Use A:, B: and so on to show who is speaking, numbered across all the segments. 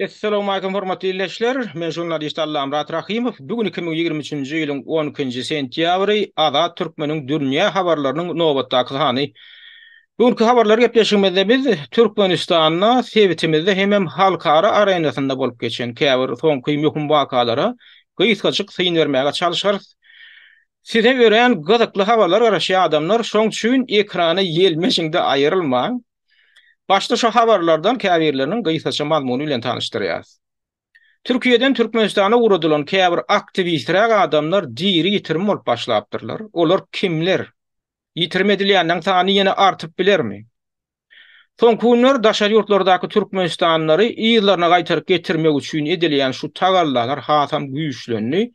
A: Essalawmalikim hormatly ildeşler! Men žurnalist Allamyrat Rahymow. Bu gün 2023-nji ýylyň 12-nji sentýabry Azat Türkmeniň dünýä habarlarynyň nobatdaky sany. Bu günki habarlar gepleşigimizde biz Türkmenistanda, sebitimizde hemem halkara arenasynda bolup geçen käbir soňky möhüm wakalara gysgajyk syn bermäge çalşarys. Size örän gyzykly habarlar garaşýar adamlar, şoň üçin ekrana ýelmeşiňde aýrylmaň. Başda şu habarlardan käbirleriniň gysgaça mazmuny bilen tanyşdyrýarys. Türkiýeden Türkmenistana ugradylan käbir aktiwisträk adamlar diri ýitirim bolup başlapdyrlar. Olar kimler? Ýitirim edilýänleriň sany ýene artyp bilermi? Soňky günler daşary ýurtlardaky türkmenistanlylary yzlaryna gaýtaryp getirmek üçin edilýän şu tagallalar hasam güýçlendi.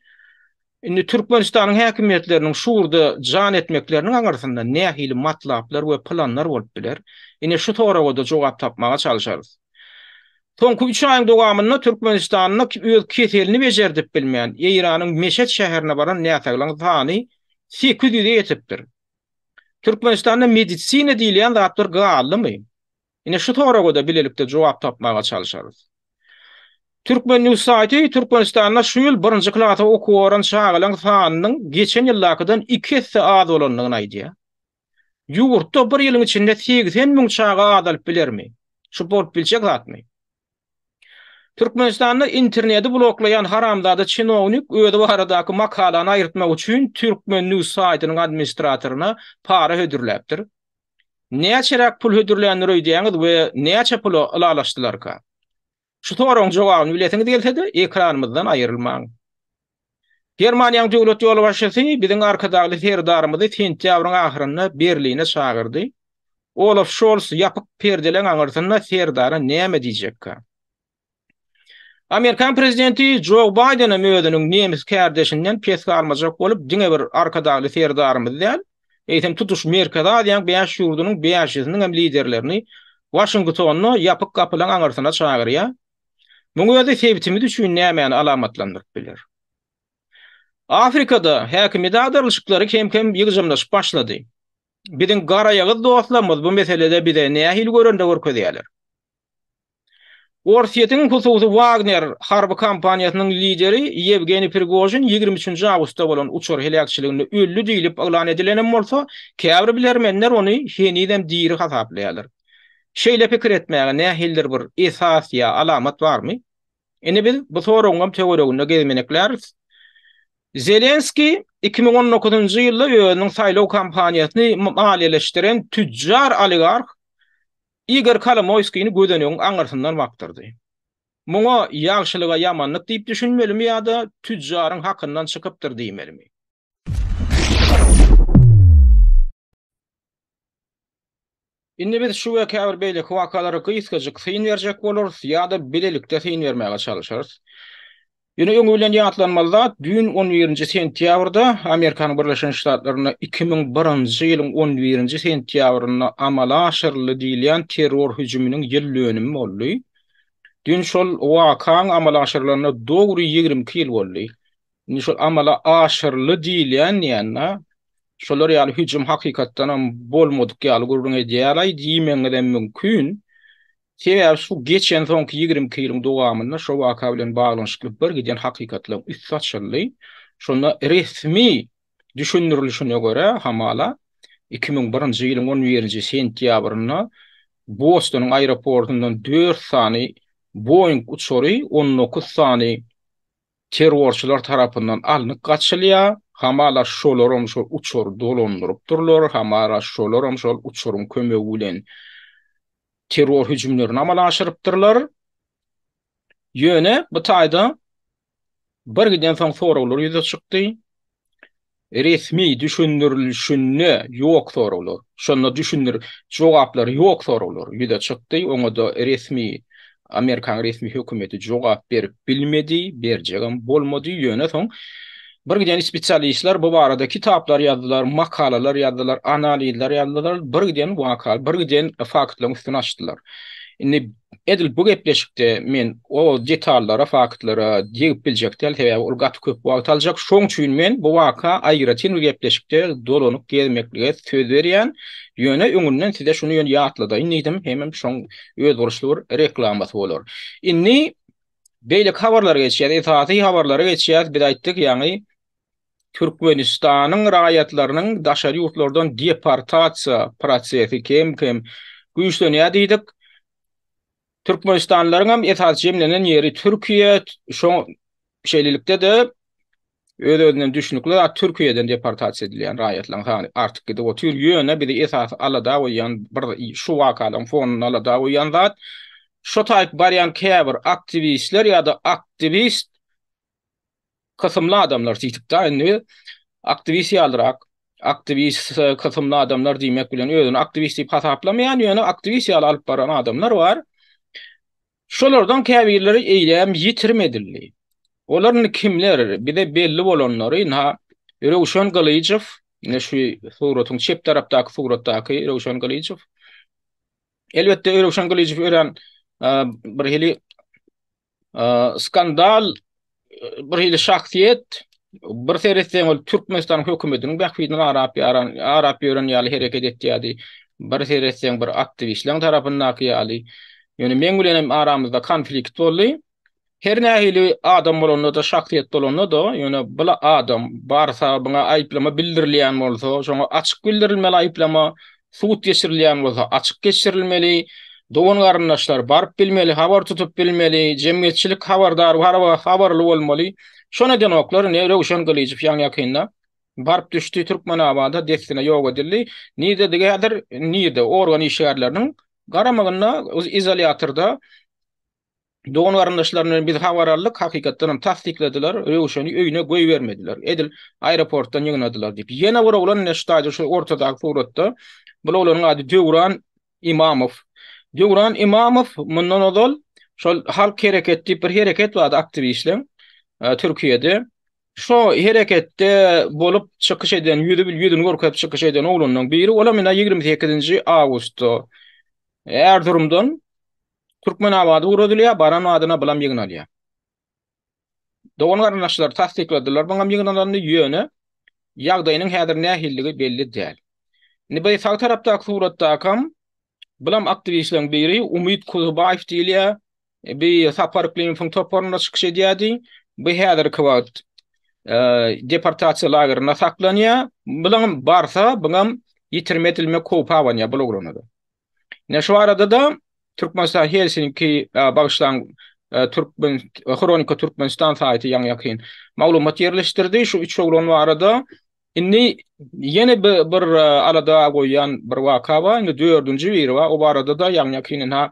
A: Indi Türkmenistanyň häkimiýetleriniň şu ugurda jan etmekleriniň aňyrsynda nähili matlaplar we planlar bolup biler? Ine şu soraga-da jogap tapmaga çalşarys. Soňky üç aýyň dowamynda Türkmenistanda öz keselini bejerdip bilmän, Eýranyň Meşet şäherine baran näsaglaryň sany 800-e ýetipdir. Türkmenistanda medisina diýilýän zatlar galdymy? Ine şu soraga-da bilelikde jogap tapmaga çalşarys. Türkmen News saýty Türkmenistanda şu ýyl birinji klasa okuwa baran çagalaryň sanynyň geçen ýyldakydan iki esse az bolandygyny aýdýar. Ýurtda bir ýylyň içinde 80 müň çaga azalyp bilermi? Şu bolup biljek zatmy? Türkmenistanda interneti bloklaýan haramzada çinownik özi baradaky makalany aýyrtmak üçin Türkmen News saýtynyň administratoryna para hödürläpdir. Näçeräk pul hödürländir öýdýäňiz we näçe pula ylalaşdylarka? Şu soragyň jogabyny bilesiňiz gelse-de, ekranymyzdan aýrylmaň. Germaniýanyň döwlet ýolbaşçysy biziň Arkadagly Serdarymyzy sentýabryň ahyrynda Berline çagyrdy. Olaf Şols ýapyk perdeleň aňyrsynda Serdara näme diýjekkä? Amerikan prezidenti Jo Baýden hem özüniň nemes kärdeşinden pes galmajak bolup, diňe bir Arkadagly Serdarymyzy däl, eýsem tutuş Merkezi Aziýanyň bäş ýurdunyň bäşisiniň hem liderlerini Waşingtonda ýapyk gapylaryň aňyrsyna çagyrýar. Muň özi sebitimiz üçin nämäni alamatlandyryp biler? Afrikada häkimiýet agdarylyşyklary kem-kem ýygjamlaşyp başlady. Biziň garaýagyz dostlarymyz bu meselede bize nähili görelde görkezýärler? Orsýetiň hususy Wagner harby kompaniýasynyň lideri Ýewgeniý Prigožin 23-nji awgustda bolan uçar heläkçiliginde öldi diýlip yglan edilenem bolsa, käbir bilermenler ony henizem diri hasaplaýarlar. Şeýle pikir etmäge nähilidir bir esas ýa alamat barmy? Indi biz bu soragyňam töwereginde gezmenekläris. Zelenskiý 2019-njy ýylda özüniň saýlaw kampaniýasyny maliýeleşdiren tüjjar oligarh Igor Kolomoýskini gözenegiň aňyrsyndan bakdyrdy. Muňa ýagşylyga ýamanlyk diýip düşünmelimi ýa-da tüjjaryň hakyndan çykypdyr diýmelimi? Indi biz şu we käbir beýleki wakalara gysgajyk syn berjek bolarys ýa-da bilelikde syn bermäge çalşarys. Ýöne öňi bilen ýatlanmaly zat, düýn on birinji sentýabrda Amerikanyň Birleşen Ştatlarynda 2001-nji ýylyň on birinji sentýabrynda amala aşyryldy diýilýän terror hüjüminiň ýyl dönümi boldy. Düýn şol wakaň amala aşyrylanyna dogry 22 ýyl boldy. Indi şol amala aşyryldy diýilýän diýende, şolar ýaly hüjüm hakykatdanam bolmadyk ýaly gürrüň edýär-aý diýmegiňizem mümkin. Sebäbi şu geçen soňky 22 ýylyň dowamynda şo waka bilen baglanyşykly bir giden hakykatlaryň üsti açyldy. Şonda resmi düşündirilişine görä, hamala, 2001-nji ýylyň on birinji sentýabrynda Bostonyň aeroportyndan dört sany Boeing uçary 19 sany terrorçylar tarapyndan alnyp gaçylýar, hamala şolaram şol uçary dolandyrypdyrlar, hamala şolaram şol uçaryň kömegi bilen terror hüjümlerini amala aşyrypdyrlar. Ýöne bu taýda bir giden soň soraglar ýüze çykdy. Resmi düşündirilişinde ýok soraglar. Şonda düşündir jogaplary ýok soraglar ýüze çykdy. Oňa-da resmi Amerikan resmi hökümeti jogap berip bilmedi, berjegem bolmady. Ýöne soň bir giden spesialistler bu barada kitaplar ýazdylar, makalalar ýazdylar, analizler ýazdylar, bir giden waka, bir giden faktlaryň üstüni açdylar. Indi edil bu gepleşikde men o detallara, faktlara degip biljek däl, sebäbi ol gaty köp wagt aljak. Şoň üçin men bu waka aýratyn bir gepleşikde dolanyp gezmeklige söz berýän. Ýöne öňünden size şuny ýöne ýatladaýyn diýdim, hemem şoň özboluşly bir reklamasy bolar. Indi. Beýleki habarlara geçýäs, esasy habarlara geçýäs. Biz aýtdyk, ýaňy Türkmenistanyň raýatlarynyň daşary ýurtlardan deportasiýa prosesi kem-kem güýçlenýär diýdik. Türkmenistanlylaryň hem esasy jemlenen ýeri Türkiýe, şo şeýlelikde-de öz-özünden düşnükli zat Türkiýeden deportasiýa edilýän raýatlaryň sany artyp gidip otyr. Ýöne bizi esasy alada goýýan bir şu wakalaryň fonunda alada goýýan zat şo taýyp barýan käbir aktiwistler ýa-da aktiwist kysymly adamlar diýdik-de indi aktiwist ýalyrak aktiwist kysymly adamlar diýmek bilen özüni aktiwist diýip hasaplamaýan, ýöne aktiwist ýaly alyp baran adamlar bar. Şolardan käbirleri eýýäm ýitirim edildi. Olar indi kimler? Bize belli bolanlary, ynha, Röwşen Gylyjow, ine şu suratyň çep tarapdaky suratdaky Röwşen Gylyjow. Elbetde Röwşen Gylyjow örän bir hili skandal bir hili şahsyýet bir seretseň ol Türkmenistanyň hökümetiniň bähbidini arap ýaran arap ýören ýaly hereket etýärdi. Bir seretseň bir aktiwistleriň tarapyndaky ýaly. Ýöne meň bilen hem aramyzda konflikt boldy. Her nähili adam bolanda-da, şahsyýet bolanda-da, ýöne bula adam barsa, buňa aýyplama bildirilýän bolsa, şoňa açyk bildirilmeli aýyplama, Sud geçirilýän bolsa açyk geçirilmeli, dogan-garyndaşlar baryp bilmeli, habar tutup bilmeli, jemgyýetçilik habardar, habarly bolmaly. Şony edenoklar, ine Röwşen Gylyjow ýaňy-ýakynda baryp düşdi Türkmenabada, dessine ýok edildi. Nirdedigi häzir, nirde? Organ işgärleriniň garamagynda, izolýatorda. Dogan-garyndaşlaryndan biz habar aldyk, hakykatdan hem tassykladylar, Röwşeni öýüne goýbermediler. Edil aeroportdan ýygnadylar diýip. Ýene bir oglan ine şu taýda şu ortadaky suratda. Bu oglanyň ady Döwran Imamow. Döwran Imamow mundan ozal şol Halk hereket diýip bir hereket bardy aktiwistleň Türkiýede. Şo hereketde bolup çykyş eden, ýüzi ýüzüni görkezip çykyş eden oglanlaryň biri. Olam ine 28-nji awgustda Erzurumdan Türkmenabada ugradylýar, baran badyna bulam ýygnalýar. Dogan-garyndaşlar tassykladylar buňam ýygnalanyny, ýöne ýagdaýynyň häzir nähilligi belli däl. Indi bu sag tarapdaky suratdakam bulam aktiwistleriň biri Umyt Kuzubaýew diýilýär. Bi Sapar Yklimowyň toparynda çykyş edýärdi. Bu häzirki wagt deportasiýa lagerinde saklanýar. Bulam barsa, buňam ýitirim edilmek howpy abanýar bul oglana-da. Ine şu arada-da Türkmenistan Helsinki bagyşlaň Türkmen Hronika Türkmenistan saýty ýaňy ýakyn maglumat ýerleşdirdi şu üç oglan barada. Indi ýene bir, bir alada goýýan bir waka bar. Indi dördünji biri bar. O barada-da ýaňy ýakyn ynha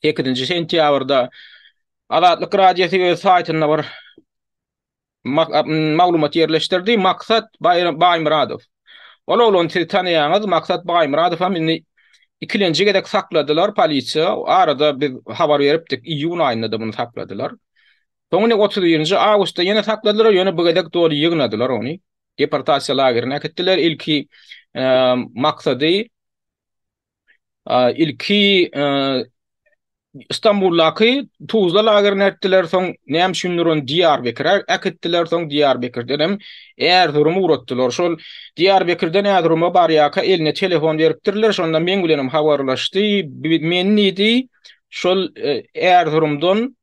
A: 8-nji sentýabrda Azatlyk Radiosy öz saýtynda bir maglumat ýerleşdirdi. Maksat Baýmyradow. Ol oglany siz tanaýaňyz. Maksat Baýmyradow hem indi ikilenji gezek sakladylar polisiýa. Arada biz habar beripdik, iýun aýynda-da muny sakladylar. Soň indi 31-nji awgustda ýene sakladylar, ýöne bu gezek doly ýygnadylar ony. Deportasiýa lagerine äkitdiler. Ilki maksady Ilki Istanbuldaky Tuzla lagerine äkitdiler, soň näme üçindir ony Diýarbekire äkitdiler, soň Diýarbekirden hem Erzuruma ugratdylar. Şol Diýarbekirden Erzuruma barýarka eline telefon beripdirler, şonda meň bilen hem habarlaşdy. Men diýdi, şol Erzurumdan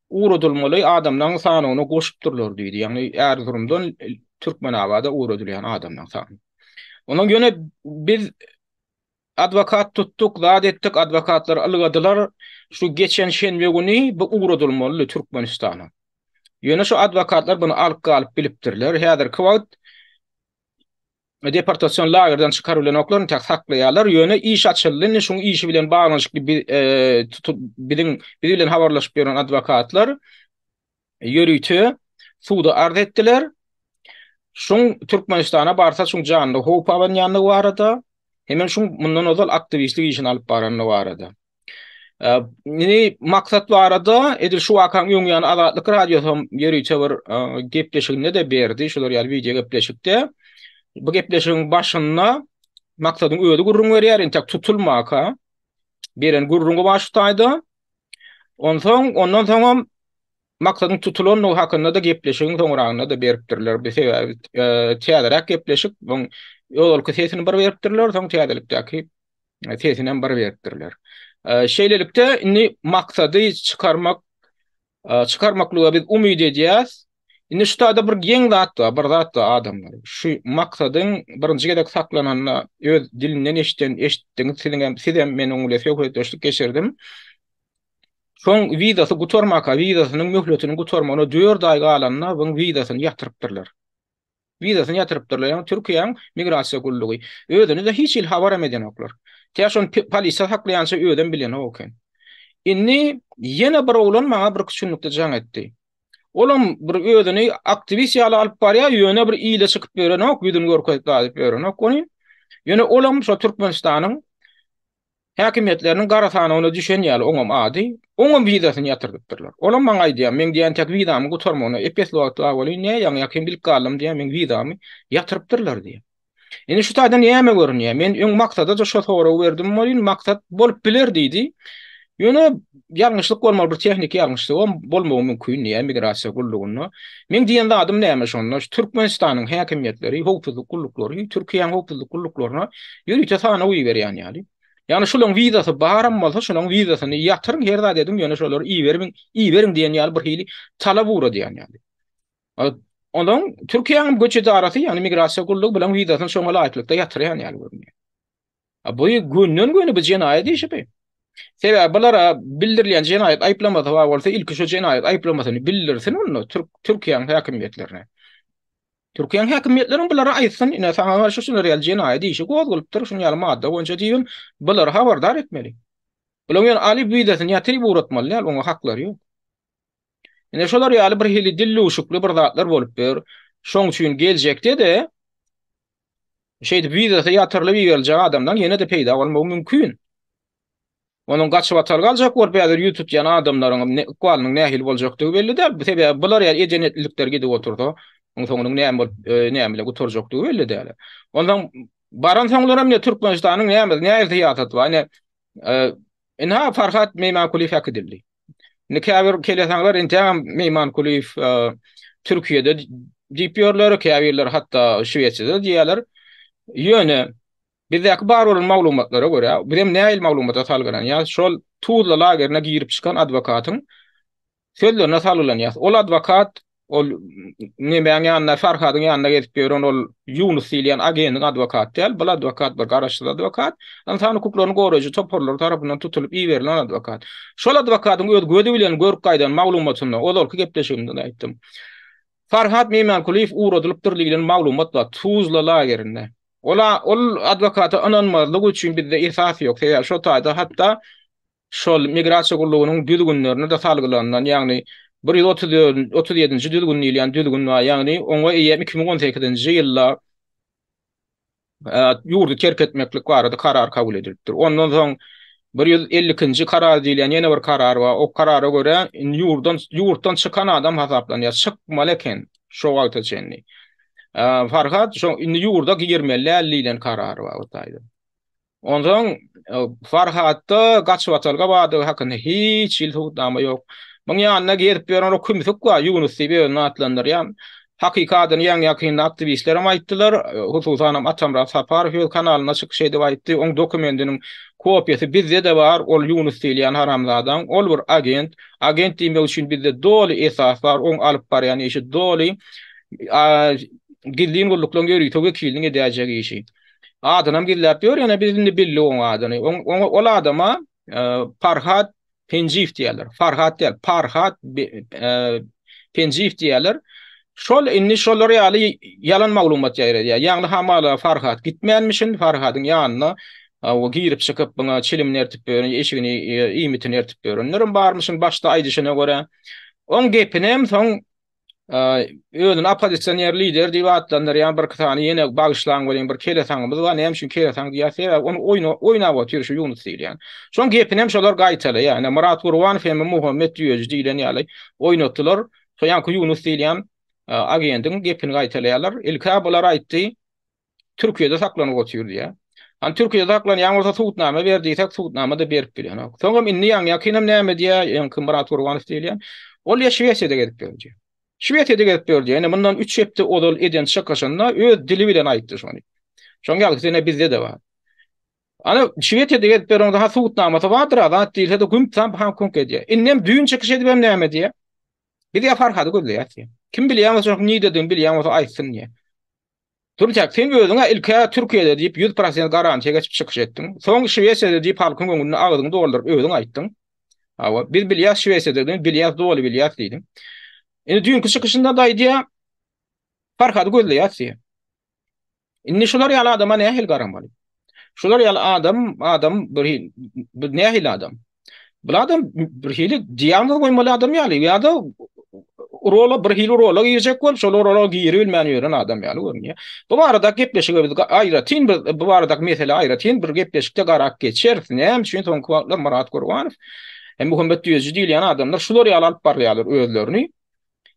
A: ugradylmaly adamlaryň sanawyna goşupdyrlar diýdi. Ýagny Erzurumdan Türkmenabada ugradylýan adamlaryň sany. Ondan ýöne biz Adwokat tutduk, zat etdik, adwokatlar ylgadylar. Şu geçen şenbe güni bu ugradylmalydy Türkmenistana. Ýöne şu adwokatlar buny alyp galyp bilipdirler. Häzirki wagt deportasion lagerden çykaryp bilenoklar, entek saklaýarlar. Ýöne iş açyldy. Indi şuň işi bilen baglanyşykly biziň biz bilen habarlaşyp ýören adwokatlar ýörite suda arz etdiler. Şuň Türkmenistana barsa şuň janyna howp abanýandygy barada, hemem şuň mundan ozal aktiwistlik işini alyp barandygy barada. Indi maksat barada edil şu wakaň öň ýany Azatlyk Radiosy hem ýörite bir gepleşiginde-de berdi, şular ýaly wideo gepleşikde. Bu gepleşigiň başynda Maksadyň özi gürrüň berýär, entek tutulmaka beren gürrüňi bar şu taýda. Onsoň, ondan soňam Maksadyň tutulandygy hakynda-da gepleşigiň soňragynda-da beripdirler. Bu sebäbi täzeräk gepleşik, oň ozalky sesini bir beripdirler, soň täzelikdäki sesini hem bir beripdirler. Şeýlelikde, indi Maksady çykarmak. Çykarmaklyga biz umyt edýäs. Indi şu taýda bir geň zat bar, bir zat bar adamlar. Şu Maksadyň birinji gezek saklananda öz dilinden eşiden, eşitdiňiz siziňem, sizem men oň bilen söhbetdeşlik geçirdim. Şoň wizasy gutarmaka, wizasynyň möhletiniň gutarmagyna dört aý galanda buň wizasyny ýatyrypdyrlar. Wizasyny ýatyrypdyrlar, ýagny Türkiýäň migrasiýa gullugy. Özüni-de hiç hili habaram edenoklar. Tä şony polisiýa saklaýança özem bilenok eken. Indi ýene bir oglan maňa birküç günlükde jaň etdi. Olam bir özüni aktiwist ýaly alyp barýar, ýöne bir ile çykyp ýörenok, ýüzüni görkezip zat edip ýörenok ony. Ýöne olam şo Türkmenistanyň Häkimiýetleriniň gara sanawyna düşen ýaly oňam ady, oňam wizasyny ýatyrdypdyrlar. Olam maňa aýdýar, meň diýýän tek wizamyň gutarmagyna ep-esli wagt bar welin, ne ýaňy ýakyn bilip galdym diýýär, meň wizamy ýatyrypdyrlar diýýär. Indi şu taýdan näme görünýär? Men öň Maksada-da şo soragy berdim welin, Maksat bolup biler diýdi. Ýöne ýalňyşlyk bolmaly, bir tehniki ýalňyşlygam bolmagy mümkin diýýär migrasiýa gullugynda. Meň diýen zadym näme şonda? Şu Türkmenistanyň häkimiýetleri, howpsuzlyk gulluklary Türkiýäň howpsuzlyk gulluklaryna ýörite sanaw iberýän ýaly. Ýagny şulaň wizasy baram bolsa, şulaň wizasyny ýatyryň, her zat ediň, ýöne şolary iberiň, iberiň diýen ýaly bir hili talap ugradýan ýaly. Ondan Türkiýäniň göç edarasy, ýagny migrasiýa gullugy bulaň wizasyny şoňa laýyklykda ýatyrýan ýaly görünýär. A bu gönden-göni bu jenaýat işi bu. Sebäbi bulara bildirilýän jenaýat aýyplamasy bar bolsa, ilki şu jenaýat aýyplamasyny bildirsin onda Türk Türkiýäniň häkimiýetlerine. Türkiýäniň häkimiýetleriniň bulara aýtsyn, ine saňa garşy şular ýaly jenaýat işi gozgalypdyr, şuň ýaly madda boýunça diýibem bulary habardar etmeli. Bularyň ýöne alyp wizasyny ýatyryp ugratmaly däl, oňa haklary ýok. Ine şolar ýaly bir hili dilluşykly bir zatlar bolup ýör. Şoň üçin geljekde-de Şeýdip wizasy ýatyrylyp iberiljek adamlaryň ýene-de peýda bolmagy mümkin. Onuň gaçybatalga aljak bolup häzir ýüz tutýan adamlaryň ykbalynyň nähili boljakdygy belli däl. Sebäbi bular ýaly edenetlilikler gidip otursa, onuň soňunyň näme bolup, näme bilen gutarjakdygy belli däl. Onsoň baransoňlaram ine Türkmenistanyň näme, nähili syýasaty bar? Ine, ynha Farhat Meýmankulyýew äkidildi. Indi käbir kelesaňlar entägem Meýmankulyýew Türkiýede diýip ýörler, käbirleri hatda Şwesiýada diýýärler. Ýöne bizdäki bar bolan maglumatlara görä, bizem nähili maglumata salgylanýarys, şol Tuzla lagerine girip çykan adwokatyň Sözlerine salgylanýas. Ol adwokat, ol nemäň ýanynda, Farhadyň ýanynda gezip ýören ol Ýunus diýilýän agentiň adwokaty däl. Bul adwokat bir garaşsyz adwokat. Ynsan hukuklaryny goraýjy toparlar tarapyndan tutulyp iberilen adwokat. Şol adwokatyň öz gözi bilen görüp gaýdan maglumatynda, ozalky gepleşigimde-de aýtdym. Farhat Meýmankulyýew ugradylypdyr diýlen maglumat bar Tuzla lagerinde. Ol ol adwokata ynanmazlyk üçin bizde esas ýok. Sebäbi şo taýda hatda şol migrasiýa gullugynyň düzgünlerine-de salgylanylan, ýagny 134, 37-nji düzgün diýilýän düzgün bar, ýagny oňa eýýäm 2018-nji ýylda ýurdy terk etmeklik barada karar kabul edilipdir. Ondan soň 152-nji karar diýilýän ýene bir karar bar. O karara görä indi ýurdan ýurtdan çykan adam hasaplanýar. Çykmaly eken şo wagta çenli. Farhat şo indi ýurda girmeli däl diýlen karar bar o taýda. Onsoň Farhatda gaçybatalga bardygy hakynda hiç hili subutnama ýok. Muň ýanynda gezip ýören o kümsük bar, Ýunus diýip özüni atlandyrýan. Hakyky adyny ýaňy-ýakynda aktiwistlerem aýtdylar. Hususanam Atamyrat Saparow öz kanalynda çykyş edip aýtdy. Oň dokumendiniň kopiýasy bizde-de bar, ol Ýunus diýilýän haramzadaň. Ol bir agent. Agent diýmek üçin bizde doly esas bar. Oň alyp barýan işi doly gizlin gulluklaryň ýörite wekiliniň edäýjek işi. Adynam gizläp ýör, ýöne biz indi bildik oň adyny. Oň, oňa, ol adama e, Farhat Penjiýew diýýärler. Farhat däl, Farhat e, Penjiýew diýýärler. Şol indi şolar ýaly ýalan maglumat ýaýradýar. Ýagny hamala Farhat gitmänmişin, Farhadyň ýanyna o girip çykyp buňa çilimini ertip ýören, eşigini, e, iýmitini ertip ýörenlerem barmyşyn başda aýdyşyna görä. Oň gepinem soň Özüni oppozisioner lider diýip atlandyrýan birki sany ýene bagyşlaň welin bir kelesaňymyz bar. Näme üçin kelesaň diýýär? Sebäbi ony oýna oýnap otyr şu Ýunus diýilýän. Şoň gepinem şolar gaýtalaýar. Ine Myrat Gurbanow hem Muhammet Düýeji diýlen ýaly oýnatdylar. Şo ýaňky Ýunus diýilýän agendiň gepini gaýtalaýarlar. Ilk-ä bular aýtdy. Türkiýede saklanyp otyr diýýär. Hany Türkiýede saklanýan bolsa subutnama ber diýsek, subutnama-da berip bilenok. Soňam indi ýaňy ýakynam näme diýýär, ýaňky Myrat Gurbanow diýilýän. Ol ýa Şwesiýada gezip ýör diýýär. Şwesiýada gezip ýör diýýär. Ine mundan üç hepde ozal eden çykyşynda öz dili bilen aýtdy şony. Şoň ýazgysy ine bizde-de bar. Ana Şwesiýada gezip ýören ha subutnamasy bardyr, zat diýilse-de gümp-samp haňk-huňk edýär. Indem düýn çykyş edibem näme diýýär? Biz ýa Farhady gözleýäs diýýär. Kim bilýän bolsa, şonuň nirededigini bilýän bolsa aýtsyn diýýär. Durmuşak, sen özüň-ä ilk-ä Türkiýede diýip 100% garantiýa geçip çykyş etdiň. Soň Şwesiýada diýip halkyň öňünde agzyňy dolduryp özüň aýtdyň. Hawa, biz bilýäs Şwesiýadadygyny, bilýäs, doly bilýäs diýdiň. Indi düýnki çykyşynda-da aýdýar, Farhady gözleýäs diýýär. Indi şular ýaly adama nähili garamaly? Şular ýaly adam, adam bir hili, bu nähili adam? Bu adam bir hili diagnoz goýmaly adam ýaly ýa-da rola bir hili rola girjek bolup, şol rola giribilmän ýören adam ýaly görünýär. Bu barada gepleşige biz aýratyn bir bu baradaky mesele aýratyn bir gepleşikde garap geçeris. Näme üçin soňky wagtlar Myrat Gurbanow hem Muhammet Düýeji diýilýän adamlar şular ýaly alyp barýarlar özlerini?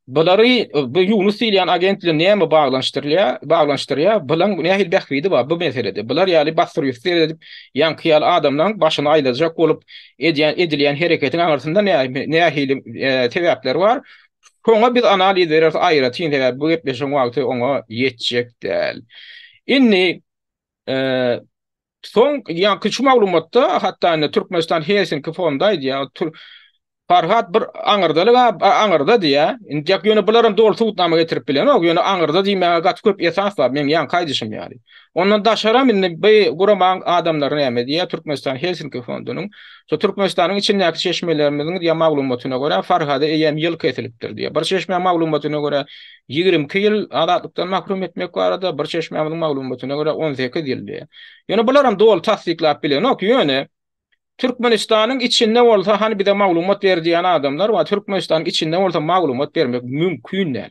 A: Bulary bu Ýunus diýilýän agent bilen näme baglanyşdyrylýar, baglanyşdyrýar? Bulaň nähili bähbidi bar bu meselede? Bular ýaly bassyr-ýussur edip, ýaňky ýaly adamlaň başyny aýlajak bolup edýän, edilýän hereketiň aňyrsynda nähili sebäpler bar? Şoňa biz analiz bereris aýratyn, sebäbi bu gepleşigiň wagty oňa ýetjek däl. Indi Soň ýaňky şu maglumatda hatda indi Türkmenistan Helsinki fondy aýdýar, Farhat bir aňyrdalyk aňyrda diýýär. Indi ýak ýöne bularam doly subutnama getirip bilenok, ýöne aňyrda diýmäge gaty köp esas bar, meň ýaňky aýdyşym ýaly. Ondan daşaram indi bu guramaň adamlary näme diýýär, Türkmenistan Helsinki fondunyň şu Türkmenistanyň içindäki çeşmelerimiziň diýýär maglumatyna görä Farhada eýýäm ýyl kesilipdir diýýär. Bir çeşmäň maglumatyna görä 22 ýyl azatlykdan mahrum etmek barada bir çeşmämiziň maglumatyna görä 18 ýyl diýýär. Ýöne bularam doly tassyklap bilenok, ýöne Türkmenistanyň içinde bolsa hany bize maglumat ber diýen adamlar bar, Türkmenistanyň içinde bolsa maglumat bermek mümkin däl.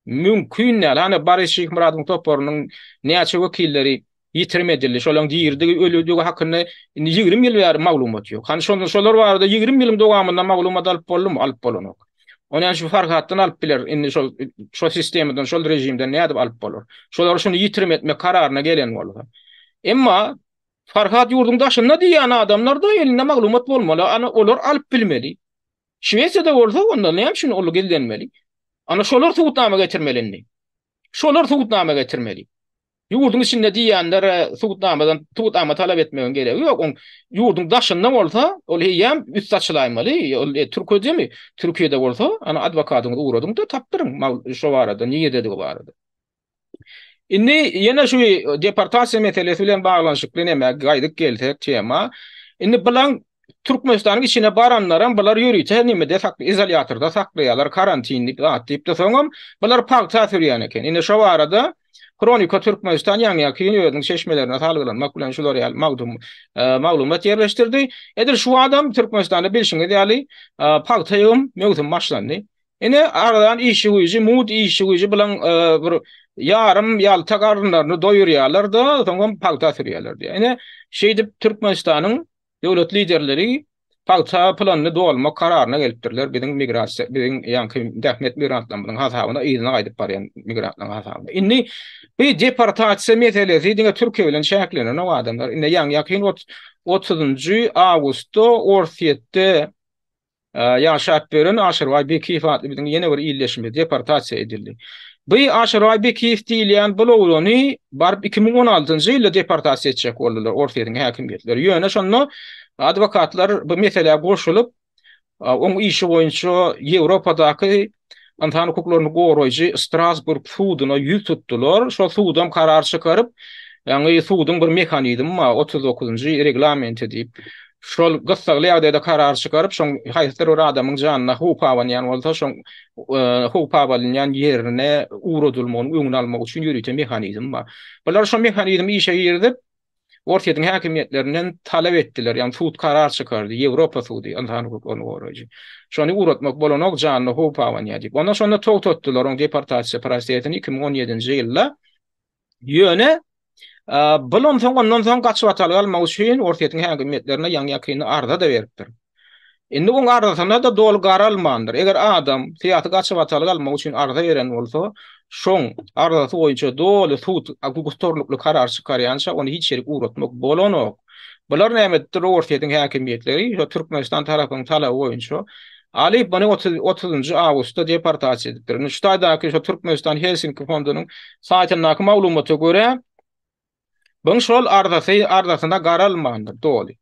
A: Mümkin däl. Hany Boris Şyhmyradowyň toparynyň näçe wekilleri ýitirim edildi, şolaryň diridigi, ölüdigi hakynda indi 20 ýyl bäri maglumat ýok. Hany şonda şolar barada 20 ýylyň dowamynda maglumat alyp boldumy? Alyp bolanok. Ony ýa şu Farhatdan alyp biler, indi şol şo sistemadan, şol režimden nädip alyp bolar? Şolary şuny ýitirim etmek kararyna gelen bolsa. Emma Farhat ýurduň daşynda diýýän adamlarda elinde maglumat bolmaly, ana olar alyp bilmeli. Şwesiýada bolsa onda näme üçin ol gizlenmeli? Ana şolar subutnama getirmeli indi. Şolar subutnama getirmeli. Ýurduň içinde diýýänlere subutnamadan subutnama talap etmegiň geregi ýok. Oň ýurduň daşynda bolsa, ol eýýäm üsti açylaýmaly. Ol e, Türkiýedemi? Türkiýede bolsa, ana adwokatyňyzy ugradyň-da tapdyryň şo barada, nirededigi barada. Indi ýene şu deportasiýa meselesi bilen baglanyşykly näme gaýdyp gelsek tema. Indi bulaň Türkmenistanyň içine baranlaram bular ýörite nemede sakly izolýatorda saklaýarlar, karantin diýip zat diýip-de soňam bular pagta sürýän eken. Indi şo barada Hronika Türkmenistan ýaňy-ýakyn özüniň çeşmelerine salgylanmak bilen şular ýaly magdum maglumat ýerleşdirdi. Edil şu adam Türkmenistanda bilşiňiz ýaly pagta ýygym möwsümi başlandy. Ine arzan işçi güýji, mugt işçi güýji bilen bir ýarym ýalta garynlaryny doýurýarlar-da, soňam pagta sürýärler diýýär. Ine şeýdip Türkmenistanyň Döwlet liderleri pagta planyny dolmak kararyna gelipdirler, biziň migrasiýa, biziň ýaňky zähmet migrantlarymyzyň hasabyna yzyna gaýdyp barýan migrantlaryň hasabyna. Indi bu deportasiýa meselesi diňe Türkiýe bilen çäklenenok adamlar. Indi ýaňy ýakyn 30-njy awgustda Orsýetde Ýaşap ýören Aşyrbaý Bekiýew atly biziň ýene bir ildeşimiz deportasiýa edildi. Bu Aşyrbaý Bekiýew diýilýän bu oglany baryp 2016-njy ýylda deportasiýa etjek boldular Orsýetiň häkimiýetleri. Ýöne şonda adwokatlar bu meselä goşulyp, oň işi boýunça Ýewropadaky ynsan hukuklaryny goraýjy Strasburg suduna ýüz tutdular. Şol sudam karar çykaryp, ýagny suduň bir mehanizmi bar, 39-njy reglamenti diýip, Şol gyssagly ýagdaýda karar çykaryp, şoň haýsydyr bir adamyň janyna howp abanýan bolsa, şoň howp abanýan ýerine ugradylmagynyň öňüni almak üçin ýörite mehanizm bar. Bular şo mehanizmi işe girizip, Orsýetiň häkimiýetlerinden talap etdiler, ýagny sud karar çykardy, Ýewropa sudy, ynsan hukuklaryny goraýjy. Şony ugratmak bolanok, janyna howp abanýar diýip. Ondan şonda togtatdylar oň deportasiýa prosesini 2017-nji ýylda. Ýöne bul onsoň ondan soň gaçybatalga almak üçin Orsýetiň häkimiýetlerine ýaňy-ýakynda arza-da beripdir. Indi oň arzasyna-da doly garalmandyr. Eger adam syýasy gaçybatalga almak üçin arza beren bolsa, şoň arzasy boýunça doly sud gutarnykly karar çykarýança ony hiç ýerik ugratmak bolanok. Bular näme edipdir Orsýetiň häkimiýetleri şo Türkmenistan tarapynyň talaby boýunça Alyp muny otuzynjy awgustda deportasiýa edipdir. Indi şu taýdaky şo Türkmenistan Helsinki fondunyň saýtyndaky maglumata görä, buň şol arzasy arzasyna garalmandyr doly.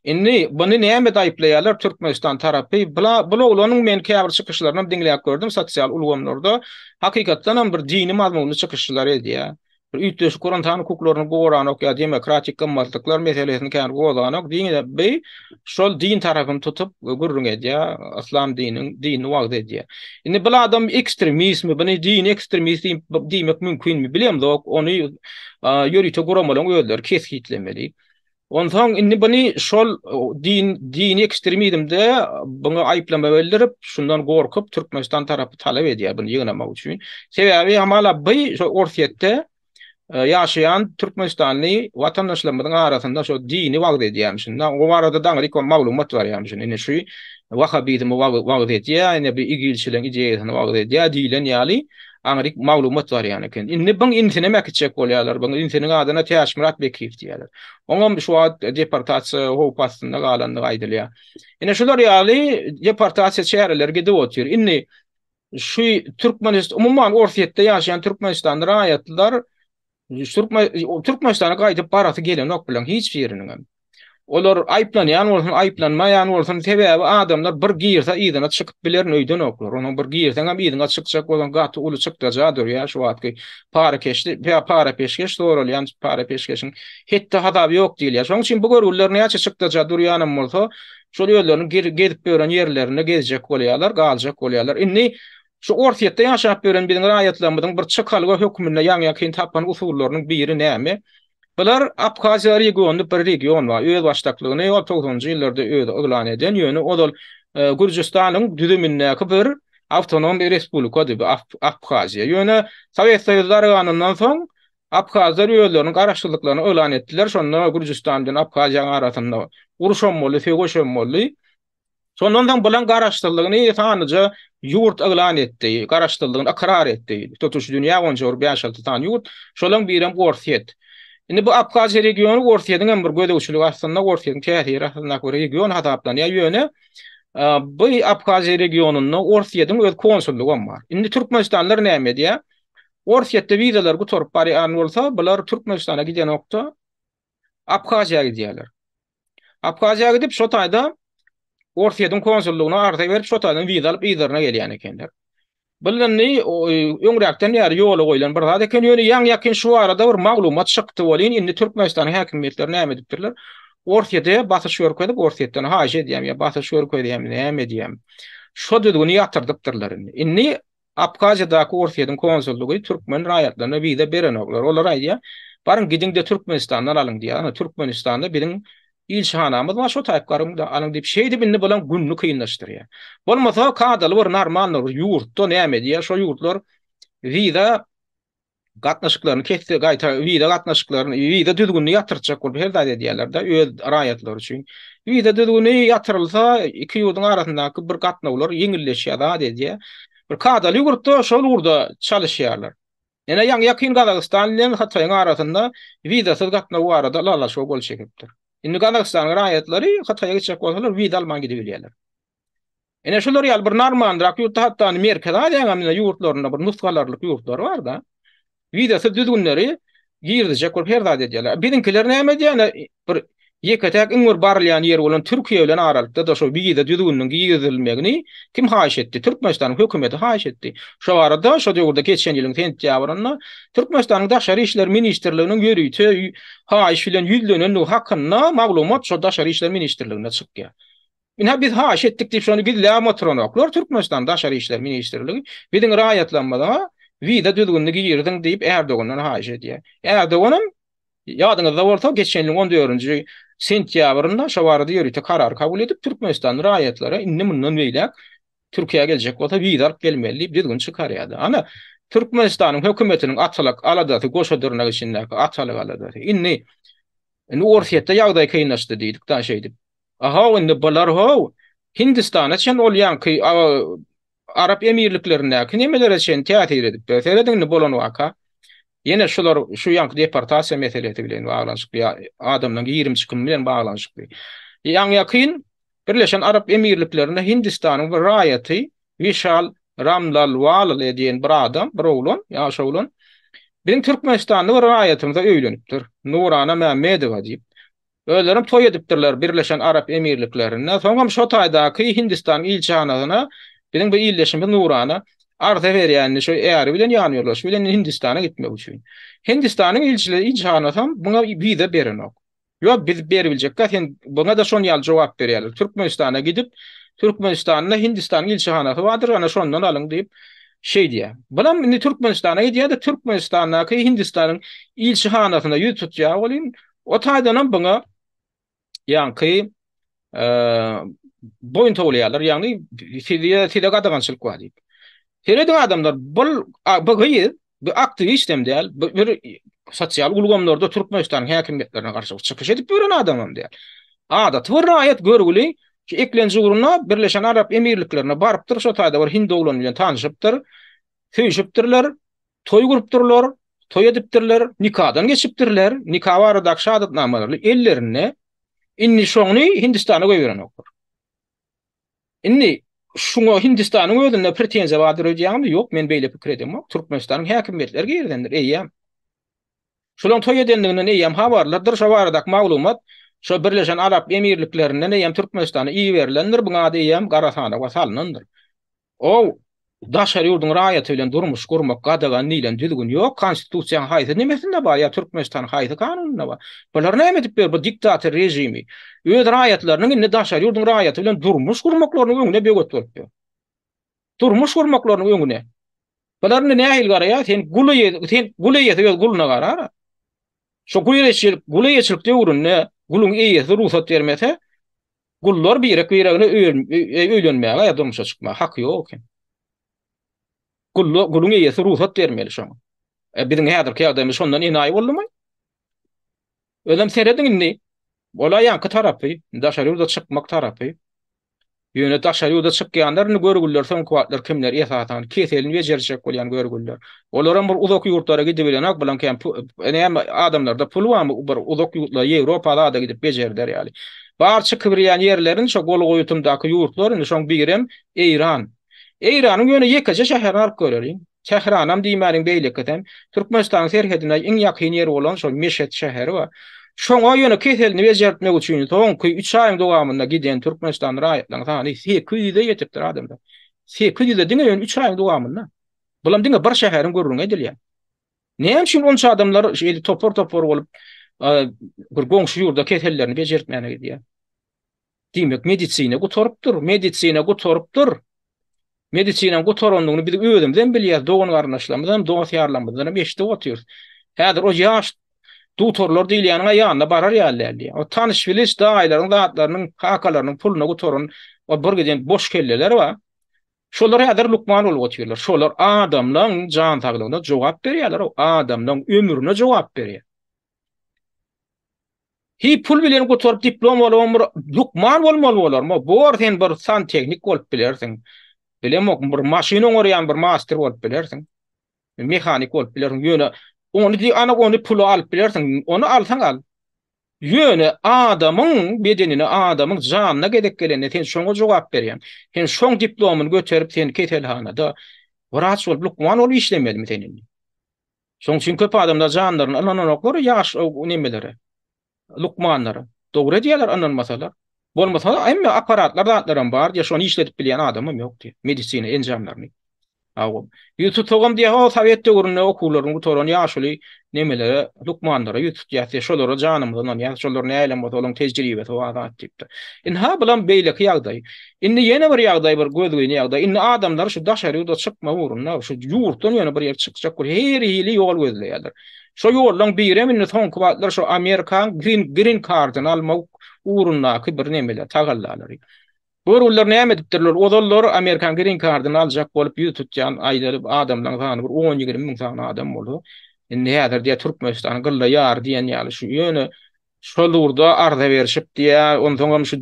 A: Indi buny nämede aýyplaýarlar Türkmenistan tarapy? Bula bul oglanyň men käbir çykyşlarynam diňläp gördüm sosial ulgamlarda. Hakykatdanam bir dini mazmunly çykyşlar edýär. Bir üýtgeşik bir ynsan hukuklaryny goranok ýa demokratik gymmatlyklar meselesini kän gozganok. Diňe bi şol din tarapyny tutup gürrüň edýär, yslam diniň dinini wagyz edýär. Indi bul adam ekstremistmi, buny dini ekstremist diýip diýmek mümkinmi bilemzok. Ony ýörite guramalaryň özleri kesgitlemeli. Onsoň indi buny şol din dini ekstremizmde buňa aýyplama bildirip, şundan gorkup Türkmenistan tarapy talap edýär buny ýygnamak üçin. Sebäbi hamala by şo Orsýetde ýaşaýan türkmenistanly watandaşlarymyzyň arasynda şo dini wagyz edýärmişin. O barada daňryk maglumat barýarmyşyn. Ine şu wahabizmi wagyz edýär, ine bu igilçiligiň ideýasyny wagyz edýär diýlen ýaly aňryk maglumat barýan eken. Indi byň insinem äkitjek bolýarlar. Byň insiniň adyna Täçmyrat Bekiýew diýýärler. Oňam şu wagt deportasiýa howpy astynda galandygy aýdylýar. Ine şular ýaly deportasiýa çäreleri gidip otyr. Indi şu Türkmenistan, umuman Orsýetde ýaşaýan türkmenistanly raýatlar Türkmenistana gaýdyp barasy gelenok bilen hiç biriniňem. Olar aýyplanýan bolsun, aýyplanmaýan bolsun, sebäbi adamlar bir girse yzyna çykyp bilerin öýdenoklar. Onuň bir girseňem yzyňa çykjak bolsaň gaty uly çykdaja durýar şu wagtky parakeşli, para-peşgeş soralýan para-peşgeşiň hetdi-hasaby ýok diýilýär. Şonuň üçin bu görgüliler näçe çykdaja durýanam bolsa, şol özleriniň gezip ýören ýerlerinde gezjek bolýarlar, galjak bolýarlar. Indi şu Orsýetde ýaşap ýören biziň raýatlarymyzyň bir çykalga hökmünde ýaňy-ýakyn tapan usullarynyň biri näme? Bular Abhaziýa regiony bir region bar. Özbaşdaklygyny ol togsanynjy ýyllarda özi yglan eden, ýöne ozal Gürjüstanyň düzümindäki bir awtonom respublikady bu Abhaziýa. Ýöne Sowet Soýuzy darganyndan soň abhazlar özleriniň garaşsyzlyklaryny yglan etdiler. Şonda Gürjüstan bilen Abhaziýanyň arasynda uruşam boldy, söweşem boldy. Şondan soň bulan garaşsyzlygyny sanlyja ýurt yglan etdi, garaşsyzlygyny ykrar etdi. Tutuş dünýä boýunça bir bäş-alty sany ýurt, şolaň birem Orsýet. Indi bu Abhaziýa regiony Orsýetiň hem bir gözegçiligi astynda, Orsýetiň täsiri astyndaky bir region hasaplanýar. Ýöne bu Abhaziýa regionynda Orsýetiň öz konsullygam bar. Indi türkmenistanlylar näme edýär? Orsýetde wizalar gutaryp barýan bolsa, bular Türkmenistana gidenokda, Abhaziýa gidýärler. Abhaziýa gidip, şo taýda Orsýetiň konsullygyna arza berip, şo taýdan wiza alyp yzlaryna gelýän ekenler. Bu indi öňräkden bäri ýola goýlan bir zat eken, ýöne ýaňy-ýakyn şu barada bir maglumat çykdy welin, indi Türkmenistanyň häkimiýetleri näme edipdirler? Orsýete basyş görkezip, Orsýetden haýyş edýärmi ýa basyş görkezýärmi, näme edýärmi? Şo düzgüni ýatyrdypdyrlar indi. Indi Abhaziýadaky Orsýetiň konsullygy türkmen raýatlaryna wiza berenoklar. Olar aýdýar, baryň gidiň-de Türkmenistandan alyň diýýär. Ana Türkmenistanda biziň ilçihanamyz bar, şo taýyp baryň-da alyň diýip, şeýdip indi bulaň gününi kynlaşdyrýar. Bolmasa kadaly bir normalnyý bir ýurtda näme edýär, şo ýurtlar wiza gatnaşyklaryny kesdi, gaýta wiza gatnaşyklaryny, wiza düzgünini ýatyrtjak bolup her zat edýärler-de öz raýatlary üçin. Wiza düzgüni ýatyrylsa, iki ýurduň arasyndaky bir gatnawlar ýeňilleşýär, zat edýär. Bir kadaly ýurtda şol ugurda çalyşýarlar. Ine ýaňy-ýakyn Gazagystan bilen Hytaýyň arasynda wizasyz gatnaw barada ylalaşyga gol çekilipdir. Indi Gazagystanyň raýatlary Hytaýa gitjek bolsalar wiza alman gidibilýärler. Ine şular ýaly bir normalrak ýurtda hatda indi Merkezi Aziýanyň ine ýurtlarynda bir nusgalarlyk ýurtlary bar-da. Wizasyz düzgünleri girizjek bolup her zat edýärler. Biziňkiler näme edýär? Ine bir ýeke-täk iň bir barylýan ýer bolan Türkiýe bilen aralykda-da şo wiza düzgüniniň girizilmegini kim haýyş etdi? Türkmenistanyň hökümeti haýyş etdi. Şo barada şo döwürde geçen ýylyň sentýabrynda Türkmenistanyň Daşary işler ministrliginiň ýörite haýyş bilen ýüzlenendigi hakynda maglumat şo Daşary işler ministrliginde çykýar. Ynha biz haýyş etdik diýip şony gizläp oturanoklar Türkmenistanyň Daşary işler ministrligi biziň raýatlarymyza wiza düzgünini giriziň diýip Erdogandan haýyş edýär. Erdoganam ýadyňyzda bolsa geçen ýylyň on dördünji sentýabrynda şo barada ýörite karar kabul edip Türkmenistanyň raýatlary indi mundan beýläk Türkiýä geljek bolsa wiza alyp gelmeli diýip düzgün çykarýardy. Ana Türkmenistanyň hökümetiniň atalyk aladasy goşa dyrnak içindäki atalyk aladasy. Indi indi Orsýetde ýagdaý kynlaşdy diýdik da şeýdip. Ahow indi bular how Hindistana çen ol ýaňky Arap Emirliklerindäki nemelere çen täsir edipdir. Serediň indi bolan waka. Ýene şular şu ýaňky deportasiýa meselesi bilen baglanyşykly ýa adamlaryň girim-çykymy bilen baglanyşykly. Ýaňy-ýakyn Birleşen Arap Emirliklerinde Hindistanyň bir raýaty Wişal Ramlalwalale diýen bir adam, bir oglan, ýaş oglan biziň Türkmenistanly bir raýatymyza öýlenipdir. Nurana Mämmedowa diýip. Özlerem toý edipdirler Birleşen Arap Emirliklerinde. Soňam şo taýdaky Hindistanyň ilçihanasyna biziň bir ildeşimiz Nurana arza berýär indi şo äri bilen ýanýoldaşy bilen Hindistana gitmek üçin. Hindistanyň ilçihanasam muňa wiza berenok. Ýok biz beribiljekkä sen buňa-da şon ýaly jogap berýärler. Türkmenistana gidip Türkmenistanda Hindistanyň ilçihanasy bardyr ana şondan alyň diýip şeýdýär. Bulam indi Türkmenistana gidýär-de Türkmenistandaky Hindistanyň ilçihanasyna ýüz tutýar welin O taýdanam buňa ýaňky boýun towlaýarlar, ýagny size size gadagançylyk bar diýip. Serediň adamlar, bul bu gyz bu aktiwist hem däl, bu bir sosial ulgamlarda Türkmenistanyň häkimiýetlerine garşy çykyş edip ýören adam hem däl. Adaty bir raýat görgüli şu eklenji ugrunda Birleşen Arap Emirliklerine barypdyr, şo taýda bir hindi oglany bilen tanşypdyr, söýüşipdirler. Toý gurupdyrlar, toý edipdirler, nikadan geçipdirler, nika baradaky şahadatnamalary ellerinde. Indi şoňy Hindistana goýberenoklar. Indi şuňa Hindistanyň özünde pretenziýa bardyr öýdýäňmi? Ýok, men beýle pikir edemok. Türkmenistanyň häkimiýetleri girizendir eýýäm. Şolaň toý edendiginden eýýäm habarlydyr, şo baradaky maglumat şo Birleşen Arap Emirliklerinden eýýäm Türkmenistana iberilendir, buň ady eýýäm gara sanawa salnandyr. Ow, daşary ýurduň raýaty bilen durmuş gurmak gadagan diýlen düzgün ýok, konstitusiýaň haýsy nemesinde bar ýa Türkmenistanyň haýsy kanunynda bar? Bular näme edip ýör bu diktator režimi? Öz raýatlarynyň indi daşary ýurduň raýaty bilen durmuş gurmaklarynyň öňüne böwet bolup ýör. Durmuş gurmaklarynyň öňüne. Bular indi nähili garaýar? Sen gul eýesi, sen gul eýesi öz guluna garar. Şo gul eýeçilik, gul eýeçilik döwründe guluň eýesi rugsat bermese, Gullar birek-biregine öýlenmäge ýa durmuşa çykmaga haky ýok eken. Gullar, guluň eýesi rugsat bermeli şoňa. E, biziň häzirki ýagdaýymyz şondan enaýy boldumy? Özem serediň indi, ol-a ýaňky tarapy, daşary ýurda çykmak tarapy. Ýöne daşary ýurda çykýanlar indi görgüliler soňky wagtlar kimler esasan keselini bejerjek bolýan görgüliler. Olaram bir uzak ýurtlara gidibilenok, bulaň kän näme adamlarda pul barmy bir uzak ýurtlara Ýewropa zada gidip bejerder ýaly. Bar çykybilýän ýerlerin şo gol goýutymdaky ýurtlar indi şoň birem Eýran. Eýranyň ýöne ýekeje şäherini alyp göreliň. Tähranam diýmäliň beýlekisem. Türkmenistanyň serhedine iň ýakyn ýeri bolan şol Meşet şäheri bar. Şoňa ýöne keselini bejertmek üçin soňky üç aýyň dowamynda giden Türkmenistan raýatlaryň sany 800-e ýetipdir adamlar. 800-e diňe ýöne üç aýyň dowamynda. Bulam diňe bir şäheriň gürrüňi edilýär. Näme üçin onça adamlar şeýle topar-topar bolup bir goňşy ýurda kesellerini bejertmäne gidýär? Diýmek, medisina gutarypdyr, medisina gutarypdyr. Medisinanyň gutarandygyny biz özümiz hem bilýäris, dogan-garyndaşlarymyz hem, dost-ýarlarymyzdan hem eşidip otyrys. Häzir o ýaş dutorlar diýilýäniň ýanyna barar ýaly däl diýýär. O tanyş-biliş daýylaryň zatlarynyň, kakalarynyň puluna gutaran o bir giden boş kelleler bar. Şolar häzir lukman bolup otyrlar. Şolar adamlaň jan saglygyna jogap berýärler, adamlaň ömrüne jogap berýär. Hi pul bilen gutaryp diplom alybam bir lukman bolmaly bolarmy? Bor sen bir santehnik bolup bilersiň. Bilemok bir maşyn oňarýan bir master bolup bilersiň. Mehanik bolup bilersiň. Ýöne ony diý anyk ony pula alyp bilersiň. Ony alsaň al. Ýöne adamyň bedenine, adamyň janyna gezek gelende sen şoňa jogap berýäň. Sen şoň diplomyny göterip sen keselhanada wraç bolup, lukman bolup işlemelimi sen indi? Şoň üçin köp adamlar janlaryny ynananoklar ýaş nemelere, lukmanlara. Dogry edýärler ynanmasalar. Bolmasa hemme apparatlar zatlaram bar diýýär, şony işledip bilýän adamam ýok diýýär, medisina enjamlaryny. Hawa. Ýüz tutsagam diýýär, o sowet döwründe okuwlaryny gutaran ýaşuly nemelere, lukmanlara ýüz tutýas diýýär, şolara janymyzy ynanýas, şolar nähilem bolsa olaň tejribesi bar zat diýipdir. Ynha bulam beýleki ýagdaý. Indi ýene bir ýagdaý bir gözgyny ýagdaý. Indi adamlar şu daşary ýurda çykma ugrunda, şu ýurtdan ýöne bir ýere çykjak bolup her hili ýol gözleýärler. Şo ýollaň birem indi soňky wagtlar şu Amerikaň green green kardyny almak ugrundaky bir nemeler, tagallalary. Görgüliler näme edipdirler? Ozallar Amerikan green kardyny aljak bolup ýüz tutýan aýdaly adamlaryň sany bir on-ýigrimi müň sany adam bolsa, indi häzir diýýär Türkmenistanyň gylla ýary diýen ýaly şu ýöne şol ugurda arza berişip diýýär, onsoňam şu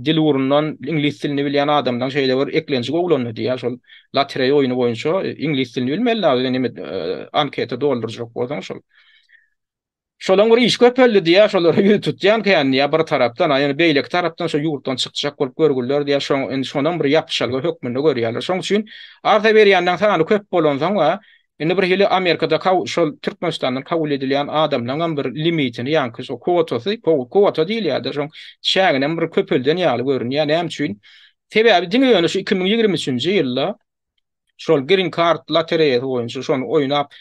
A: dil ugrundan iňlis dilini bilýän adamlaryň şeýle bir eklenji gowulandy diýýär, şol lotereýa oýny boýunça iňlis dilini bilmeli zady neme anketa doldurjak bolsaň şol. Şolaň bir işi köpeldi diýýär, şolara ýüz tutýan kän diýýär bir tarapdan, a ýöne beýleki tarapdan şo ýurtdan çykjak bolup görgüliler diýýär, şoň indi şonam bir ýapyşalga hökmünde görýärler. Şoň üçin arza berýänleň sany köp bolansoň a. Indi bir hili Amerikada şol Türkmenistandan kabul edilýän adamlaryň bir limitini, ýaňky şo kwotasy, kwota diýilýär-de, şoň çäginem bir köpelden ýaly görünýär. Näme üçin? Sebäbi diňe ýöne şu 2023-nji ýylda şol Green Card lotereýasy boýunça şony oýnap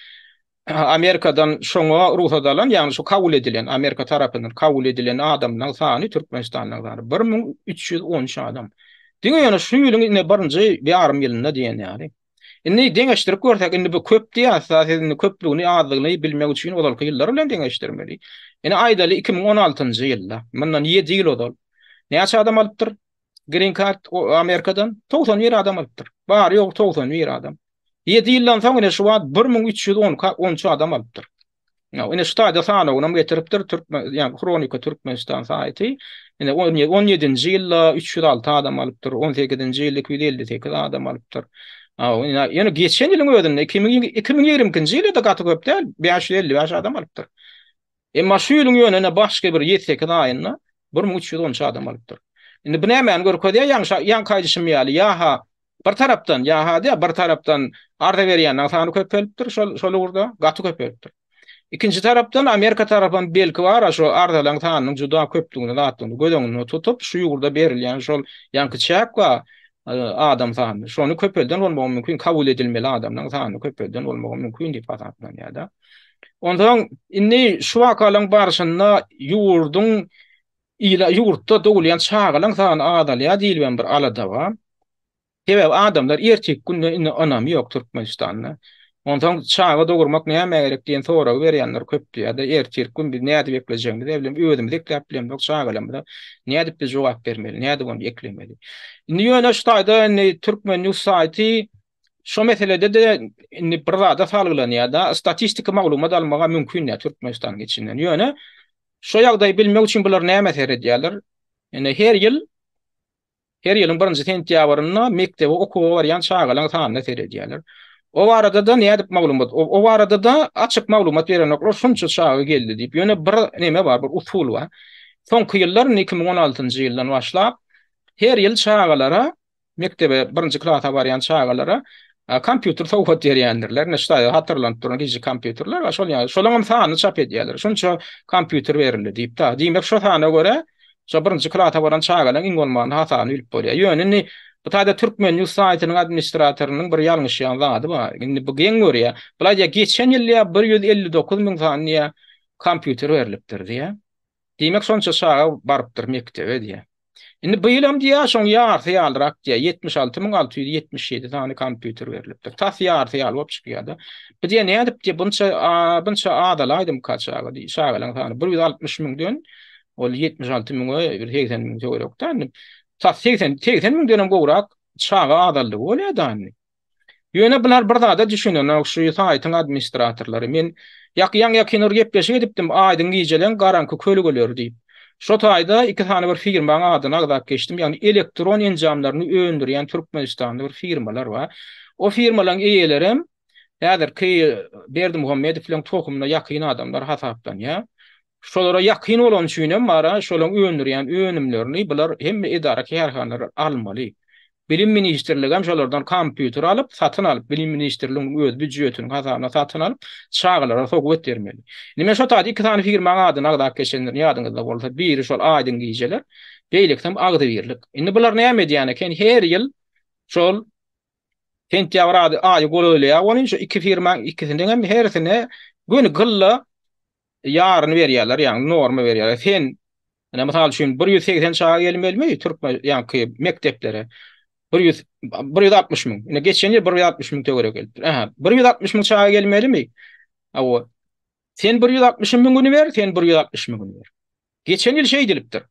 A: Amerikadan şoňa rugsat alan, ýagny şu kabul edilen, Amerika tarapyndan kabul edilen adamlaryň sany Türkmenistanyň sany 1313 adam. Diňe ýöne şu ýylyň ine birinji ýarym ýylynda diýen ýaly. Indi deňeşdirip görsek, indi bu köp diýýäs-de, siz indi köplügini, azlygyny bilmek üçin ozalky ýyllar bilen deňeşdirmeli. Ine aýdaly 2016-njy ýylda, mundan 7 ýyl ozal näçe adam alypdyr Green Card Amerikadan? 91 adam alypdyr. Bary-ýogy 91 adam. 7 ýyldan soň ine şu wagt 1313 adam alypdyr. Ýa ine şu taýda sanawynam getiripdir Türkmen, ýa Hronika Türkmenistan saýty. Ine 17-nji ýylda 306 adam alypdyr, 18-nji ýylda 258 adam alypdyr. Ýa ýöne geçen ýylyň özünde 2022-nji ýylda gaty köp däl, 555 adam alypdyr. Emma şu ýylyň ýöne ine başky bir ýedi-sekiz aýynda 1313 adam alypdyr. Indi bu nämäni görkezýär? Ýaňy ýaňky aýdyşym ýaly, ýa-ha bir tarapdan, ýa-ha diýä bir tarapdan arza berýänleriň sany köpelipdir şol şol ugurda, gaty köpelipdir. Ikinji tarapdan Amerika tarapam belki bar-a şu arzalaryň sanynyň juda köpdügini, zatdygyny göz öňünde tutup, şu ugurda berilýän şol ýaňky çäk bar, adam sanyny, şony köpelden bolmagy mümkin, kabul edilmeli adamlaryň sanyny köpelden bolmagy mümkin diýip hasaplanýar-da. Onsoň indi şu wakalaryň barşynda ýurduň ila ýurtda dogulýan çagalaryň sany azalýar diýilibem bir alada bar. Sebäbi adamlar erteki günde indi ynamy ýok Türkmenistanda. Onsoň çaga dogurmak nämä gerek diýen soragy berýänler köp diýýär-de, ertirki gün biz nädip eklejegimizi bilen özümiz ekläp bilemzok çagalarymyza nädip biz jogap bermeli, nädip ony eklemeli. Indi ýöne şu taýda indi Türkmen News saýty Şo meselede-de indi bir zada salgylanýar-da, statistiki maglumat almaga mümkin däl Türkmenistanyň içinden. Ýöne şo ýagdaýy bilmek üçin bular nämä seredýärler? Indi her ýyl her ýylyň birinji sentýabrynda mekdebe okuwa barýan çagalaryň sanyna seredýärler. O barada-da nädip maglumat, o barada-da açyk maglumat berenoklar, şunça çaga geldi diýip. Ýöne bir neme bar, bir usul bar. Soňky ýyllar, indi 2016-njy ýyldan başlap, her ýyl çagalara Mekdebe birinji klasa barýan çagalara kompýuter sowgat berýändirler. Ine şu taýda hatyrlanyp duran gijik kompýuterler bar. Şol ýaly. Şolaň hem sanyny çap edýärler. Şunça kompýuter berildi diýip da. Diýmek şo sana görä şo birinji klasa baran çagalaryň iň bolmanda hasabyny bilip bolýar. Ýöne indi bu taýda Türkmen News saýtynyň administratorynyň bir ýalňyşýan zady bar. Indi bu geň görýär. Bular diýýär geçen ýyl diýýär 159 müň sany diýýär kompýuter berlipdir diýýär. Diýmek şonça çaga barypdyr mekdebe diýýär. Indi bu ýylam diýýär, şoň ýarysy ýalyrak diýýär, 76677 sany kompýuter berlipdir. Tas ýarysy ýaly bolup çykýar-da. Bu diýýär, nädip diýýär, bunça bunça azalaýdymyka çaga diýýär, çagalaryň sany 160 müňden ol 76 müňe bir 80 müň töwerekde indi. Tas 80 80 müňdenem gowrak çaga azaldygy bolýar-da indi. Ýöne bular bir zada düşünenok şu saýtyň administratorlary. Men ýak ýaň ýakyn bir gepleşik edipdim Aýdyň gijeleň garaňky kölgeleri diýip. Şo taýda iki sany bir firmaň adyny agzap geçdim. Ýagny elektron enjamlaryny öndürýän Türkmenistanda bir firmalar bar. O firmalaryň eýelerem häzirki Berdimuhamedow bilen tohumyna ýakyn adamlar hasaplanýar. Şolara ýakyn bolany üçinem bara şolaryň öndürýän önümlerini bular hemme edara kärhanalar almaly. Bilim ministrligem şolardan kompýuter alyp, satyn alyp, Bilim ministrliginiň öz býujetiniň hasabyna satyn alyp, çagalara sowgat bermeli. Indi men şo taýda iki sany firmaň adyny agzap geçendirin, ýadyňyzda bolsa, biri şol Aýdyň gijeler, beýlekisem Agzybirlik. Indi bular näme edýän eken, her ýyl şol sentýabr ady aýy golaýlaýar welin, şu iki firmaň ikisiniňem hersine göni gylla ýaryny berýärler, ýagny norma berýärler. Sen ine mysal üçin 180 çaga gelmelimi türkmen ýaňky mekdeplere? 100 160 müň. Ine geçen ýyl 160 müň töweregi gelipdir. Aha, 160 müň çaga gelmelimi? Hawa. Sen 160 müňüni ber, sen 160 müňüni ber. Geçen ýyl şeýdilipdir.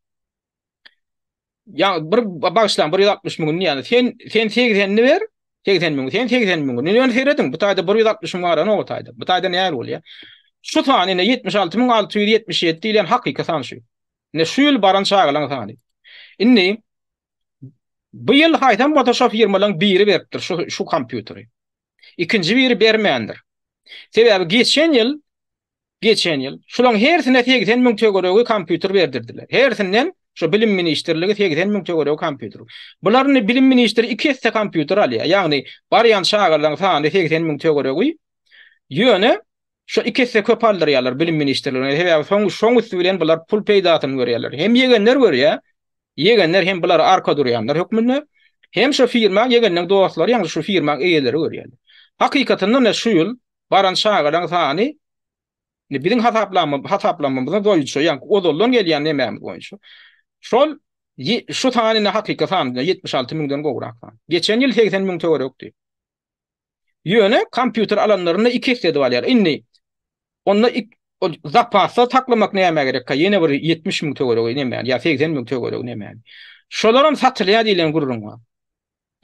A: Ýa bir bagyşlaň 160 müňüni ýa sen sen 80-ni ber, 80 müň, sen 80 müňüni. Ýöne serediň, bu taýda 160 müň baranok o taýda. Bu taýda näl bolýar? Şu san ine 76677 diýlen hakyky san şu. Ine şu ýyl baran çagalaryň sany. Indi bu ýyl haýsam bolsa şo firmalaryň biri beripdir şu şu kompýuteri. Ikinji biri bermändir. Sebäbi geçen ýyl Geçen ýyl, şulaň hersine 80 müň töweregi kompýuter berdirdiler. Hersinden şo bilim ministrligi 80 müň töweregi kompýuter. Bular indi bilim ministri iki esse kompýuter alýar. Ýagny barýan çagalaryň sany 80 müň töweregi. Ýöne şo iki esse köp aldyrýarlar bilim ministrligine. Sebäbi soň şoň üsti bilen bular pul peýdasyny görýärler. Hem ýegenler görýär, ýegenler hem bulara arka durýanlar hökmünde, hem şo firmaň ýegenleň dostlary, ýagny şu firmaň eýeleri görýärler. Hakykatynda-da şu ýyl baran çagalaň sany Indi biziň hasaplama hasaplamamyz boýunça, ýagny ozaldan gelýän nemämiz boýunça şol şu san indi hakyky san 76 müňden gowrak san. Geçen ýyl 80 müň töwerekdi. Ýöne kompýuter alanlarynda iki esse edip alýar. Indi onda ol zapasda saklamak nämä gerekkä? Ýene bir 70 müň töweregi nemäni ýa 80 müň töweregi nemäni. Şolaram satylýar diýlen gürrüň bar.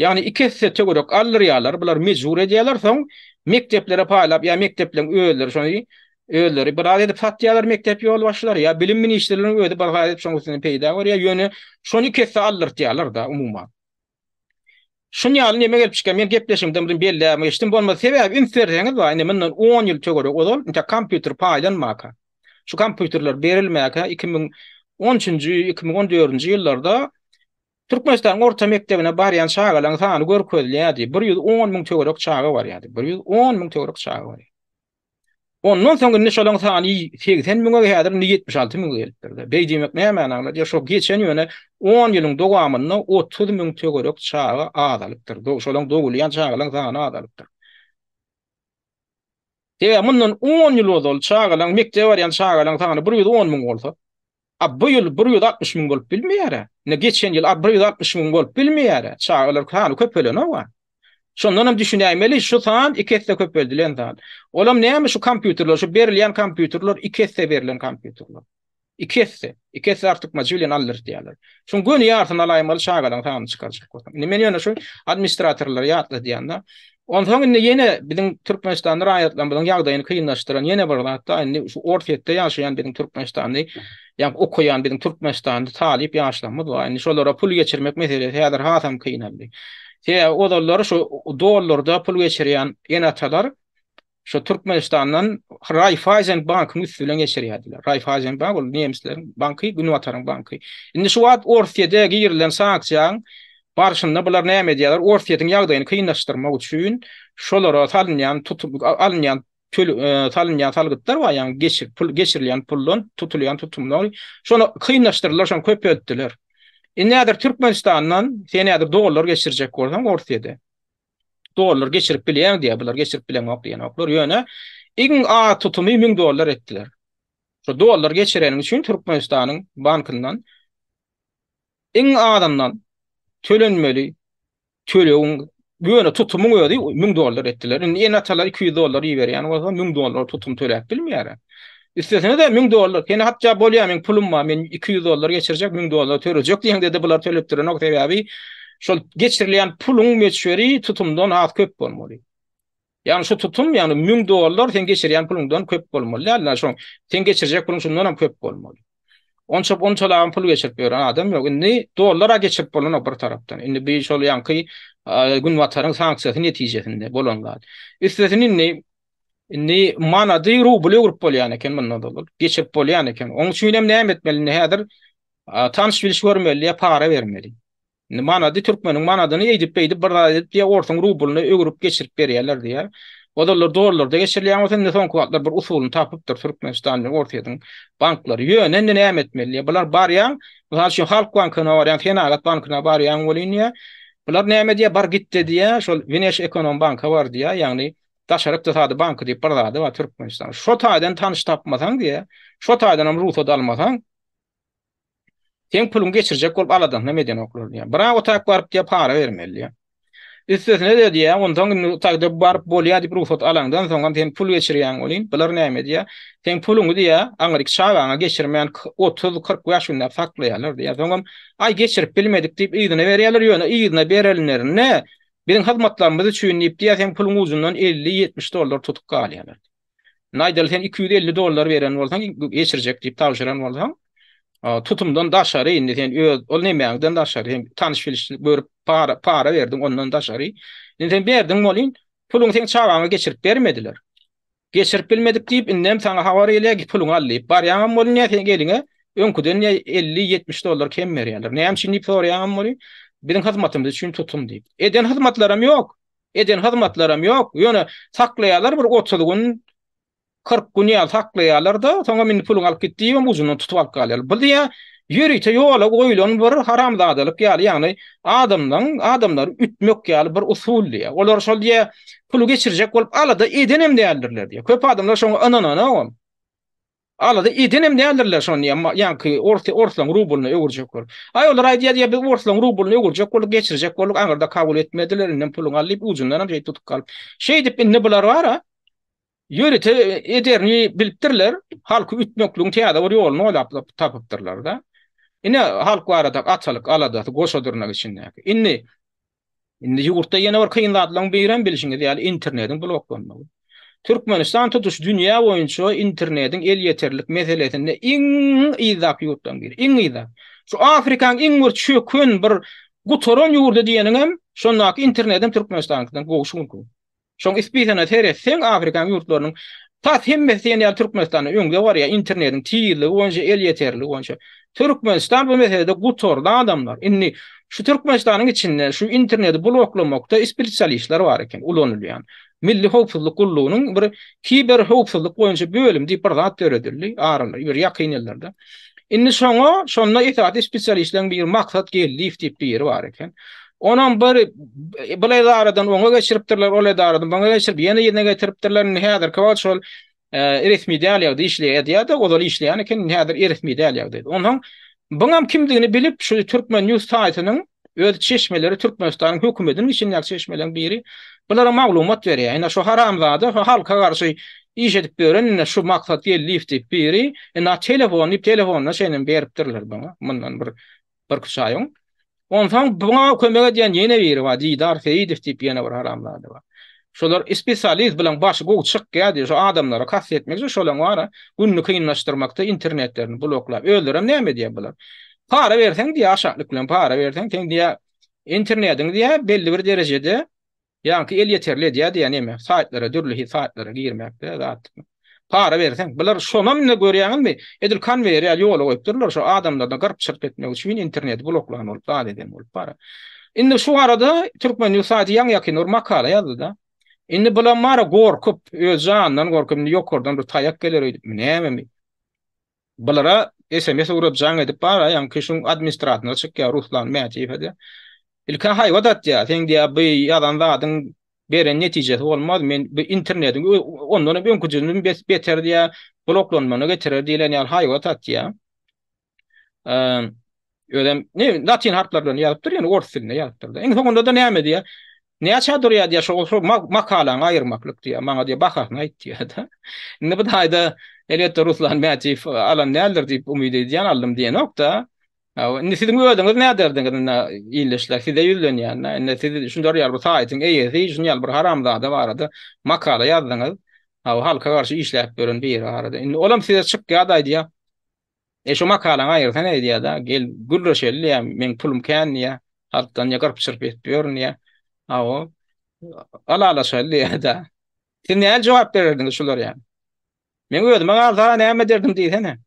A: Ýagny iki esse töwerek aldyrýarlar, bular mejbur edýärler, soň mekdeplere paýlap ýa mekdepleriň özleri şony özleri biraz edip satýarlar mekdep ýolbaşçylary ýa bilim ministrliginiň özi bir zat edip şoň üstünden peýda görýär, ýöne şony iki esse aldyrtýarlar-da umuman. Şun ýaly neme gelip çykýar, men gepleşigimde muny belläp geçdim, bolmasa sebäbi üns berseňiz bar, indi mundan on ýyl töwerek ozal intäk kompýuter paýlanmaka, şu kompýuterler berilmäkä 2013-nji, 2014-nji ýyllarda Türkmenistanyň orta mekdebine barýan çagalaryň sany görkezilýärdi. 110 müň töwerek çaga barýardy. 110 müň töwerek çaga barýar. Ondan soň indi şolaryň sany 80 müňe häzir indi 76 müňe gelipdir. Beý diýmek nämäni aňladýar? Şo geçen ýöne 10 ýylyň dowamynda 30 müň töwerek çaga azalypdyr. Şolaryň dogulýan çagalaryň sany azalypdyr. Sebäbi mundan 10 ýyl ozal çagalaryň mekdebe barýan çagalaryň sany 110 müň bolsa, A bu ýyl 160 müň bolup bilmeýär-ä. Ine geçen ýyl a 160 müň bolup bilmeýär-ä. Çagalar sany köpelenok-a. Şondan hem düşünäýmeli, şu san iki esse köpeldilen san. Olam näme şu kompýuterler, şu berilýän kompýuterler iki esse berlen kompýuterler. Iki esse. Iki esse artykmajy bilen aldyrtýarlar. Şuň göni ýarsyny alaýmaly çagalaryň sanyny çykarjak bolsaň. Indi men ýöne şu administratorlary ýatladýan-da. Onsoň indi ýene biziň Türkmenistanly raýatlarymyzyň ýagdaýyny kynlaşdyran ýene bir zat-da, indi şu Orsýetde ýaşaýan biziň türkmenistanly, ýagny okaýan biziň türkmenistanly talyp ýaşlarymyz bar. Indi şolara pul geçirmek meselesi häzir hasam kynaldy. Sebäbi ozallar şu dollarda pul geçirýän ene-atalar Şo Türkmenistandan Raiffeisen bankyň üsti bilen geçirýärdiler. Raiffeisen bank ol nemesleriň banky, Günbataryň banky. Indi şu wagt Orsýede girilen sanksiýaň barşynda bular näme edýärler? Orsýetiň ýagdaýyny kynlaşdyrmak üçin şolara salynýan tutum alynýan töl salynýan salgytlar bar, ýagny geçir pul geçirilýän puldan tutulýan tutumlar şony kynlaşdyrdylar, şony köpeltdiler. Indi häzir Türkmenistandan sen häzir dollar geçirjek bolsaň Orsýede dollar geçirip bilýäň diýýär. Bular geçirip bileňok diýenoklar. Ýöne iň az tutumy 1000 dollar etdiler. Şu dollar geçireniň üçin Türkmenistanyň bankyndan iň azyndan tölenmeli tölegiň ýöne tutumyň özi 1000 dollar etdiler. Indi ene-atalar 200 dollar iberýän bolsa 1000 dollar tutum töläp bilmeýär. Üstesine-de 1000 dollar, seni hatda bolýar meň pulum bar, men 200 dollar geçirjek, 1000 dollar tölejek diýeňde-de bular töletdirenok, sebäbi şol geçirilýän puluň möçberi tutumdan has köp bolmaly. Ýagny şu tutum, ýagny 1000 dollar sen geçirýän puluňdan köp bolmaly däl, şoň sen geçirjek puluň şundan hem köp bolmaly. Onça onçalagam pul geçirip ýören adam ýok. Indi dollara geçirip bolanok bir tarapdan. Indi bir şol ýaňky Günbataryň sanksiýasy netijesinde bolan zat. Üstesine indi Indi manady rubl öwrüp bolýan eken mundan ozal. Geçirip bolýan eken. Oň üçin hem näme etmeli indi häzir tanyş-biliş görmeli ýa para bermeli. Indi manady türkmeniň manadyny eýdip-beýdip bir zat edip diýýär, orsuň rublyna öwrüp geçirip berýärler diýýär. Ozallar dollarda geçirilýän bolsa indi soňky wagtlar bir usulyny tapypdyr Türkmenistan bilen Orsýetiň banklary. Ýöne indi näme etmeli diýýär. Bular barýaň, mysal üçin Halk bankyna barýaň, Senagat bankyna barýaň welin diýýär. Bular näme diýýär, bar git-de diýýär, şol Wneşekonom banka bar diýýär, ýagny Daşary ykdysady banky diýip bir zady bar Türkmenistanda. Şo taýdan tanyş tapmasaň diýýär, şo taýdanam rugsat almasaň, seň puluňy geçirjek bolup aladasyny hem edenoklar diýýär. Bira otak baryp diýýär, para bermeli diýýär. Üstesine-de diýýär, onsoň indi otagda baryp bolýar diýip rugsat alaňdan soňam sen pul geçirýäň welin, bular näme edýär? Seň puluňy diýýär, aňryk çagaňa geçirmän 30, 45 günläp saklaýarlar diýýär. Soňam aý geçirip bilmedik diýip yzyna berýärler, ýöne yzyna berenlerinde Biziň hyzmatlarymyz üçin diýip diýýär, seň puluň ujundan 50-70 dollar tutup galýarlar. Indi aýdaly sen 250 dollar beren bolsaň, geçirjek diýip tabşyran bolsaň, tutumdan daşary indi sen öz ol nemäňden daşary, sen tanyş-bilişlik görüp para para berdiň ondan daşary. Indi sen berdiň welin, puluňy seň çagaňa geçirip bermediler. Geçirip bilmedik diýip, indem saňa habar gelýär ki, puluňy al diýip. Barýaňam bolýar seň eliňe öňküden 50-70 dollar kem berýärler. Näme üçin diýip soraýaňam bolýar. Biziň hyzmatymyz üçin tutum diýip. Eden hyzmatlaram ýok. Eden hyzmatlaram ýok. Ýöne saklaýarlar bir 30 gün, 40 gün ýaly saklaýarlar-da, soňam indi puluňy alyp git diýibem ujundan tutup alyp galýarlar. Bu diýýär, ýörite ýola goýlan bir haramzadalyk ýaly, ýagny adamlaň, adamlary ütmek ýaly bir usul diýýär. Olar şol diýýär, puly geçirjek bolup alada edenem däldirler diýýär. Köp adamlar şoňa ynananogam. Alada edenem däldirler şony diýýär, ýaňky ors, orslaň rublyna öwürjek bolup. Aý olar aýdýar diýýär, biz orslaň rublyna öwürjek bolduk, geçirjek bolduk, aňyrda kabul etmediler, indem puluňy al diýip, ujundanam şeýdip tutup galyp. Şeýdip indi bular bar-a, Ýörite ederini bilipdirler, halky ütmekligiň täze bir ýoluny oýlap tapypdyrlar-da. Ine, halk barada atalyk aladasy goşa dyrnak içindäki. Indi, indi ýurtda ýene bir kyn zatlaryň birem bilşiňiz ýaly internetiň bloklanmagy. Türkmenistan tutuş dünýä boýunça internetiň elýeterlik meselesinde iň yzdaky ýurtlaryň biri, iň yzdaky. Şu Afrikanyň iň bir çöken, bir gutaran ýurdy diýeniňem, şondaky internetem Türkmenistanyňkydan gowy şu günki gün. Şoň ispisine seretseň Afrikanyň ýurtlarynyň tas hemmesi diýen ýaly Türkmenistandan öňde barýar internetiň tizligi boýunça, elýeterligi boýunça. Türkmenistan bu meselede gutardy adamlar. Indi şu Türkmenistanyň içinde şu interneti bloklamakda spesialistler bar eken ulanylýan. Milli howpsuzlyk gullugynyň bir kiber howpsuzlyk boýunça bölüm diýip bir zat döredildi aralar bir ýakyn ýyllarda. Indi şoňa şonda esasy spesialistleriň biri Maksat Geldiýew diýip biri bar eken. Onam bir bir edaradan oňa geçiripdirler, ol edaradan buňa geçirip, ýene ýerine getiripdirler. Indi häzirki wagt şol e, resmi däl ýagdaý işleýär edýär-de, ozal işleýän eken, indi häzir resmi däl ýagdaýda. Onsoň buňam kimdigini bilip, şu Türkmen News saýtynyň öz çeşmeleri Türkmenistanyň hökümetiniň içindäki çeşmeleriň biri bulara maglumat berýär. Ine şu haramzada, şu halka garşy iş edip ýören ine şu Maksat Geldiýew diýip biri, ine telefon diýip telefonyna çenli beripdirler buňa. Mundan bir birküç aý öň. Onsoň buňa kömek edýän ýene biri bar, Didar Seýidow diýip ýene bir haramzada bar. Şolar spesialist bilen başy gowy çykýar diýip, şu adamlara kast etmek üçin şolaň bar-a, gününi kynlaşdyrmakda internetlerini bloklap. Özlerem näme edýär bular? Para berseň diýýär, aşaklyk bilen para berseň, seň diýýär, internetiň diýýär, belli bir derejede Ýaňky elýeterli edýär diýýän neme, saýtlara, dürli hil saýtlara girmekde zat. Para berseň, bular şonam indi görýäňizmi, edil konweýer ýaly ýola goýupdyrlar, şo adamlardan gyrp-çyrp etmek üçin interneti bloklan bolup, zat eden bolup para. Indi şu arada Türkmen News saýty ýaňy-ýakynda bir makala ýazdy-da. Indi bulam bara gorkup, öz janyndan gorkup, indi ýokardan bir taýak geler öýdüpmi, nämemi? Bulara SMS ugrap jaň edip bar, ýaňky şuň administratoryna çykýar Ruslan Mätiýewe diýýär. Ilk-ä haýbat atýar, seň diýýär bu ýazan zadyň beren netijesi bolmaz, men bu internetiň ondan hem öňküjesinden beter diýýär, bloklanmagyna getirer diýlen ýaly haýbat atýar. Özem ne latyn harplary bilen ýazypdyr, ýöne ors dilinde ýazypdyr-da. Iň soňunda-da näme diýýär? Näçä durýar diýýär, şo şo makalaňy aýyrmaklyk diýýär. Maňa diýýär, bahasyny aýt diýýär-de. Indi bu taýda elbetde Ruslan Mätiýew alan däldir diýip umyt edýän, aldym diýenok-da. Indi siziň özüňiz näderdiňiz indi ildeşler, size ýüzlenýän-de. Indi siz şundar ýaly bir saýtyň eýesi, şuny ýaly bir haramzada barada makala ýazdyňyz. Halka garşy işläp ýören biri barada. Indi olam size çykýar-da aýdýar. E şu makalaňy aýyrsana diýýär-de, gel gürleşeli diýýär, meň pulum kän diýýär, halkdan diýýär gyrp-çyrp edip ýörün diýýär. Hawa, ylalaşaly diýýär-de. Siz nähili jogap bererdiňiz şular ýaly? Meň özüme galsa näme ederdim diýsene.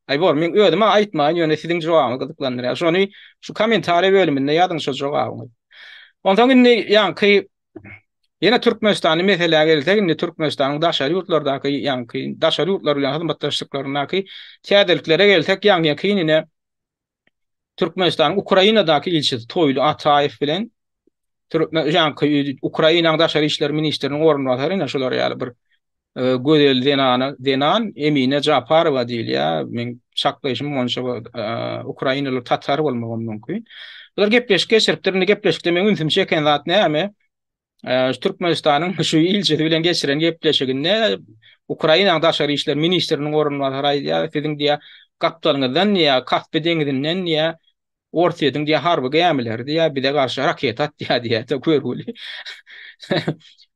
A: Aý bor, meň özüme aýtmaýyn, ýöne siziň jogabyňyz gyzyklandyrýar. Şony şu kommentariýa bölüminde ýazyň şo jogabyňyzy. Onsoň indi ýaňky Ýene Türkmenistany meselä gelsek, indi Türkmenistanyň daşary ýurtlardaky, ýaňky daşary ýurtlar bilen hyzmatdaşlyklaryndaky täzeliklere gelsek, ýaňy-ýakyn ine Türkmenistanyň Ukrainadaky ilçisi Toýly Ataýew bilen Türkmen ýaňky Ukrainanyň daşary işler ministriniň orunbasary ine şular ýaly bir e, gözel zenana zenan Emine Japarowa diýilýär. Men çaklaýşym boýunça bu e, ukrainaly tatar bolmagy mümkin. Bular gepleşik geçiripdir. Indi gepleşikde meň ünsümi çeken zat näme? E, Türkmenistanyň şu ilçisi bilen geçiren gepleşiginde Ukrainanyň daşary işler ministriniň orunbasary aýdýar, siziň diýýär, gapdalyňyzdan diýýär, Kaspi deňizinden diýýär, Orsýetiň diýýär harby gämileri diýýär bize garşy raketa atýar diýýär-de görgüli.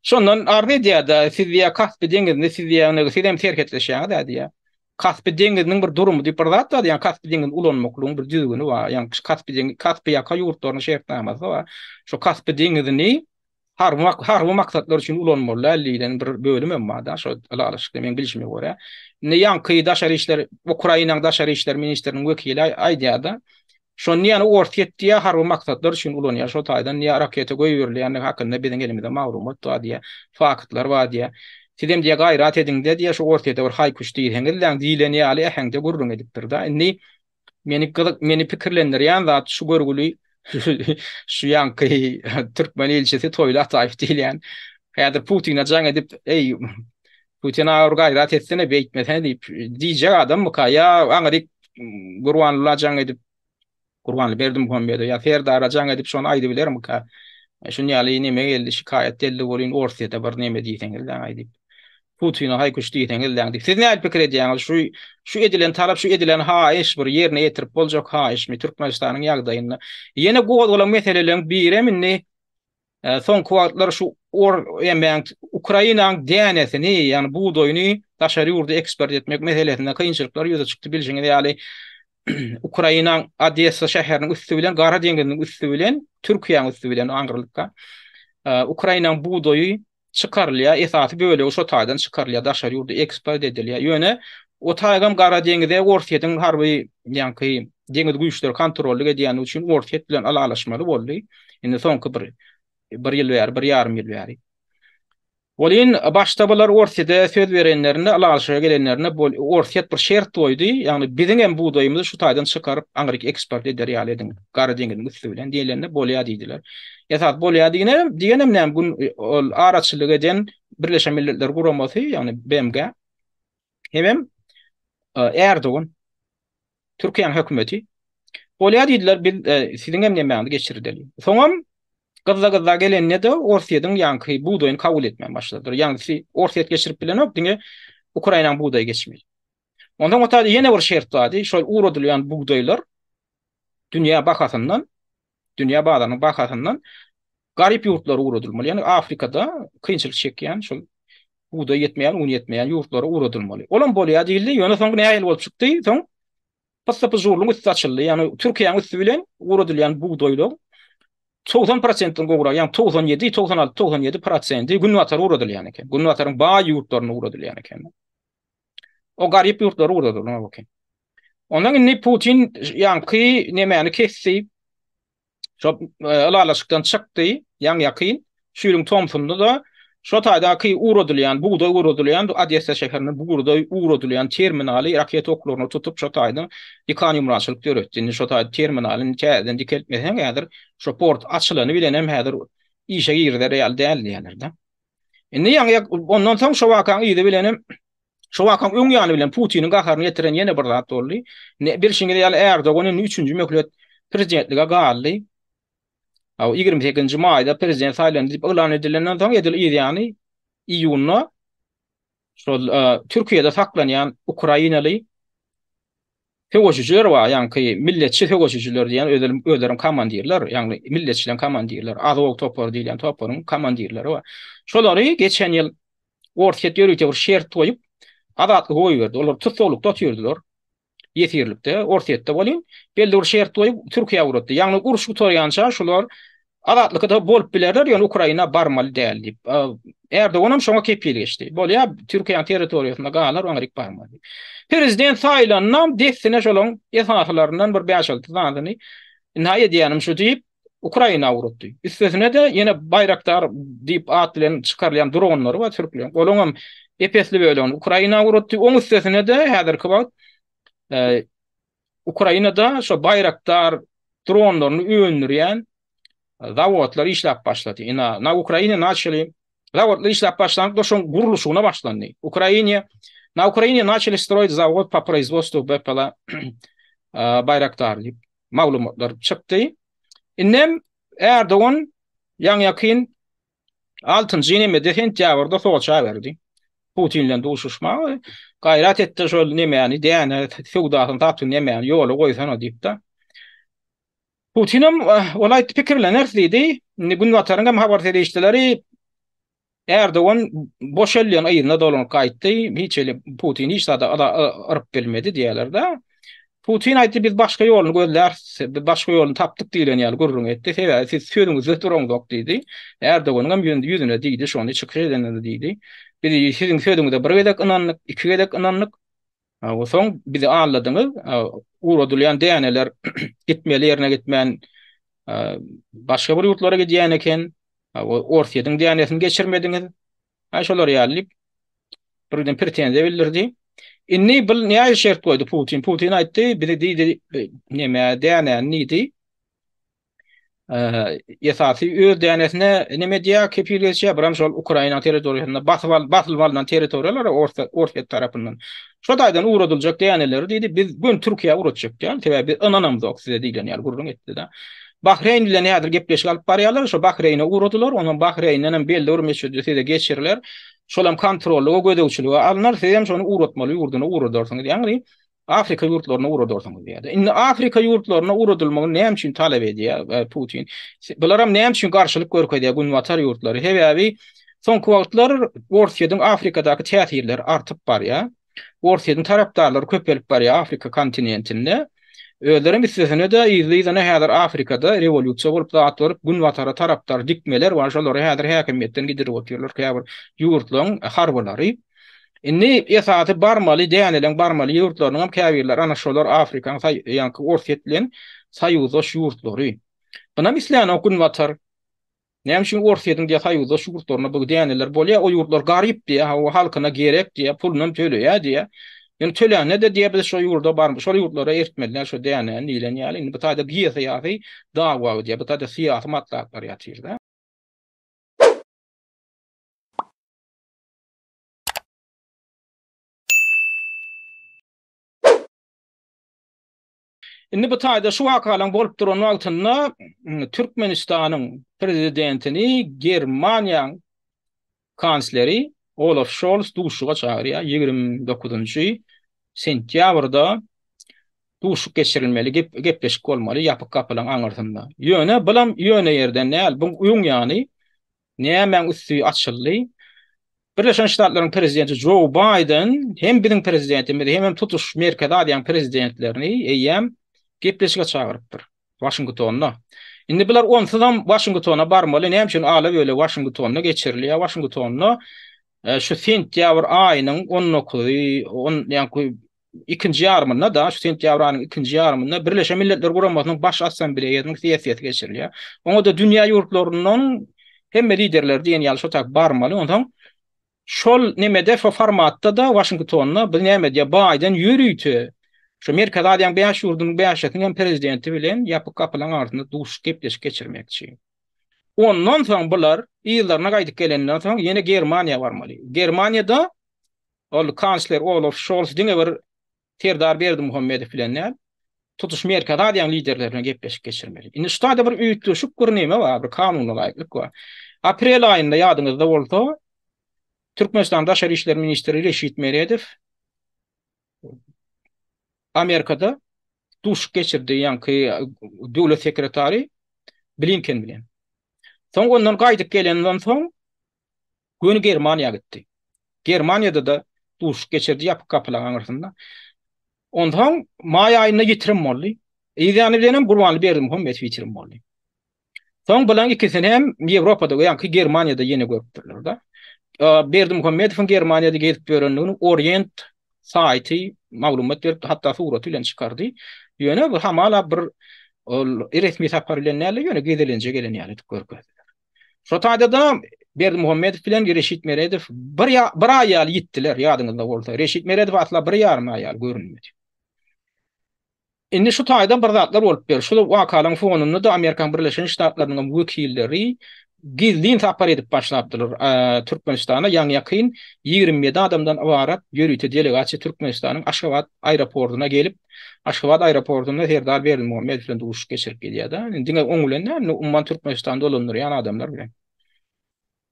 A: Şondan arz edýär-de siz diýýär Kaspi deňizinde siz diýýär siz hem serhetleşýäňiz-ä diýýär. Kaspi deňiziniň bir durumy diýip bir zat bar diýýär. Kaspi deňizini ulanmaklygyň bir düzgüni bar. Ýagny Kaspi deňizi Kaspi ýaka ýurtlarynyň şertnamasy bar. Şu Kaspi deňizini Harby harby maksatlar üçin ulanmaly däl diýlen bir bölüm hem bar-da şo ylalaşykda meň bilşime görä. Indi ýaňky daşary işler Ukrainanyň daşary işler ministriniň wekili aýdýar-da. Şony ýany Orsýet diýýär, harby maksatlar üçin ulanýar. Şo taýdan diýýär, raketa goýberilýändigi hakynda biziň elimizde maglumat bar diýýär, faktlar bar diýýär. Sizem diýýär, gaýrat ediň-de diýýär, şu Orsýete bir haý-küş diýseňizläň diýlen ýaly äheňde gürrüň edipdir-de. Indi meni gyzyk, meni pikirlendirýän zat şu görgüli şu ýaňky türkmen ilçisi Toýly Ataýew diýilýän häzir Putine jaň edip, Eý, Putin aga bir gaýrat etsene, beýtmesene diýip, diýjek adammyka? Ýa aňryk Gurbanlyla jaň edip, Gurbanly Berdimuhamedowa ýa Serdara jaň edip şony aýdybilermika? Şun ýaly neme geldi, şikaýat geldi welin Orsýete bir neme diýseňizläň-aý diýip. Putine haý-küş diýseňizläň diýip. Siz nähili pikir edýäňiz? Şu şu edilen talap, şu edilen haýyş bir ýerine ýetirip boljak haýyşmy Türkmenistanyň ýagdaýynda? Ýene gozgalan meseleleriň birem indi Soňky wagtlar şu or emäň Ukrainaň dänesini, ýagny bugdaýyny daşary ýurda eksport etmek meselesinde kynçylyklar ýüze çykdy. Bilşiňiz ýaly, Ukrainaň Odessa şäheriniň üsti bilen Gara deňziniň üsti bilen Türkiýäniň üsti bilen aňrylykda Ukrainaň bugdaýy çykarylýar, esasy bölegi şo taýdan çykarylýar, daşary ýurda eksport edilýär. Ýöne o taýgam Gara deňize Orsýetiň harby, ýaňky deňiz güýçleri kontrollyk edýäni üçin Orsýet bilen ylalaşmaly boldy. Indi soňky bir bir ýyl bäri, bir ýarym ýyl bäri. Welin başda bular Orsýete söz berenlerinde, ylalaşyga gelenlerinde Orsýet bir şert goýdy, ýagny biziň hem bugdaýymyzy şu taýdan çykaryp aňryk eksport eder ýaly ediň, Gara deňiziň üsti bilen diýlende bolýar diýdiler. Esas bolýar diýene, diýenem näme gün ol araçylyk eden Birleşen Milletler Guramasy, ýagny BMG hemem Erdogan Türkiýäniň hökümeti bolýar diýdiler, biz siziň hem nemäňizi geçirdeli. Soňam gyzza-gyzza gelende-de Orsýetiň ýaňky bugdaýyny kabul etmän başladylar. Ýaňky Orsýet geçirip bilenok, diňe Ukrainanyň bugdaýy geçmeli. Onsoň o taýda ýene bir şert bardy, şol ugradylýan bugdaýlar dünýä bahasyndan, dünýä bazarynyň bahasyndan garyp ýurtlara ugradylmaly. Ýagny Afrikada kynçylyk çekýän, şol bugdaý ýetmeýän, un ýetmeýän ýurtlara ugradylmaly. Olam bolýar diýildi, ýöne soň nähili bolup çykdy? Soň pyssy-pyjurlyň üsti açyldy. Ýagny Türkiýäniň üsti bilen ugradylýan bugdaýlar 90 prosentden gowrak, ýagny 97, 96, 97 prosenti günbatara ugradylýan eken. Günbataryň baý ýurtlaryna ugradylýan eken. O garyp ýurtlara ugradylýan eken. Ondan indi Putin ýaňky nemäni kesdi. Şo ylalaşykdan çykdy, ýaňy-ýakyn, şu ýylyň tomsunda-da şo taýdaky ugradylýan, bugdaý ugradylýan, Odessa şäherine bugdaý ugradylýan terminaly raketa oklaryna tutup, şo taýda ýykan-ýumrançylyk döretdi. Indi şo taýda terminaly indi täzeden dikeltmeseň, häzir şo port açylany bilenem häzir işe girizer ýaly däl diýýärler-de. Indi ýaňy ondan soň şo wakaň yzy bilenem Şo wakaň öň ýany bilen Putiniň gaharyny getiren ýene bir zat boldy. Indi bilşiňiz ýaly Erdogan indi üçünji möhlet prezidentlige galdy. Aw 28-nji maýda prezident saýlandy diýip yglan edilenden soň edil yz ýany iýunda şol Türkiýede saklanýan ukrainaly söweşijiler bar, ýaňky milletçi söweşijiler diýen özlerem özlerem komandirler, ýagny milletçileň komandirleri, Azow topary diýilýän toparyň komandirleri bar. Şolary geçen ýyl Orsýet ýörite bir şert goýup, azatlyga goýberdi. Olar tussaglykda otyrdylar. Ýesirlikde, Orsýetde welin, belli bir şert goýup, Türkiýä ugratdy. Ýagny uruş gutarýança şular azatlykda bolup bilerler, ýöne Ukraina barmaly däl diýip. Erdoganam şoňa kepil geçdi. Bolýar, Türkiýäniň territoriýasynda galar, oňaryk barmaz diýip. Prezident saýlandan dessine şolaryň esasylaryndan bir bäş-alty sanysyny ynha edýänim şu diýip, Ukraina ugratdy. Üstesine-de ýene Baýraktar diýip at bilen çykarylýan dronlary bar türkleriň. Olaryň hem ep-esli bölegini Ukraina ugratdy. Oň üstesine-de häzirki wagt Ukrainada şo Baýraktar dronlaryny öndürýän zawodlar işläp başlady. Ina, na Ukraina načeli zawodlar işläp başlandy, şoň gurluşygyna başlandy. Ukraina na Ukraina načeli stroýit zawod po proizwodstwu BPL Baýraktar diýip maglumatlar çykdy. Indem Erdogan ýaňy-ýakyn altynjy nemede sentýabrda Soça berdi. Putin bilen duşuşmaga. Gaýrat etdi şol nemäni, däne söwdasyny satuw nemäni ýola goýsana diýip-de. Putinem ol aýtdy pikirleneris diýdi. Indi Günbataryň hem habar serişdeleri Erdogan boş elden yzyna dolanyp gaýtdy. Hiç hili Putin hiç zada yryp bilmedi diýýärler-de. Putin aýtdy, biz başga ýoluny gözläris, biz başga ýoluny tapdyk diýlen ýaly gürrüň etdi. Sebäbi siz sözüňizde duraňzok diýdi. Erdoganyň hem ýüzüne diýdi, şony çykyş edende-de diýdi. Biz siziň sözüňize bir gezek ynandyk, iki gezek ynandyk. Soň bizi aldadyňyz. Ugradylýan däneler gitmeli ýerine gitmän başga bir ýurtlara gidýän eken. Orsýetiň dänesini geçirmediňiz. Aý şolar ýaly diýip birden pretenziýa bildirdi. Indi bu nähili şert goýdy Putin? Putin aýtdy, bizi diýdi, neme dänäni diýdi. Esasy öz dänesine neme edýär, kepil geçýär, biram şol Ukraina territoriýasynda basyp al, basylyp alnan territoriýalar Orsýet tarapyndan. Şo taýdan ugradyljak däneleri diýdi, biz göni Türkiýä ugratjak däl, sebäbi biz ynanamzok size diýlen ýaly gürrüň etdi-de. Bahreýn bilen häzir gepleşik alyp barýarlar, şo Bahreýne ugradylar, ondan Bahreýnden hem belli bir möçberde size geçiriler. Şol hem kontrollyga, gözegçilige alnar, siz hem şony ugratmaly ýurduna ugradarsyňyz. Ýagny Afrika ýurtlaryna ugradarsyňyz diýýär. Indi Afrika ýurtlaryna ugradylmagyny näme üçin talap edýär e, Putin? Bularam näme üçin garşylyk görkezýär Günbatar ýurtlary? Sebäbi soňky wagtlar Orsýetiň Afrikadaky täsirleri artyp barýar. Orsýetiň tarapdarlary köpelip barýar Afrika kontinentinde. Özlerem üstesine-de yzly-yzyna häzir Afrikada rewolýusiýa bolup zat bolup Günbatara tarapdar dikmeler bar. Şolary häzir häkimiýetden gidirip otyrlar käbir ýurtlaryň harbylary. Indi esasy barmaly däneleň barmaly ýurtlarynyň hem käbirleri ana şolar Afrikaň ýaňky Orsýet bilen soýuzdaş ýurtlary. Bunam islänok Günbatar. Näme üçin Orsýetiň diýä soýuzdaş ýurtlaryna bu däneler bolýar, o ýurtlar garyp diýä, hawa halkyna gerek diýä, pulunam töleýär diýä. Ýöne tölände-de diýä biz şo ýurda bar, şol ýurtlara eltmeli däl şo dänäni diýlen ýaly. Indi bu taýda geosyýasy dawa gidýär, bu taýda syýasy matlaplar ýatyr-da. Indi bu taýda şu wakalaryň bolup duran wagtynda Türkmenistanyň prezidentini Germaniýanyň kansleri Olaf Şols duşuşyga çagyrýar. 29-njy sentýabrda duşuşyk geçirilmeli, gepleşik bolmaly ýapyk gapylaryň aňyrsynda. Ýöne bulam ýöne ýerden däl, bu öň ýany Nämäň üsti açyldy? Birleşen Ştatlaryň prezidenti Jo Baýden hem biziň prezidentimizi, hemem tutuş Merkezi Aziýanyň prezidentlerini eýýäm gepleşige çagyrypdyr. Waşingtonda. Indi bular onsuzam Waşingtona barmaly. Näme üçin ala-böle Waşingtonda geçirilýär? Waşingtonda e, şu sentýabr aýynyň 19-y, on, ýaňky ikinji ýarymynda-da, şu sentýabr aýynyň ikinji ýarymynda Birleşen Milletler Guramasynyň Baş Assambleýasynyň sessiýasy geçirilýär. Oňa-da dünýä ýurtlaryndan hemme liderleri diýen ýaly şo tak barmaly. Onsoň şol nemede, şo formatda-da Waşingtonda biz näme edýär? Baýden ýörite şu Merkezi Aziýanyň bäş ýurdunyň bäşisiniň hem prezidenti bilen ýapyk gapylaryň arasynda duşuşyk, gepleşik geçirmekçi. Ondan soň bular yzlaryna gaýdyp gelenden soň ýene Germaniýa barmaly. Germaniýada Ol kansler Olaf Şols diňe bir Serdar Berdimuhamedow bilen däl, tutuş Merkezi Aziýanyň liderleri bilen gepleşik geçirmeli. Indi şu taýda bir üýtgeşik bir neme bar, bir kanuna laýyklyk bar. Aprel aýynda ýadyňyzda bolsa, Türkmenistanyň Daşary işler ministri Reşit Meredow Amerikada duşuşyk geçirdi, ýaňky döwlet sekretary Blinken bilen. Soň ondan gaýdyp gelenden soň Göni Germaniýa gitdi. Germaniýada-da duşuşyk geçirdi ýapyk gapylaryň aňyrsynda. Onsoň maý aýynda ýitirim boldy. Yz ýany bilenem Gurbanly Berdimuhamedow ýitirim boldy. Soň bularyň ikisini hem Ýewropada, ýaňky Germaniýada ýene görüpdirler-de. Berdimuhamedowyň Germaniýada gezip ýörendigini Orient saýty maglumat beripdi, hatda suraty bilen çykardy. Ýöne bu hamala bir ol resmi sapar bilen däl-de, ýöne gezelenje gelen ýaly edip görkezdiler. Şo taýda-da Berdimuhamedow bilen Reşit Meredow bir, bir aý ýaly ýitdiler, ýadyňyzda bolsa. Reşit Meredow asla bir ýarym aý ýaly görünmedi. Indi şu taýda bir zatlar bolup ber. Şu wakalaryň fonunda-da Amerikanyň Birleşen Ştatlarynyň hem wekilleri gizlin sapar edip başlapdylar. Türkmenistana ýaňy-ýakyn 27 adamdan ybarat ýörite delegasiýa Türkmenistanyň Aşgabat aeroportuna gelip, Aşgabat aeroportunda Serdar Berdimuhamedow bilen duşuşyk geçirip gelýär-de. Indi diňe oň bilen däl, indi umuman Türkmenistany dolandyrýan adamlar bilen.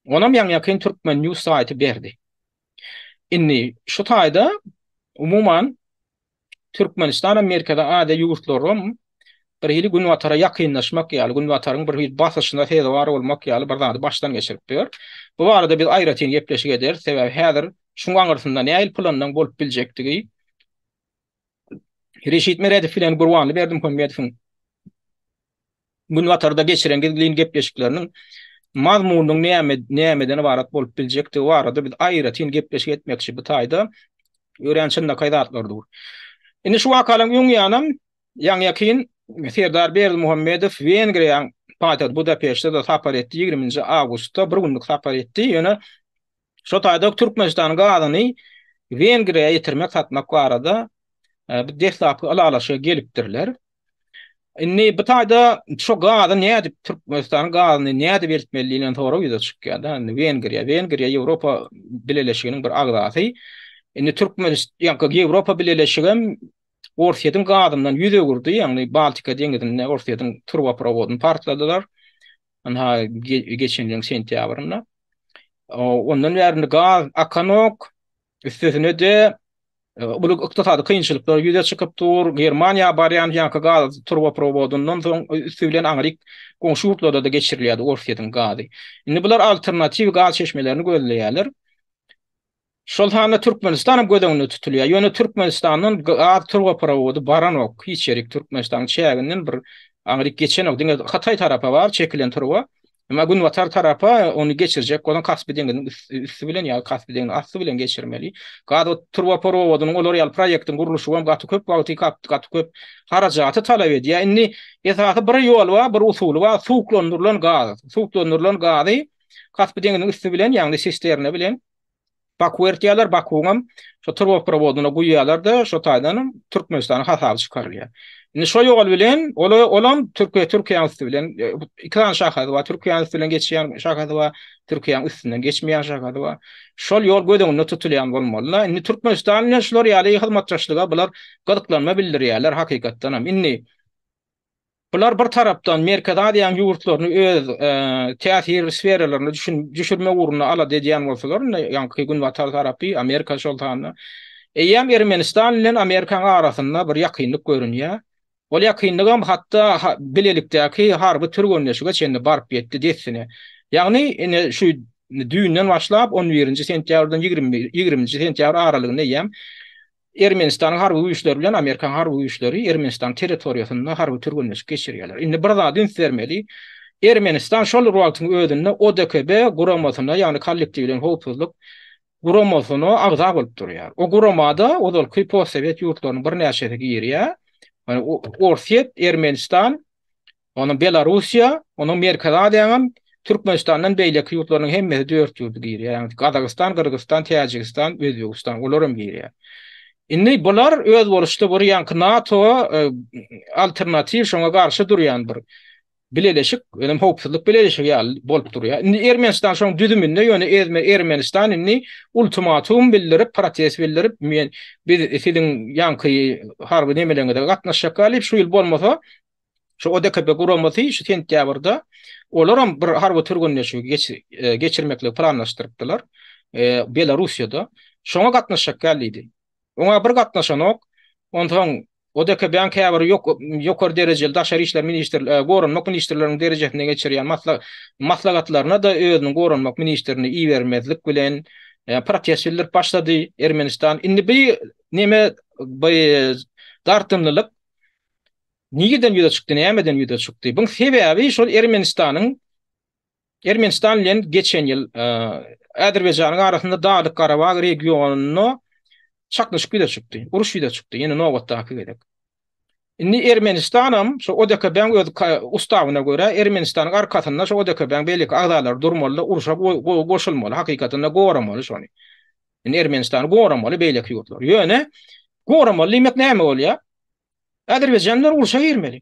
A: Onam ýaňy-ýakyn Turkmen News saýty berdi. Indi şu taýda umuman Türkmenistan hem Merkezi Aziýa ýurtlaram bir hili Günbatara ýakynlaşmak ýaly, Günbataryň bir hili basyşyna sezewar bolmak ýaly bir zady başdan geçirip ýör. Bu barada biz aýratyn gepleşik ederis, sebäbi häzir şuň aňyrsynda nähili planyň bolup biljekdigi Reşit Meredow bilen Gurbanly Berdimuhamedowyň Günbatarda geçiren gizlin gepleşikleriniň mazmunynyň näme nämeden ybarat bolup biljekdigi barada biz aýratyn gepleşik etmekçi bu taýda örän çynlakaý zatlar dur. Indi şu wakalaryň öň ýanam ýaňy-ýakyn Serdar Berdimuhamedow Wengriýanyň paýtagty Budapeşte-de sapar etdi, 20-nji awgustda bir günlük sapar etdi. Ýöne şo taýda Türkmenistanyň gazyny Wengriýa ýetirmek, satmak barada bir deslapky ylalaşyga gelipdirler. Indi bu taýda şu gazy nädip Türkmenistanyň gazyny nädip eltmeli diýlen sorag ýüze çykýar-da. Indi Wengriýa, Wengriýa Ýewropa Bileleşiginiň bir agzasy. Indi Türkmenistan, ýa Ýewropa Bileleşigem Orsýetiň gazyndan ýüz öwürdi, ýagny Baltika deňizinde Orsýetiň turbaprowodyny partladylar. Ynha geçen ýylyň sentýabrynda. Ondan bäri indi gaz akanok. Üstesine-de uly ykdysady kynçylyklar ýüze çykyp dur. Germaniýa barýan ýaňky gaz turbaprowodyndan soň üsti bilen aňryk goňşy ýurtlarda-da geçirilýärdi Orsýetiň gazy. Indi bular alternatiw gaz çeşmelerini gözleýärler. Şol sanda Türkmenistan hem göz öňünde tutulýar. Ýöne Türkmenistandan gaz turbaprowody baranok. Hiç ýerik Türkmenistanyň çäginden bir aňryk geçenok. Diňe Hytaý tarapa bar çekilen turba. Emma günbatar tarapa ony geçirjek bolsaň Kaspi deňiziniň üsti bilen ýa Kaspi deňiziniň asty bilen geçirmeli. Gaz turbaprowodynyň olar ýaly proýektiň gurluşygy hem gaty köp wagty, gaty köp harajaty talap edýär. Indi esasy bir ýol bar, bir usuly bar, suwuklandyrylan gaz. Suwuklandyrylan gazy Kaspi deňiziniň üsti bilen, ýagny sisterna bilen Baku eltýärler, Bakuňam şo turbaprowodyna guýýarlar-da, şo taýdanam Türkmenistanyň hasaby çykarylýar. Indi şo ýol bilen, ol olam Türkiýe, Türkiýäniň üsti bilen, iki sany şahasy bar, Türkiýäniň üsti bilen geçýän şahasy bar, Türkiýäniň üstünden geçmeýän şahasy bar. Şol ýol göz öňünde tutulýan bolmaly-da. Indi Türkmenistan bilen şular ýaly hyzmatdaşlyga bular gyzyklanma bildirýärler hakykatdanam. Indi Bular bir tarapdan Merkezi Aziýanyň ýurtlaryny öz täsir sferalaryna düşürmek ugrunda alada edýän bolsalar, indi ýaňky günbatar tarapy, Amerika şol sanda, eýýäm Ermenistan bilen Amerikanyň arasynda bir ýakynlyk görünýär. Ol ýakynlygam hatda bilelikdäki harby türgenleşige çenli baryp ýetdi dessine. Ýagny ine şu düýnden başlap on birinji sentýabrdan ýigriminji sentýabr aralygynda eýýäm Ermenistanyň harby güýçleri bilen Amerikanyň harby güýçleri Ermenistanyň territoriýasynda harby türgenleşik geçirýärler. Indi bir zada üns bermeli. Ermenistan şol bir wagtyň özünde ODKB guramasyna, ýagny kollektiwleýin howpsuzlyk guramasyna agza bolup durýar. O guramada ozalky postsowet ýurtlarynyň birnäçesi girýär. Orsýet, Ermenistan, Onuň Belarussiýa, onuň Merkezi Aziýanyň Türkmenistandan beýleki ýurtlarynyň hemmesi dört ýurdy girýär. Ýagny Gazagystan, Gyrgyzystan, Täjigistan, Özbegistan olar hem girýär. Indi bular özboluşly bir ýaňky NATO alternatiw şoňa garşy durýan bir bileleşik, ýöne howpsuzlyk bileleşigi ýaly bolup durýar. Indi Ermenistan şoň düzüminde, ýöne Ermenistan indi ultimatum bildirip, protest bildirip, men biz siziň ýaňky harby nemeleňize gatnaşjak diýip, şu ýyl bolmasa Şu ODKB guramasy şu sentýabrda olaram bir harby türgenleşigi geçirmekligi planlaşdyrypdylar. Belarussiýada. Şoňa gatnaşjak däl diýdi. Oňa bir gatnaşanok. Onsoň ODKB-niň käbir ýokary derejeli daşary işler ministr, goranmak ministrleriniň derejesinde geçirýän maslahatlaryna-da özüniň goranmak ministrini ibermezlik bilen protest bildirip başlady Ermenistan. Indi bi neme bi dartgynlylyk Nireden ýüze çykdy, nämeden ýüze çykdy? Buň sebäbi şol Ermenistanyň Ermenistan bilen geçen ýyl Azerbaýjanyň arasynda Daglyk-Garabag regionynda çaknyşyk ýüze çykdy, uruş ýüze çykdy, ýene nobatdaky gezek. Indi Ermenistanam şo ODKB-niň öz ustawyna görä Ermenistanyň arkasynda şo ODKB-niň beýleki agzalary durmaly-da, urşa goşulmaly, hakykatynda goramaly şony. Indi Ermenistany goramaly beýleki ýurtlar. Ýöne goramaly diýmek näme bolýar? Azerbaýjan bilen urşa girmeli.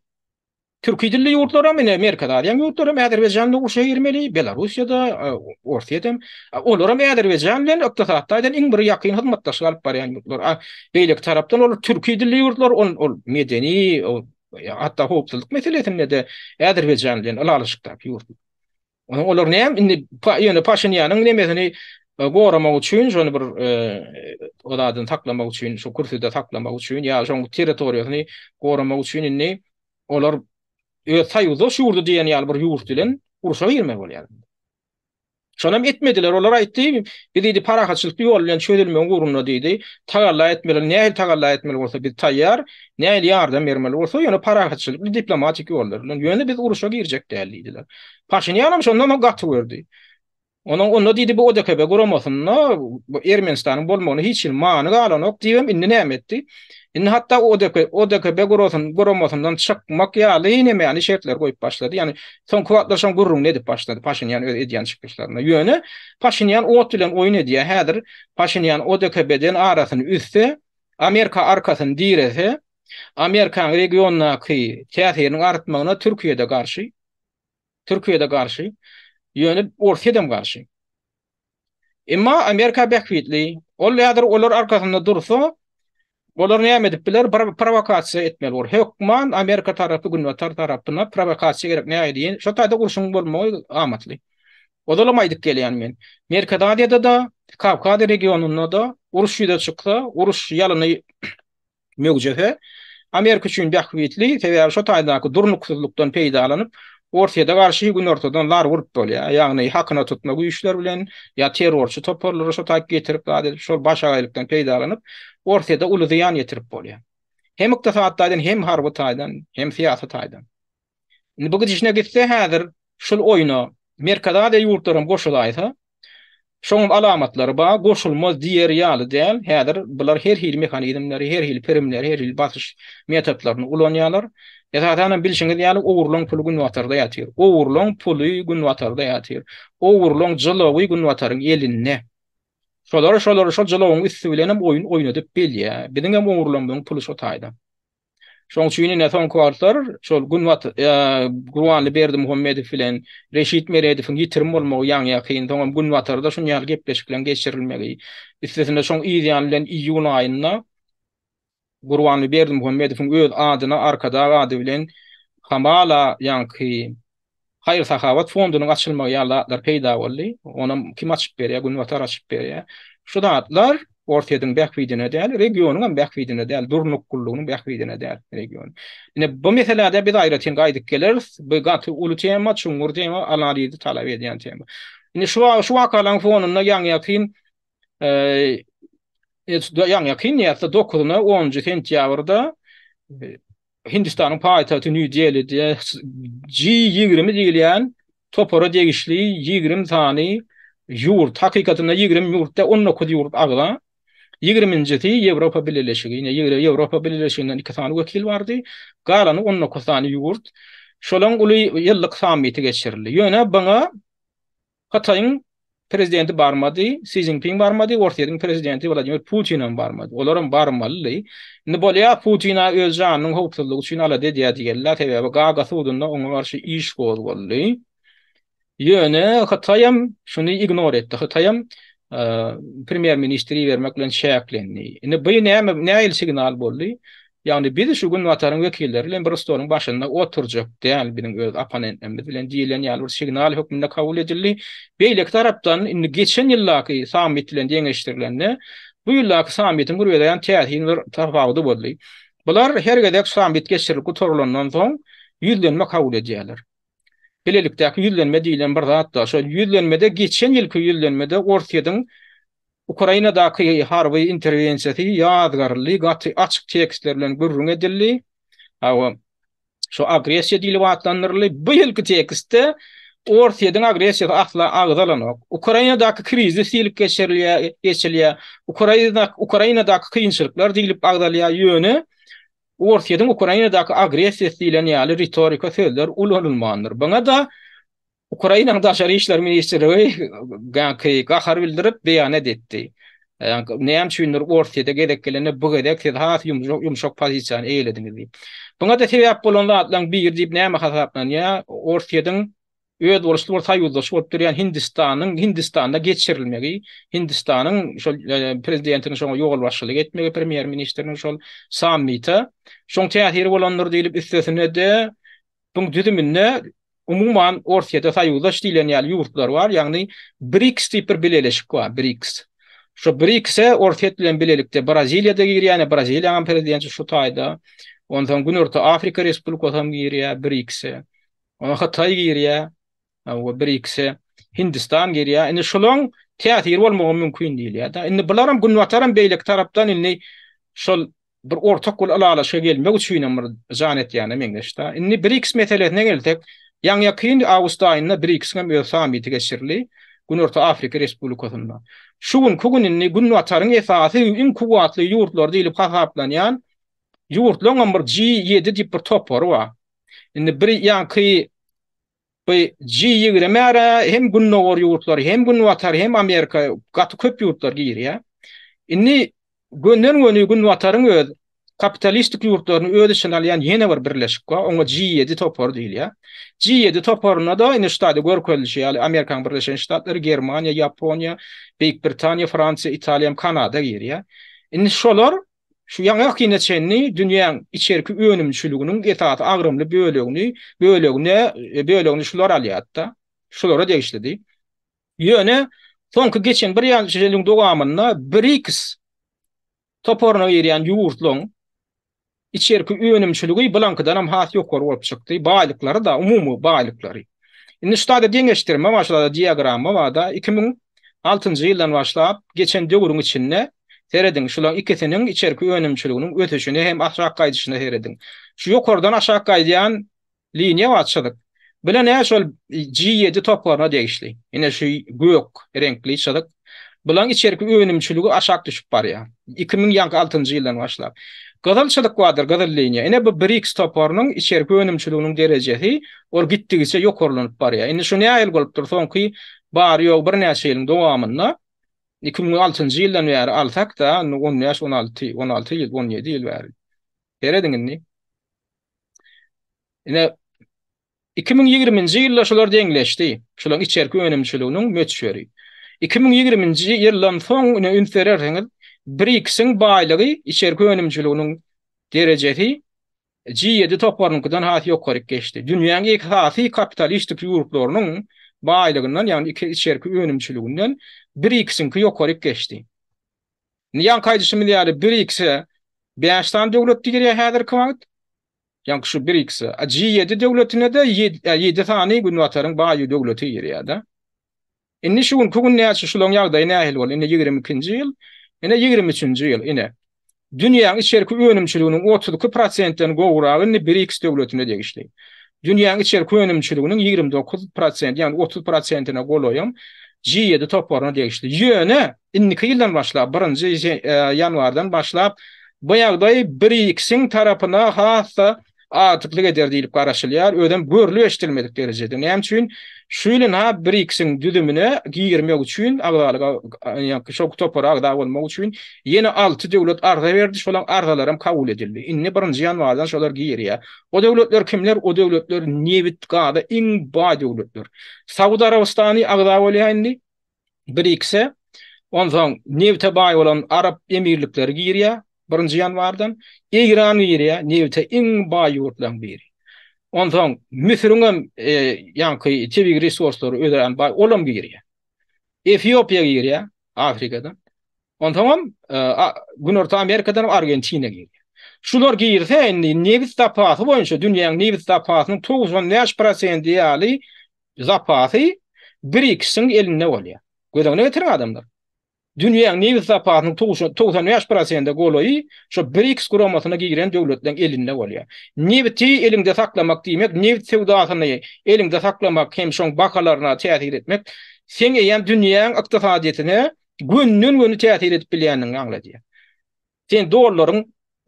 A: Türki dilli ýurtlaram ine Merkezi Aziýanyň ýurtlaram Azerbaýjan bilen urşa girmeli, Belarussiýada, Orsýet hem. Olaram Azerbaýjan bilen ykdysady taýdan iň bir ýakyn hyzmatdaşlyk alyp barýan ýurtlar. Beýleki tarapdan olar türki dilli ýurtlar, ol medeni, hatda howpsuzlyk meselesinde-de Azerbaýjan bilen ylalaşykdaky ýurtlar. Onuň olar näme indi ýöne Paşinýanyň nemesini goramak üçin, şony bir o zadyny saklamak üçin, şu kürsüde saklamak üçin ýa şoň territoriýasyny goramak üçin indi olar öz soýuzdaş ýurdy diýen ýaly bir ýurt bilen urşa girmeli bolýar. Şonam etmediler. Olar aýtdy, biz diýdi parahatçylykly ýol bilen çözülmegiň ugrunda diýdi, tagalla etmeli, nähili tagalla etmeli bolsa biz taýýar, nähili ýardam bermeli bolsa, ýöne parahatçylykly diplomatik ýollar bilen, ýöne biz urşa girjek däl diýdiler. Paşinýanam şondan soň gaty gördi. Onuň onda diýdi bu ODKB guramasynda bu Ermenistanyň bolmagyna hiç hili many galanok diýibem indi näme etdi? Indi hatda ODK, ODKB gurasyn, guramasyndan çykmak ýaly nemäni şertleri goýup başlady. Ýagny soňky wagtlar şoň gürrüňini edip başlady Paşinýan öz edýän çykyşlarynda. Ýöne Paşinýan ot bilen oýun edýär. Häzir Paşinýan ODKB-den arasyny üzse, Amerika arkasyny direse, Amerikanyň regiondaky täsiriniň artmagyna Türkiýe-de garşy. Türkiýe-de garşy. Ýöne Orsýet hem garşy. Emma Amerika bähbitli. Ol häzir olar arkasynda dursa, olar näme edip biler? Bir prowokasiýa etmeli bor. Hökman Amerika tarapy Günbatar tarapyna prowokasiýa gerek. Näme diýen? Şo taýda urşuň bolmagy amatly. Ozalam aýdyp gelýän men. Merkezi Aziýada-da, Kawkaz regionynda-da uruş ýüze çyksa, uruş ýalyny möwjese, Amerika üçin bähbitli, sebäbi şo taýdaky durnuksyzlykdan peýdalanyp, Orsýete garşy günortadan zarba urup bolýar. Ýagny hakyna tutma güýçler bilen ýa terrorçy toparlary şo taýyk getirip zat edip, şol başagaýlykdan peýdalanyp, Orsýete uly zyýan ýetirip bolýar. Hem ykdysady taýdan, hem harby taýdan, hem syýasy taýdan. Indi bu gidişine gitse häzir şul oýuna Merkezi Aziýa ýurtlaram goşulaýsa, şoňam alamatlary bar, goşulmaz diýer ýaly däl. Häzir bular her hili mehanizmleri, her hili pirimleri, her hili basyş metodlaryny ulanýarlar. Esasanam bilşiňiz ýaly ogurlaň puly günbatarda ýatyr. Ogurlaň puly günbatarda ýatyr. Ogurlaň jylawy günbataryň elinde. Şolary şolary şol jylawyň üsti bilenem oýun oýnadyp bilýär. Biziňem ogurlamyzyň puly şo taýda. Şoň üçin ine soňky wagtlar şol Günbat Gurbanly Berdimuhamedow bilen Reşit Meredowyň ýitirim bolmagy ýaňy-ýakyn, soňam Günbatarda şuny ýaly gepleşikleriň geçirilmegi, üstesine şoň yz ýany bilen iýun aýynda Gurbanly Berdimuhamedowyň öz adyna Arkadag ady bilen hamala ýaňky Haýyr-sahawat fondunyň açylmagy ýaly zatlar peýda boldy. Onam kim açyp berýär? Günbatar açyp berýär. Şu zatlar Orsýetiň bähbidine däl, regionyň hem bähbidine däl, durnuklylygynyň bähbidine däl region. Ine bu meselede biz aýratyn gaýdyp geleris. Bu gaty uly tema, çuňňur tema, analizi talap edýän tema. Indi şu şu wakalaryň fonunda ýaňy-ýakyn ýaňy-ýakyn diýýäs-de dokuzyna, onunjy sentýabrda Hindistanyň paýtagty Nýu-Delide G 20 diýilýän topara degişli 20 sany ýurt, hakykatynda 20 ýurt däl, 19 ýurt agza. Ýigriminjisi Ýewropa Bileleşigi, ine Ýewropa Bileleşiginden 2 sany wekil bardy. Galany 19 sany ýurt. Şolaň uly ýyllyk sammiti geçirildi. Ýöne buňa Hytaýyň prezidenti barmady, Si Szinpin barmady, Orsýetiň prezidenti Wladimir Putin hem barmady. Olaram barmalydy. Indi bolýar, Putin-a öz janynyň howpsuzlygy üçin alada edýär diýeliler, sebäbi Gaaga sudunda oňa garşy iş gozgaldy. Ýöne Hytaýam şuny ignor etdi. Hytaýam premýer-ministri ibermek bilen çäklendi. Indi bu näme, nähili signal boldy? Ýagny biz şu Günbataryň wekilleri bilen bir stoluň başynda oturjak däl, biziň öz opponentlerimiz bilen diýlen ýaly bir signal hökmünde kabul edildi. Beýleki tarapdan indi geçen ýyldaky sammit bilen deňeşdirilende, bu ýyldaky sammitiň bir örän täsin bir tapawudy boldy. Bular her gezek sammit geçirilip gutarylandan soň ýüzlenme kabul edýärler. Bilelikdäki ýüzlenme diýlen bir zat bar. Şol ýüzlenmede geçen ýylky ýüzlenmede Orsýetiň Ukrainadaky harby interwensiýasy ýazgaryldy, gaty açyk tekstler bilen gürrüň edildi. Hawa, şo agressiýa diýlip atlandyryldy. Bu ýylky tekstde Orsýetiň agressiýasy asla agzalanok. Ukrainadaky krizis diýlip geçirilýär, geçilýär. Ukraina Ukrainadaky kynçylyklar diýlip agzalýar, ýöne Orsýetiň Ukrainadaky agressiýasy diýlen ýaly ritorika sözler ulanylmandyr. Buňa-da Ukrainanyň Daşary işler ministrligi gaňky gahar bildirip beýanat etdi. Näme üçindir Orsýete gezek gelende bu gezek siz has ýumşak pozisiýany eýelediňiz diýip. Buňa-da sebäp bolan zatlaryň biri diýip näme hasaplanýar? Orsýetiň özboluşly bir soýuzdaşy bolup durýan Hindistanyň Hindistanda geçirilmegi, Hindistanyň şol prezidentiniň şoňa ýolbaşçylyk etmegi, premýer-ministriniň şol sammite şoň täsiri bolandyr diýlip üstesine-de Buň düzüminde umuman Orsýete soýuzdaş diýlen ýaly ýurtlar bar, ýagny BRICS diýip bir bileleşik bar, BRICS. Şo BRICS-e Orsýet bilen bilelikde Braziliýa-da girýär, ýa Braziliýanyň prezidenti şu taýda. Onsoň Günorta Afrika Respublikasy hem girýär BRICS-e. Onsoň Hytaý girýär we BRICS-e Hindistan girýär. Indi şolaň täsiri bolmagy mümkin diýilýär-de. Indi bularam Günbataram beýleki tarapdan indi şol bir ortak bir ylalaşyga gelmek üçin hem bir jan etýäne meňzeş-dä. Indi BRICS meselesine gelsek, ýaňy-ýakyn awgust aýynda BRICS-iň hem öz sammiti geçirildi Günorta Afrika Respublikasynda. Şu günki gün indi Günbataryň esasy iň kuwwatly ýurtlary diýlip hasaplanýan. Ýurtlaryň hem bir G7 diýip bir topary bar. Indi bir ýaňky bu G20 ara hem gündogar ýurtlary, hem günbatar, hem Amerika gaty köp ýurtlar girýär. Indi gönden-göni günbataryň öz kapitalistik ýurtlaryny öz içine alýan ýene bir birleşik bar. Oňa G7 topary diýilýär. G7 toparynda-da indi şu taýda görkezilişi ýaly Amerikanyň Birleşen Ştatlary, Germaniýa, Ýaponiýa, Beýik Britaniýa, Fransiýa, Italiýa hem Kanada girýär. Indi şolar Şu ýaňy-ýakynda çenli dünýäň içerki önümçiliginiň esasy agramly bölegini, bölegine, bölegini şular alýardy-da. Şulara degişlidi. Ýöne soňky geçen bir ýylyň dowamynda BRICS toparyna girýän ýurtlaryň içerki önümçiligi bulaňkydanam has ýokary bolup çykdy. Baýlyklary-da, umumy baýlyklary. Indi şu taýda deňeşdirme bar, şu taýda diagramma bar-da. 2006-njy ýyldan başlap geçen döwrüň içinde Serediň, şularyň ikisiniň içerki önümçiliginiň ösüşine hem aşak gaýdyşyna serediň. Şu ýokardan aşak gaýdýan liniýa bar, çyzyk. Bile nä şol G7 toparyna degişli. Ine şu gök reňkli çyzyk. Bularyň içerki önümçiligi aşak düşüp barýar. 2000 ýaňky altynjy ýyldan başlap. Gyzyl çyzyk bardyr, gyzyl liniýa. Ine bu BRICS toparynyň içerki önümçiliginiň derejesi, ol gitdigiçe ýokarlanyp barýar. Indi şu nähili bolupdyr soňky bary-ýogy birnäçe ýylyň dowamynda 2006-njy ýyldan bäri alsak-da, indi on bäş, 16, 16 ýyl, 17 ýyl bäri. Serediň indi. Ine 2020-nji ýylda şular deňleşdi. Şularyň içerki önümçiliginiň möçberi. 2020-nji ýyldan soň ine üns berersiňiz, BRICS-iň baýlygy, içerki önümçiliginiň derejesi G7 toparynyňkydan has ýokaryk geçdi. Dünýäň esasy kapitalistik ýurtlarynyň baýlygyndan, ýagny içerki önümçiliginden BRICS-iňki ýokaryk geçdi. Indi ýaňky aýdyşymyz ýaly BRICS-e bäş sany döwlet girýär häzirki wagt. Ýaňky şu BRICS-e. G7 döwletine-de ýedi sany Günbataryň baý döwleti girýär-de. Indi şu günki gün näçe şularyň ýagdaýy nähili boldy? Ine 22-nji ýyl, ine 23-nji ýyl, ine. Dünýäň içerki önümçiliginiň 32 prosentden gowragy indi BRICS döwletine degişli. Dünýäň içerki önümçiliginiň 29 prosent, ýagny 30 prosentine golaýam G7 toparyna degişli. Ýöne indiki ýyldan başlap, birinji ýanwardan başlap bu ýagdaý BRICS-iň tarapyna has-da agdyklyk eder diýlip garaşylýar. Özem görlüp-eşidilmedik derejede. Näme üçin? Şu ýyl ynha BRICS-iň düzümine girmek üçin, agzalyga, ýa-da şol topara agza bolmak üçin ýene alty döwlet arza berdi, şolaň arzalaram kabul edildi. Indi birinji ýanwardan şolar girýär. O döwletler kimler? O döwletler nebit-gaza iň baý döwletler. Saud Arabystany agza bolýar indi. BRICS-e, onsoň nebite baý bolan Arap Emirlikleri girýär birinji ýanwardan. Eýran girýär, nebite iň baý ýurtlaryň biri. Onsoň Müsüriň hem ýaňky tebigy resurslary örän baý, olam girýär. Efiopiýa girýär Afrikadan. Onsoňam Günorta Amerikadan Argentina girýär. Şular girse indi nebit zapasy boýunça dünýäň nebit zapasynyň 95 prosenti ýaly zapasy BRICS-iň elinde bolýar. Göz öňüne getiriň adamlar. Dünýäň nebit zapasynyň 95 prosente golaýy şo BRICS guramasyna giren döwletleriň elinde bolýar. Nebiti eliňde saklamak diýmek, nebit söwdasyny eliňde saklamak hem şoň bahalaryna täsir etmek, seň eýýäm dünýäň ykdysadyýetine gönden-göni täsir edip bilýändigiňi aňladýar. Sen dollaryň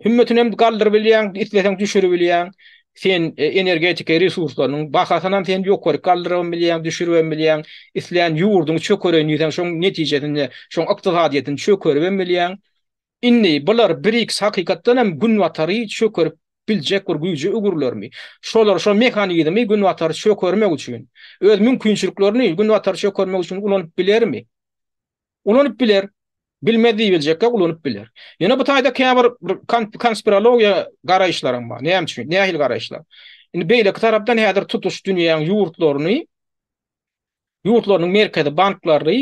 A: hümmetini hem galdyrybilýäň, isleseň düşüribilýäň. Sen e, energetika resurslarynyň bahasyny hem sen ýokaryk galdyrybam bilýäň, düşüribem bilýäň. Islän ýurduňy çökereýin diýseň, şoň netijesinde şoň ykdysadyýetini çökeribem bilýäň. Indi bular BRICS hakykatdan hem Günbatary çökerip biljek bir güýje öwrülermi? Şolar şo mehanizmi Günbatary çökermek üçin, öz mümkinçiliklerini Günbatary çökermek üçin ulanyp bilermi? Ulanyp biler. Bilmez diýibiljekkä ulanyp biler. Ýöne bu taýda käbir bir konspirologiýa garaýyşlaram bar. Näme üçin? Nähili garaýyşlar? Indi beýleki tarapdan häzir tutuş dünýäň ýurtlaryny ýurtlarynyň merkezi banklary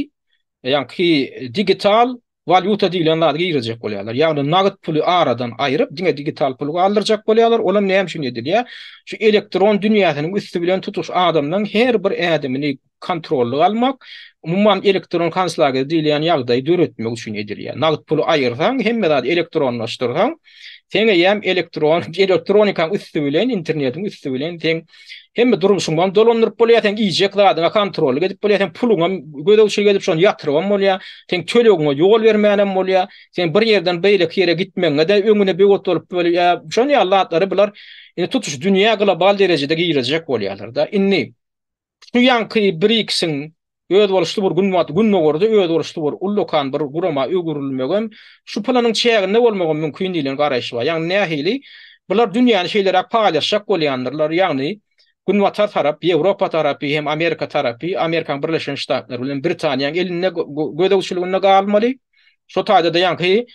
A: ýaňky digital walýuta diýlen zady girizjek bolýarlar. Ýagny nagt puly aradan aýryp, diňe digital puly galdyrjak bolýarlar. Olam näme üçin edilýär? Şu elektron dünýäsiniň üsti bilen tutuş adamlaryň her bir ädimini kontrollyk almak, umuman elektron konslager diýilýän ýagdaýy döretmek üçin edilýär. Nagt puly aýyrsaň, hemme zady elektronlaşdyrsaň, Seň eýýäm elektron, elektronikaň üsti bilen, internetiň üsti bilen seň hemme durmuşyňam dolandyryp bolýar, seň iýjek zadyňa kontrollyk edip bolýar, seň puluňam gözegçilik edip şony ýatyrybam bolýar, seň tölegiňe ýol bermänem bolýar, seň bir ýerden beýleki ýere gitmegiňe-de öňüne böwet bolup bolýar. Şon ýaly zatlary bular indi tutuş dünýä global derejede girizjek bolýarlar-da. Indi Şu ýaňky BRICS-iň özboluşly bir günbat gündogarda özboluşly bir ullakan bir gurama öwrülmegem şu planyň çäginde bolmagam mümkin diýlen garaýyş bar. Ýagny nähili? Bular dünýäni şeýleräk paýlaşjak bolýandyrlar, ýagny Günbatar tarap, Ýewropa tarapy hem Amerika tarapy, Amerikanyň Birleşen Ştatlary bilen Britaniýanyň elinde gözegçiliginde galmaly. Şo taýda-da ýaňky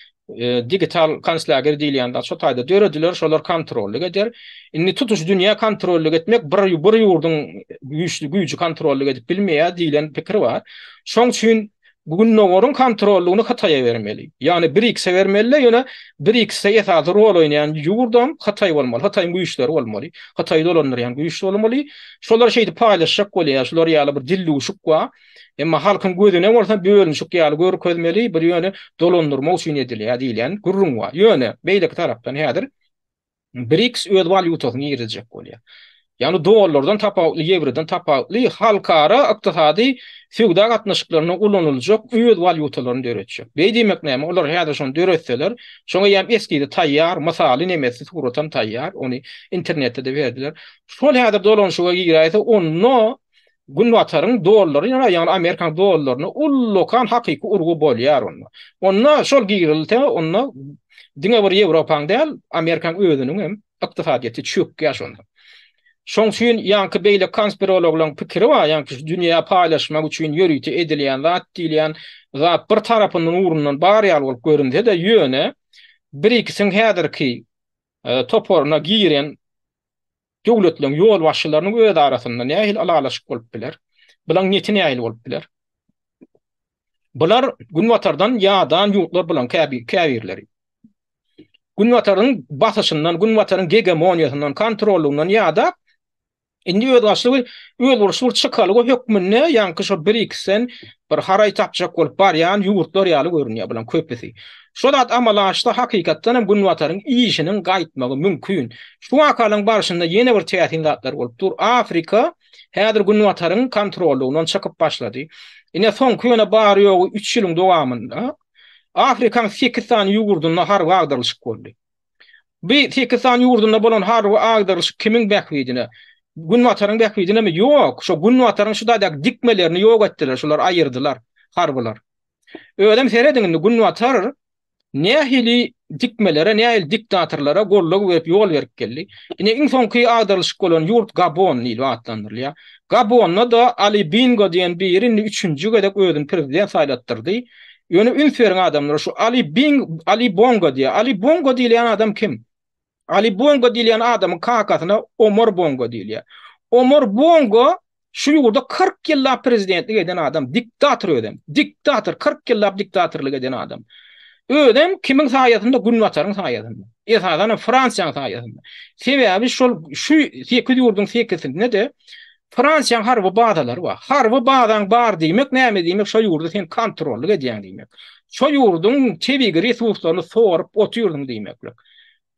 A: digital konslager diýilýän zat şo taýda dörediler, şolar kontrollyk eder. Indi tutuş dünýä kontrollyk etmek bir bir ýurduň güýçli güýji kontrollyk edip bilmeýär diýlen pikir bar. Şoň üçin Gündogaryň kontrollygyny Hytaýa bermeli. Ýagny BRICS-e bermeli-de, ýöne BRICS-de esasy rol oýnaýan ýurdam Hytaý bolmaly, Hytaýyň güýçleri bolmaly, Hytaýy dolandyrýan güýç bolmaly. Şolar şeýdip paýlaşjak bolýar, şular ýaly bir dildüwşük bar. Emma halkyň gözüne bolsa bölünişik ýaly görkezmeli, bir ýöne dolandyrmak üçin edilýär diýlen gürrüň bar. Ýöne beýleki tarapdan häzir BRICS öz walýutasyny girizjek bolýar. Ýagny dollardan tapawutly, ýewrodan tapawutly halkara ykdysady söwda gatnaşyklarynda ulanyljak öz walýutalaryny döretjek. Beý diýmek näme? Olar häzir şony döretseler, şoňa eýýäm eskizi taýýar, mysaly nemesi suratam taýýar, ony internetde-de berdiler. Şol häzir dolanyşyga giräýse, onda Günbataryň dollary, ýagny Amerikanyň dollaryna ullakan hakyky urgy bolýar onda. Onda şol girilse, onda diňe bir Ýewropaň däl, Amerikanyň özüniň hem ykdysadyýeti çökýär şonda. Şoň üçin ýaňky beýle konspirologlaryň pikiri bar, ýaňky şu dünýä paýlaşmak üçin ýörite edilýän zat diýilýän zat bir tarapyndan ugrundan bar ýaly bolup görünse-de, ýöne BRICS-iň häzirki toparyna giren Döwletleriň ýolbaşçylarynyň öz arasynda nähili ylalaşyk bolup biler? Bulaň neti nähili bolup biler? Bular Günbatardan ýadan ýurtlar bulaň käbirleri. Günbataryň basyşyndan, Günbataryň gegemoniýasyndan, kontrollygyndan ýadap, indi özbaşly bir özboluşly bir çykalga hökmünde ýaňky şo BRICS-den bir haraý tapjak bolup barýan ýurtlar ýaly görünýär bulaň köpüsi. Şo zat amala aşsa hakykatdan hem Günbataryň işiniň gaýtmagy mümkin. Şu wakalaryň barşynda ýene bir täsin zatlar bolup dur. Afrika häzir Günbataryň kontrollygyndan çykyp başlady. Ine soňky ýöne bary-ýogy üç ýylyň dowamynda Afrikaň sekiz sany ýurdunda harby agdarylyşyk boldy. Bu sekiz sany ýurdunda bolan harby agdarylyşyk kimiň bähbidine? Günbataryň bähbidinemi? Ýok. Şo Günbataryň şu taýdaky dikmelerini ýok etdiler, şolar aýyrdylar harbylar. Özem serediň indi Günbatar nähili dikmelere, nähili diktatorlara goldaw berip, ýol berip geldi. Ine iň soňky agdarylyşyk bolan ýurt Gabon diýlip atlandyrylýar. Gabonda-da Ali Bingo diýen biri indi üçünji gezek özüni prezident saýlatdyrdy. Ýöne üns beriň adamlar şu Ali Bing, Ali Bongo diýýär. Ali Bongo diýilýän adam kim? Ali Bongo diýilýän adamyň kakasyna Omar Bongo diýilýär. Omar Bongo şu ýurda 40 ýyllap prezidentlik eden adam, diktator özem. Diktator, 40 ýyllap diktatorlyk eden adam. Özem kimiň saýasynda? Günbataryň saýasynda. Esasan hem Fransiýanyň saýasynda. Sebäbi şol şu 8 ýurduň sekizisinde-de Fransiýanyň harby bazalary bar. Harby bazaň bar diýmek näme diýmek? Şo ýurdy sen kontrollyk edýäň diýmek. Şo ýurduň tebigy resurslaryny sorup otyrsyň diýmeklik.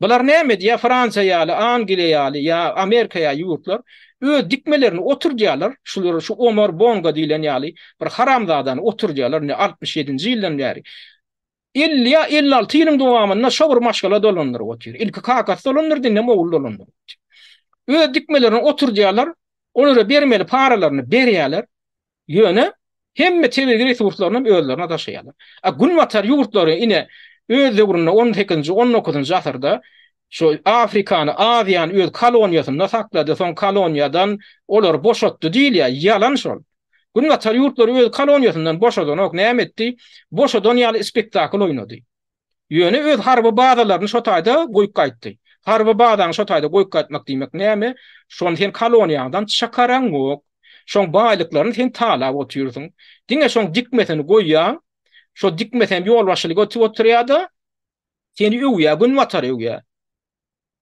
A: Bular näme edýär? Fransiýa ýaly, Angliýa ýaly ýa Amerika ýaly ýurtlar öz dikmelerini oturdýarlar. Şular şu Omar Bongo diýlen ýaly bir haramzadany oturdýarlar indi 67-nji ýyldan bäri. 50 ýa 56 ýylyň dowamynda şo bir maşgala dolandyryp otyr. Ilki kakasy dolandyrdy, indem ogly dolandyryp otyr. Öz dikmelerini oturdýarlar, olara bermeli paralaryny berýärler. Ýöne hemme tebigy resurslaryny hem özlerine daşaýarlar. A günbatar ýurtlary ine öz döwründe on sekizinji, on dokuzynjy asyrda şu Afrikany, Aziýany öz koloniýasynda saklady, soň koloniýadan olary boşatdy diýilýär. Ýalan şol. Günbatar ýurtlary öz koloniýasyndan boşadanok, näme etdi? Boşadan ýaly spektakl oýnady. Ýöne öz harby bazalaryny şo taýda goýup gaýtdy. Harby bazaňy şo taýda goýup gaýtmak diýmek näme? Şony sen koloniýaňdan çykaraňok. Şoň baýlyklaryny sen talap otyrsyň. Diňe şoň dikmesini goýýaň. Şo dikmesi hem ýolbaşçylyk etip oturýar-da, seni öwýär, Günbatary öwýär.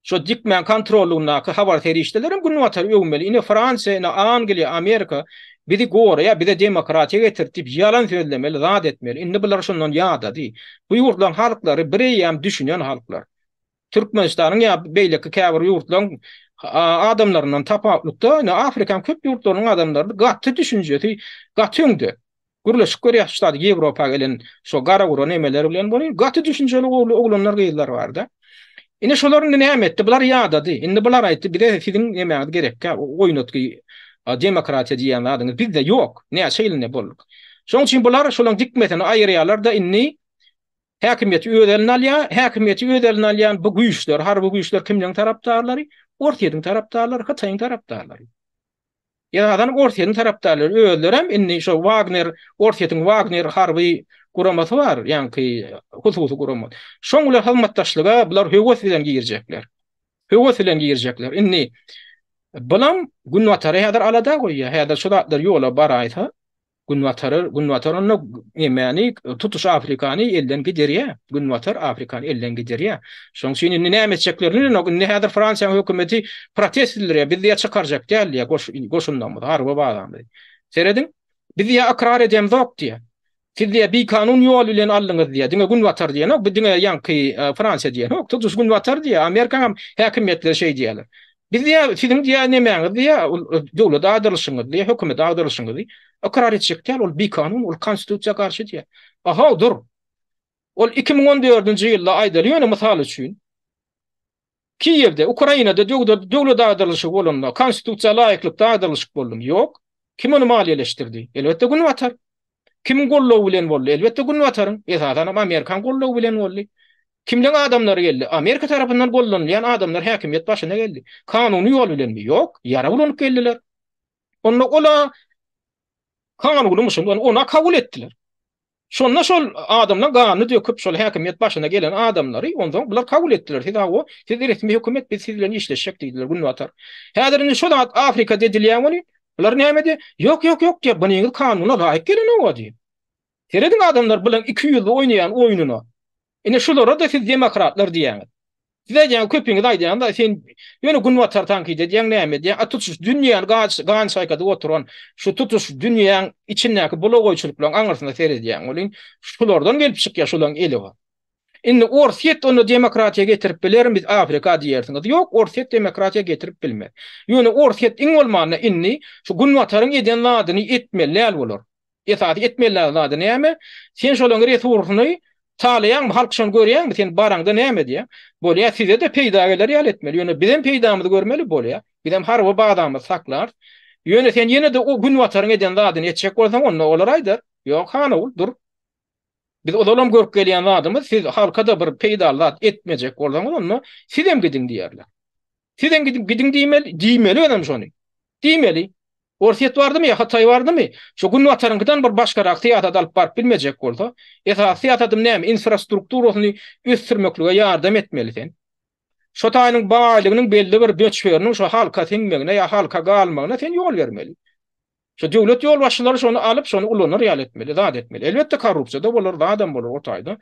A: Şo dikmäň kontrollygyndaky habar serişdelerem Günbatary öwmeli. Ine Fransiýa, ine Angliýa, Amerika bizi goraýar, bize demokratiýa getirdi diýip ýalan sözlemeli, zat etmeli. Indi bular şondan ýadady. Bu ýurtlaryň halklary bireýýäm düşünen halklar. Türkmenistanyň ýa beýleki käbir ýurtlaryň adamlaryndan tapawutlykda, ine Afrikanyň köp ýurtlarynyň adamlary gaty düşünjesi gaty öňde. Gürleşip görýäs şu zady Ýewropa gelen şo gara-gura nemeler bilen bolýar. Gaty düşünjeli oglanlar gyzlar barda. Ine şolar indi näme etdi? Bular ýadady. Indi bular aýtdy, bize siziň nemäňiz gerekkä, oýnatgy demokratiýa diýýän zadyňyz bizde ýok. Näçe ýyl indi bolduk. Şonuň üçin bular şolaryň dikmesini aýyrýarlar-da indi häkimiýeti öz eline alýar. Häkimiýeti öz eline alýan bu güýçler, harby güýçler kimleň tarapdarlary? Orsýetiň tarapdarlary, Hytaýyň tarapdarlary. Esasan Orsýetiň tarapdarlary özlerem indi şo Wagner, Orsýetiň Wagner harby guramasy bar, ýaňky hususy gurama. Şoň bilen hyzmatdaşlyga bular höwes bilen girjekler. Höwes bilen girjekler. Indi bulam Günbatary häzir alada goýýar. Häzir şu zatlar ýola baraýsa, Günbatary, Günbatar onda nemäni, tutuş Afrikany elden giderýär. Günbatar Afrikany elden giderýär. Şonuň üçin indi näme etjeklerini bilenok. Indi häzir Fransiýanyň hökümeti protest bildirýär. Biz diýýär çykarjak däl diýýär goş, goşunlarymyzy, harby bazamyzy. Serediň. Biz diýýär ykrar edemzok diýýär. Siz diýýär bikanun ýol bilen aldyňyz diýýär. Diňe Günbatar diýenok, bu diňe ýaňky Fransiýa diýenok. Tutuş Günbatar diýýär. Amerikanyň häkimiýetleri şeý diýýärler. Biz diýýär, siziň diýýär nemäňiz diýýär, ol döwlet agdarylyşyňyz diýýär, hökümet agdarylyşyňyzy ykrar etjek däl, ol bikanun, ol konstitusiýa garşy diýýär. Aha, dur. Ol 2014-nji ýylda aýdaly, ýöne mysal üçin, Kiýewde, Ukrainada döwlet agdarylyşygy bolanda, konstitusiýa laýyklykda agdarylyşyk boldumy? Ýok. Kim ony maliýeleşdirdi? Elbetde, Günbatar. Kimiň goldawy bilen boldy? Elbetde, Günbataryň, esasanam Amerikanyň goldawy bilen boldy. Kimleň adamlary geldi? Amerika tarapyndan goldanylýan adamlar häkimiýet başyna geldi. Kanuny ýol bilenmi? Ýok, ýarag ulanyp geldiler. Onda ol-a kanunymyşyn, ony-a kabul etdiler. Şonda şol adamlaň ganyny döküp, şol häkimiýet başyna gelen adamlary onsoň bular kabul etdiler. Siz hawa, siz resmi hökümet, biz siz bilen işleşjek diýdiler, Günbatar. Häzir indi şo zat Afrikada edilýän welin, bular näme diýýär? Ýok, ýok, ýok diýýär, bunyňyz kanuna laýyk gelenok-a diýýär. Serediň adamlar bulaň ikiýüzli oýnaýan oýnuna. Ine şulara-da siz demokratlar diýýäňiz. Siz aýdýaňyz, köpiňiz aýdýaňyz-da, sen ýöne Günbatar tankyt edýäň, näme edýäň, a tutuş dünýäni gan çaýkadyp oturan şu tutuş dünýäň içindäki bulagaýçylyklaryň aňyrsyna seredýäň welin, şulardan gelip çykýar, şularyň eli bar. Indi Orsýet onda demokratiýa getirip bilermi biz Afrika diýersiňiz. Ýok, Orsýet demokratiýa getirip bilmez. Ýöne Orsýet iň bolmanda indi şu Günbataryň eden zadyny etmeli däl bolar. Esasy etmeli zady näme? Sen şolaň resursyny talaýaňmy, halk şony görýäňmi, sen baraňda näme edýäň? Bolýa, size-de peýda geler ýaly etmeli. Ýöne bizem peýdamyzy görmeli, bolýa. Bizem harby bazamyzy saklarys. Ýöne sen ýene-de o Günbataryň eden zadyny etjek bolsaň, onda olar aýdar, Ýok, han ogul, dur. Biz ozalam görüp gelýän zadymyz, siz halka-da bir peýdaly zat etmejek bolsaňyz, onda sizem gidiň diýerler. Sizem gidiň, gidiň diýmeli, diýmeli özem şony. Diýmeli. Orsýet bardymy ýa Hytaý bardymy? Şu Günbataryňkydan bir başgarak syýasat alyp baryp bilmejek bolsa, esasy syýasadym näme? Infrastrukturasyny ösdürmeklige ýardam etmeli sen. Şo taýynyň baýlygynyň belli bir möçberiniň şo halka siňmegine ýa halka galmagyna sen ýol bermeli. Şo döwlet ýolbaşçylary şony alyp, şony ulanar ýaly etmeli, zat etmeli. Elbetde korrupsiýa-da bolar, zadam bolar o taýda.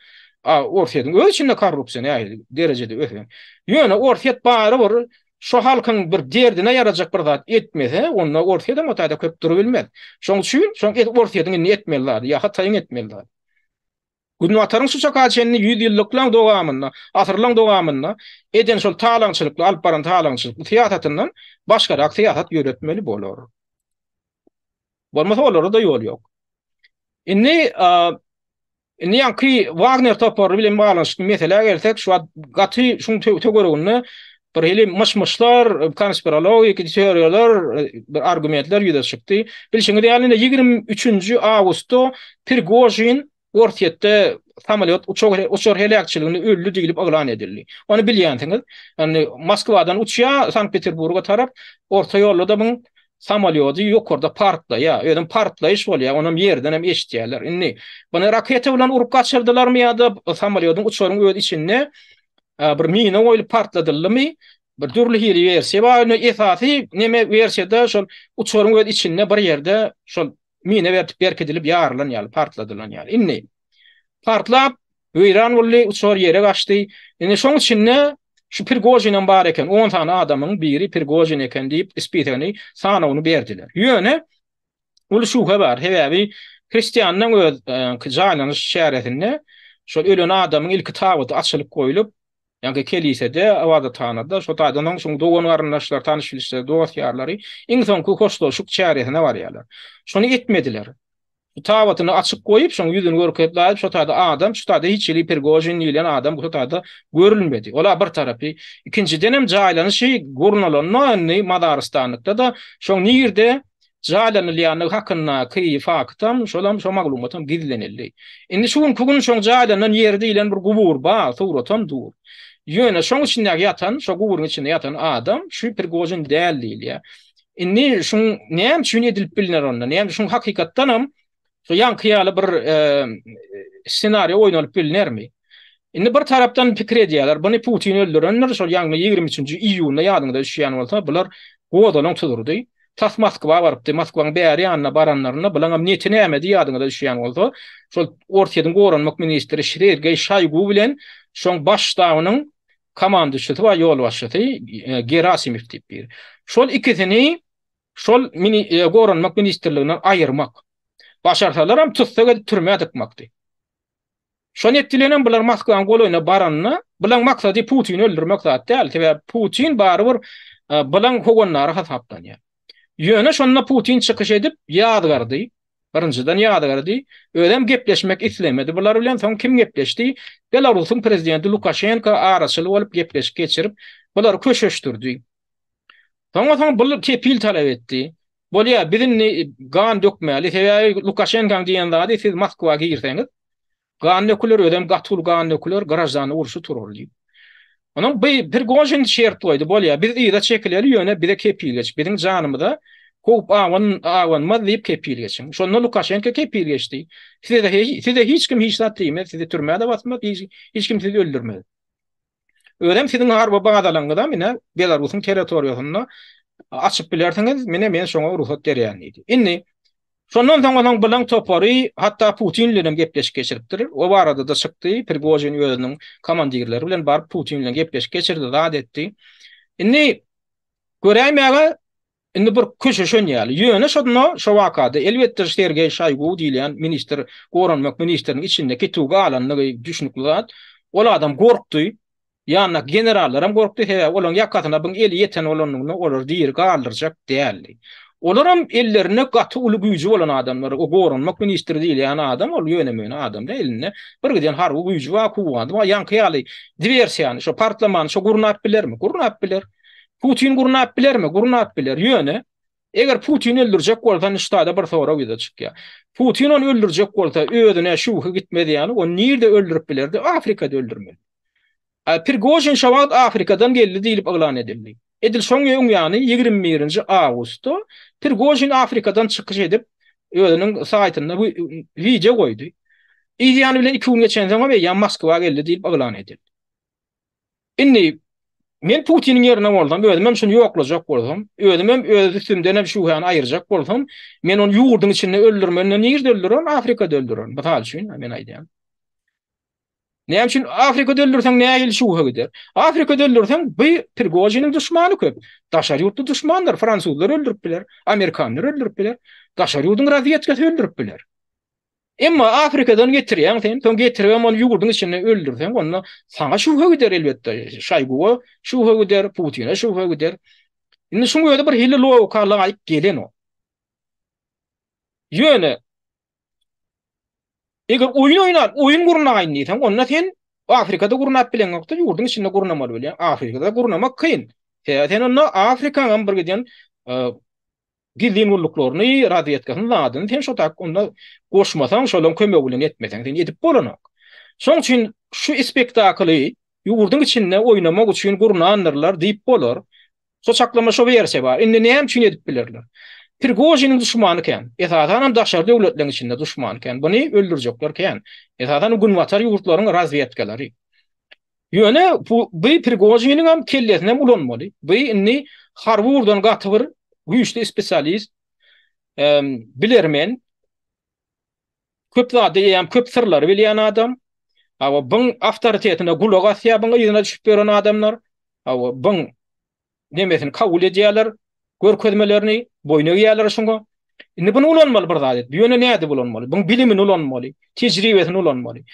A: A Orsýetiň öz içinde korrupsiýa nähili derejede ösen. Ýöne Orsýet barybir şo halkyň bir derdine ýarajak bir zat etmese, onda Orsýetem o taýda köp durubilmez. Şoň üçin, şoň Orsýetiň indi etmeli zady, ýa Hytaýyň etmeli zady. Günbataryň şu çaka çenli ýüzýyllyklaň dowamynda, asyrlaň dowamynda eden şol talaňçylykly, alyp baran talaňçylykly syýasatyndan başgarak syýasat ýöretmeli bolar. Bolmasa olara-da ýol ýok. Indi indi ýaňky Wagner topary bilen baglanyşykly meselä gelsek, şu wagt gaty şuň töwereginde bir hili myş-myşlar, konspirologik teoriýalar, bir argumentler ýüze çykdy. Bilşiňiz ýaly, indi 23-nji awgustda Prigožin Orsýetde samolýot uçar heläkçiliginde öldi diýlip yglan edildi. Ony bilýänsiňiz. Indi Moskwadan uçýar Sankt-Peterburga tarap, orta ýolda-da muň samolýody ýokarda partlaýar. Özem partlaýyş bolýar, onam ýerden hem eşidýärler. Indi muny raketa bilen urup gaçyrdylarmy ýa-da samolýodyň uçaryň öz içinde bir mina goýlup partladyldymy? Bir dürli hili wersiýa bar. Indi esasy neme wersiýada şol uçaryň öz içinde bir ýerde şol mina berkip berkidilip ýarylan ýaly, partladylan ýaly. Indi partlap weýran boldy, uçar ýere gaçdy. Indi şoň içinde şu Prigožinem bar eken, 10 sany adamyň biri Prigožin eken diýip spisegini, sanawyny berdiler. Ýöne uly şübhe bar. Sebäbi hristianlaryň öz jaýlanyş çäresinde şol ölen adamyň ilki tabydy açylyp goýlup, Ýaňky kelisede, ybadathanada, şo taýdan soň şoň dogan-garyndaşlary, tanyş-bilişleri, dost-ýarlary iň soňky hoşlaşyk çäresine barýarlar. Şony etmediler. Tabatyny açyk goýup, şoň ýüzüni görkezip, şo taýda adam, şu taýda hiç hili Prigožin diýlen adam şo taýda görülmedi. Ol-a bir tarapy. Ikinjidenem jaýlanyşy gurnalanda indi mazarystanlykda-da şoň nirde jaýlanylýandygy hakyndaky faktam, şolam, şo maglumatam gizlenildi. Indi şu günki gün şoň jaýlanan ýeri diýlen bir gubur bar, suratam dur. Ýöne şoň içindäki ýatan, şo guburyň içinde ýatan adam şu Prigožin däl diýilýär. Indi şuň näme üçin edilip bilner onda? Näme şuň hakykatdanam şu ýaňky ýaly bir ssenariý oýnalyp bilnermi? Indi bir tarapdan pikir edýärler, buny Putin öldürendir, şol ýaňy 23-nji iýunda ýadyňyza düşýän bolsa, bular gozgalaň tuzurdy. Tas Moskwa barypdy. Moskwaň bäri ýanyna baranlarynda bulaňam neti nämedi ýadyňyza düşýän bolsa, şol Orsýetiň goranmak ministri Sergeý Şoýgu bilen şoň baş ştabynyň komanduçysy bar, ýolbaşçysy Gerasimow diýip biri. Şol ikisini şol goranmak ministrliginden aýyrmak. Başarsalaram tussag edip türmä dykmakdy. Şo net bilenem bular Moskwaň golaýyna baranda, bulaň maksady Putini öldürmek zat däl. Sebäbi Putin barybir bulaň howandary hasaplanýar. Ýöne şonda Putin çykyş edip ýazgardy. Birinjiden ýazgardy. Özem gepleşmek islemedi bular bilen. Soň kim gepleşdi? Belarusyň prezidenti Lukaşenko araçyl bolup gepleşik geçirip, bulary köşeşdirdi. Soňa soň bul kepil talap etdi. Bolýar, biz indi gan dökmäli. Sebäbi Lukaşenkaň diýen zady siz Moskwa girseňiz, gan döküler, özem gaty uly gan döküler, graždanlyk urşy turar diýip. Onuň bi Prigožin şert goýdy, bolýar, biz yza çekileli, ýöne bize kepil geç, biziň janymyza howp awan abanmaz diýip kepil geçiň. Şonda Lukaşenka kepil geçdi. Size size hiç kim hiç zat diýmez, sizi türmä-de basmaz, hiç kim sizi öldürmez. Özem siziň harby bazalaryňyzam ine Belarusyň territoriýasynda açyp bilersiňiz, mine men şoňa rugsat berýän diýdi. Indi şondan soň onuň bilen topary hatda Putin bilen hem gepleşik geçiripdir. O barada-da çykdy. Prigožin özüniň komandirleri bilen baryp Putin bilen gepleşik geçirdi, zat etdi. Indi göräýmäge Indi bir köşeşen ýaly. Ýöne şonda şo wakada elbetde Sergeý Şoýgu diýilýän ministr, goranmak ministriniň içinde kituw galandygy düşnükli zat. Ol adam gorkdy. Ýanyndaky generallaram gorkdy, sebäbi olaryň ýakasyna byň eli ýeten bolanlygynda olary diri galdyrjak däldi. Olaram ellerinde gaty uly güýji bolan adamlar. O goranmak ministri diýilýän adam ol ýöne-möne adam däl, elinde bir giden harby güýji bar, kuwwady bar. Ýaňky ýaly diwersiýany, şo partlamany şo gurnap bilermi? Gurnap biler. Putin gurnap bilermi? Gurnap biler. Ýöne, eger Putini öldürjek bolsa, indi şu taýda bir sorag ýüze çykýar. Putin ony öldürjek bolsa, özüne şübhe gitmez ýaly, ony nirde öldürip bilerdi? Afrikada öldürmeli. Prigožin şo wagt Afrikadan geldi diýlip yglan edildi. Edil şoň öň ýany, 21-nji awgustda Prigožin Afrikadan çykyş edip, özüniň saýtynda wideo goýdy. Yz ýany bilen iki gün geçensoňam eýýäm Moskwa geldi diýlip yglan edildi. Indi men Putiniň ýerine bolsam, özümem şuny ýoklajak bolsam, özümem öz üstümdenem şübhäni aýyrjak bolsam, men ony ýurduň içinde öldürmende nirde öldürerin? Afrikada öldürerin. Mysal üçin, men aýdýan. Näme üçin Afrikada öldürseň nähili şübhe gider? Afrikada öldürseň bu Prigožiniň duşmany köp. Daşary ýurtly duşmanlar, fransuzlar öldürip biler, amerikanlar öldürip biler, daşary ýurduň razwedkasy öldürip biler. Emma Afrikadan getirýäň sen, soň getiribem ony ýurduň içinde öldürseň, onda saňa şübhe gider elbetde. Şoýguwa şübhe gider, Putine şübhe gider. Indi şuň özi bir hili logika laýyk gelenok. Ýöne eger oýun oýnap, oýun gurnaýyn diýseň, onda sen Afrikada gurnap bileňokda, ýurduň içinde gurnamaly bolýaň. Afrikada gurnamak kyn. Sebäbi sen onda Afrikaňam bir giden Gizlin gulluklaryny, razwedkasyny, zadyny sen şo tak onda goşmasaň, şolaryň kömegi bilen etmeseň, sen edip bolanok. Şoň üçin şu spektakly ýurduň içinde oýnamak üçin gurnandyrlar diýip bolar. Şo çaklama şo wersiýa bar. Indi näme üçin edip bilerler? Prigožiniň duşmany kän. Esasanam daşary döwletleriň içinde duşmany kän. Buny öldürjekler kän. Esasanam günbatar ýurtlaryň razwedkalary. Ýöne bu bu Prigožiniňem kellesinem ulanmaly. Bu indi harby ugurdan gaty bir güýçli spesialist, bilermen. Köp zady eýýäm köp syrlary bilýän adam. Hawa, buň awtoritetine gulak asýar, buň yzyna düşüp ýören adamlar. Hawa, buň nemesini kabul edýärler, görkezmelerini, boýun egýärler şuňa. Indi buny ulanmaly bir zat edip. Ýöne nädip ulanmaly? Buň bilimini ulanmaly, tejribesini ulanmaly.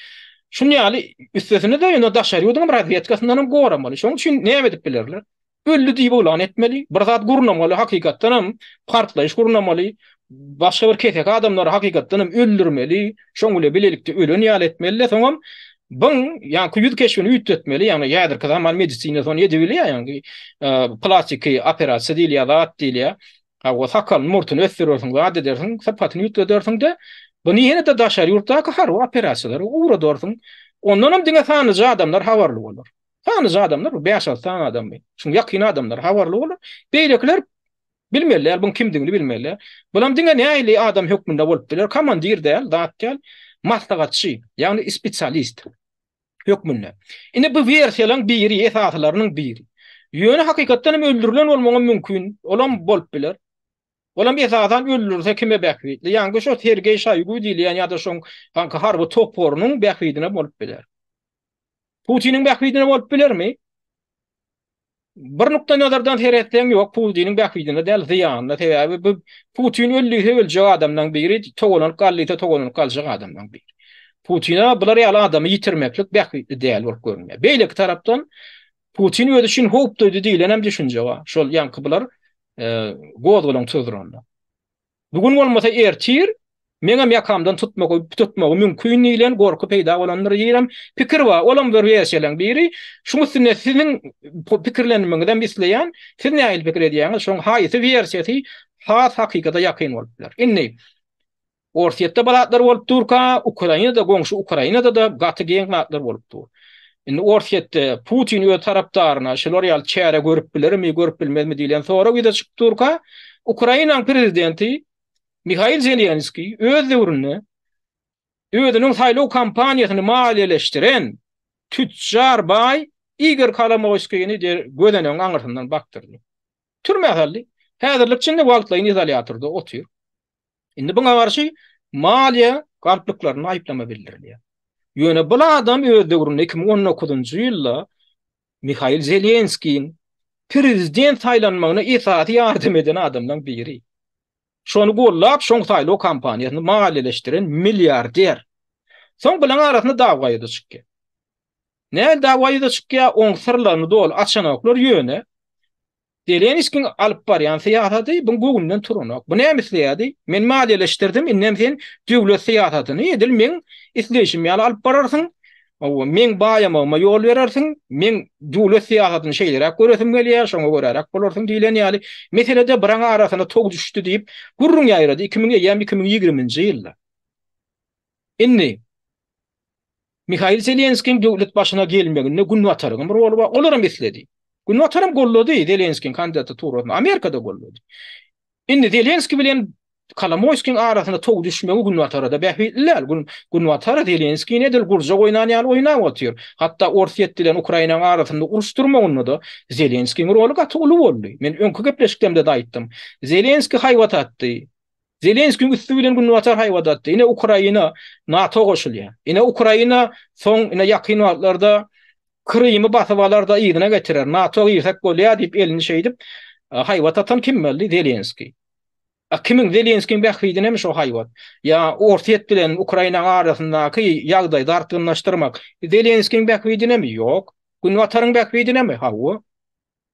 A: Şuny ýaly üstesine-de ýöne daşary ýurduň razwedkasyndan hem goramaly. Şonuň üçin näme edip bilerler? Öldi diýip yglan etmeli, bir zat gurnamaly, hakykatdan hem partlaýyş gurnamaly, başga bir keseki adamlary hakykatdan hem öldürmeli, şoň bilen bilelikde ölen ýaly etmeli-de, soňam byň ýaňky ýüz keşbini üýtgetmeli, ýagny häzirki zaman medisinasy ony edibilýär, ýagny plastiki operasiýa diýilýär, zat diýilýär. Hawa, sakalyny, murtuny ösdürersiň, zat edersiň, sypatyny üýtgedersiň-de, buny ýene-de daşary ýurtdaky harby operasiýalara ugradarsyň. Ondanam diňe sanlyja adamlar habarly bolar. Sanlyja adamlar, bu bäş-alty sany adammy? Şuň ýakyn adamlary habarly bolar. Beýlekiler bilmeli däl, buň kimdigini bilmeli däl. Bulam diňe nähili adam hökmünde bolup biler? Komandir däl, zat däl, maslahatçy, ýagny spesialist hökmünde. Indi bu wersiýalaryň biri, esasylarynyň biri. Ýöne hakykatdan hem öldürilen bolmagam mümkin, olam bolup biler. Olam esasan öldürilse kime bähbitli? Ýaňky şo Sergeý Şoýgu diýilýän ýa-da şoň haňky harby toparynyň bähbidine bolup biler. Putiniň bähbidine bolup bilermi? Bir nukdaý nazardan seretseň ýok, Putiniň bähbidine däl, zyýanyna. Sebäbi bu Putin öl diýse öljek adamlaň biri, togalanyp gal diýse togalanyp galjak adamlaň biri. Putine bular ýaly adamy ýitirmeklik bähbitli däl bolup görünýär. Beýleki tarapdan Putin özi üçin howp duýdy diýlen hem düşünje bar. Şol ýaňky bular gozgalaň tuzduranda. Bu gün bolmasa ertir meňem ýakamdan tutmagy tutmagy mümkin diýlen gorky peýda bolandyr diýen pikir bar. Olam bir wersiýalaryň biri. Şuň üstünde siziň pikirlenmegiňizem isleýän. Siz nähili pikir edýäňiz? Şoň haýsy wersiýasy has hakykata ýakyn bolup biler? Indi Orsýetde bu zatlar bolup durka, Ukrainada, goňşy Ukrainada-da gaty geň zatlar bolup dur. Indi Orsýetde Putin öz tarapdaryna şular ýaly çäre görüp bilermi, görüp bilmezmi diýlen sorag ýüze çykyp durka, Ukrainanyň prezidenti Mihail Zelenskiý öz döwründe özüniň saýlaw kampaniýasyny maliýeleşdiren tütjar baý Igor Kolomoýskini gözenegiň aňyrsyndan bakdyrdy. Türmä saldy. Häzirlikçe indi wagtlaýyn izolýatorda otyr. Indi buňa garşy maliýe galplyklarynda aýyplama bildirilýär. Ýöne bul adam öz döwründe 2019-njy ýylda Mihail Zelenskiýiň prezident saýlanmagyna esasy ýardam eden adamlaryň biri. Şony gollap, şoň saýlaw kampaniýasyny maliýeleşdiren milliarder. Soň bulaň arasynda dawa ýüze çykýar. Nähili dawa ýüze çykýar, oň syrlaryny doly açanoklar, ýöne Zelenskiň alyp barýan syýasaty buň göwnünden turanok. Bu näme isleýärdi? Men maliýeleşdirdim, indem sen döwlet syýasatyny edil meň isleýşim ýaly alyp bararsyň. Hawa, meň baýamagyma ýol berersiň, meň döwlet syýasatyny şeýleräk göresim gelýär, şoňa göräräk bolarsyň diýlen ýaly meselede biraň arasyna tow düşdi diýip, gürrüň ýaýrady 2000 eýýäm 2020-nji ýylda. Indi Mihail Zelenskiň döwlet başyna gelmeginde Günbataryňam roly bar. Olaram isledi. Günbataram gollady Zelenskiň kandidaturasyny. Amerika-da gollady. Indi Zelenskiý bilen Kolomoýskiň arasynda tow düşmegi Günbatara-da bähbitli däl. Günbatar Zelenskini edil gurjak oýnan ýaly oýnap otyr. Hatda Orsýet bilen Ukrainanyň arasynda uruş durmagynda-da Zelenskiň roly gaty uly boldy. Men öňki gepleşiklerimde-de aýtdym. Zelenskiý haýbat atdy. Zelenskiň üsti bilen Günbatar haýbat atdy. Ine Ukraina NATO goşulýar. Ine Ukraina soň ine ýakyn wagtlarda Krymy basyp alar-da yzyna getirer. NATO girsek bolýar diýip elini şeýdip haýbat atan kim boldy? Zelenskiý. A kimiň Zelenskiň bähbidinemi şo haýbat? Ýa Orsýet bilen Ukrainanyň arasyndaky ýagdaýy dartgynlaşdyrmak Zelenskiň bähbidinemi? Ýok. Günbataryň bähbidinemi? Hawa.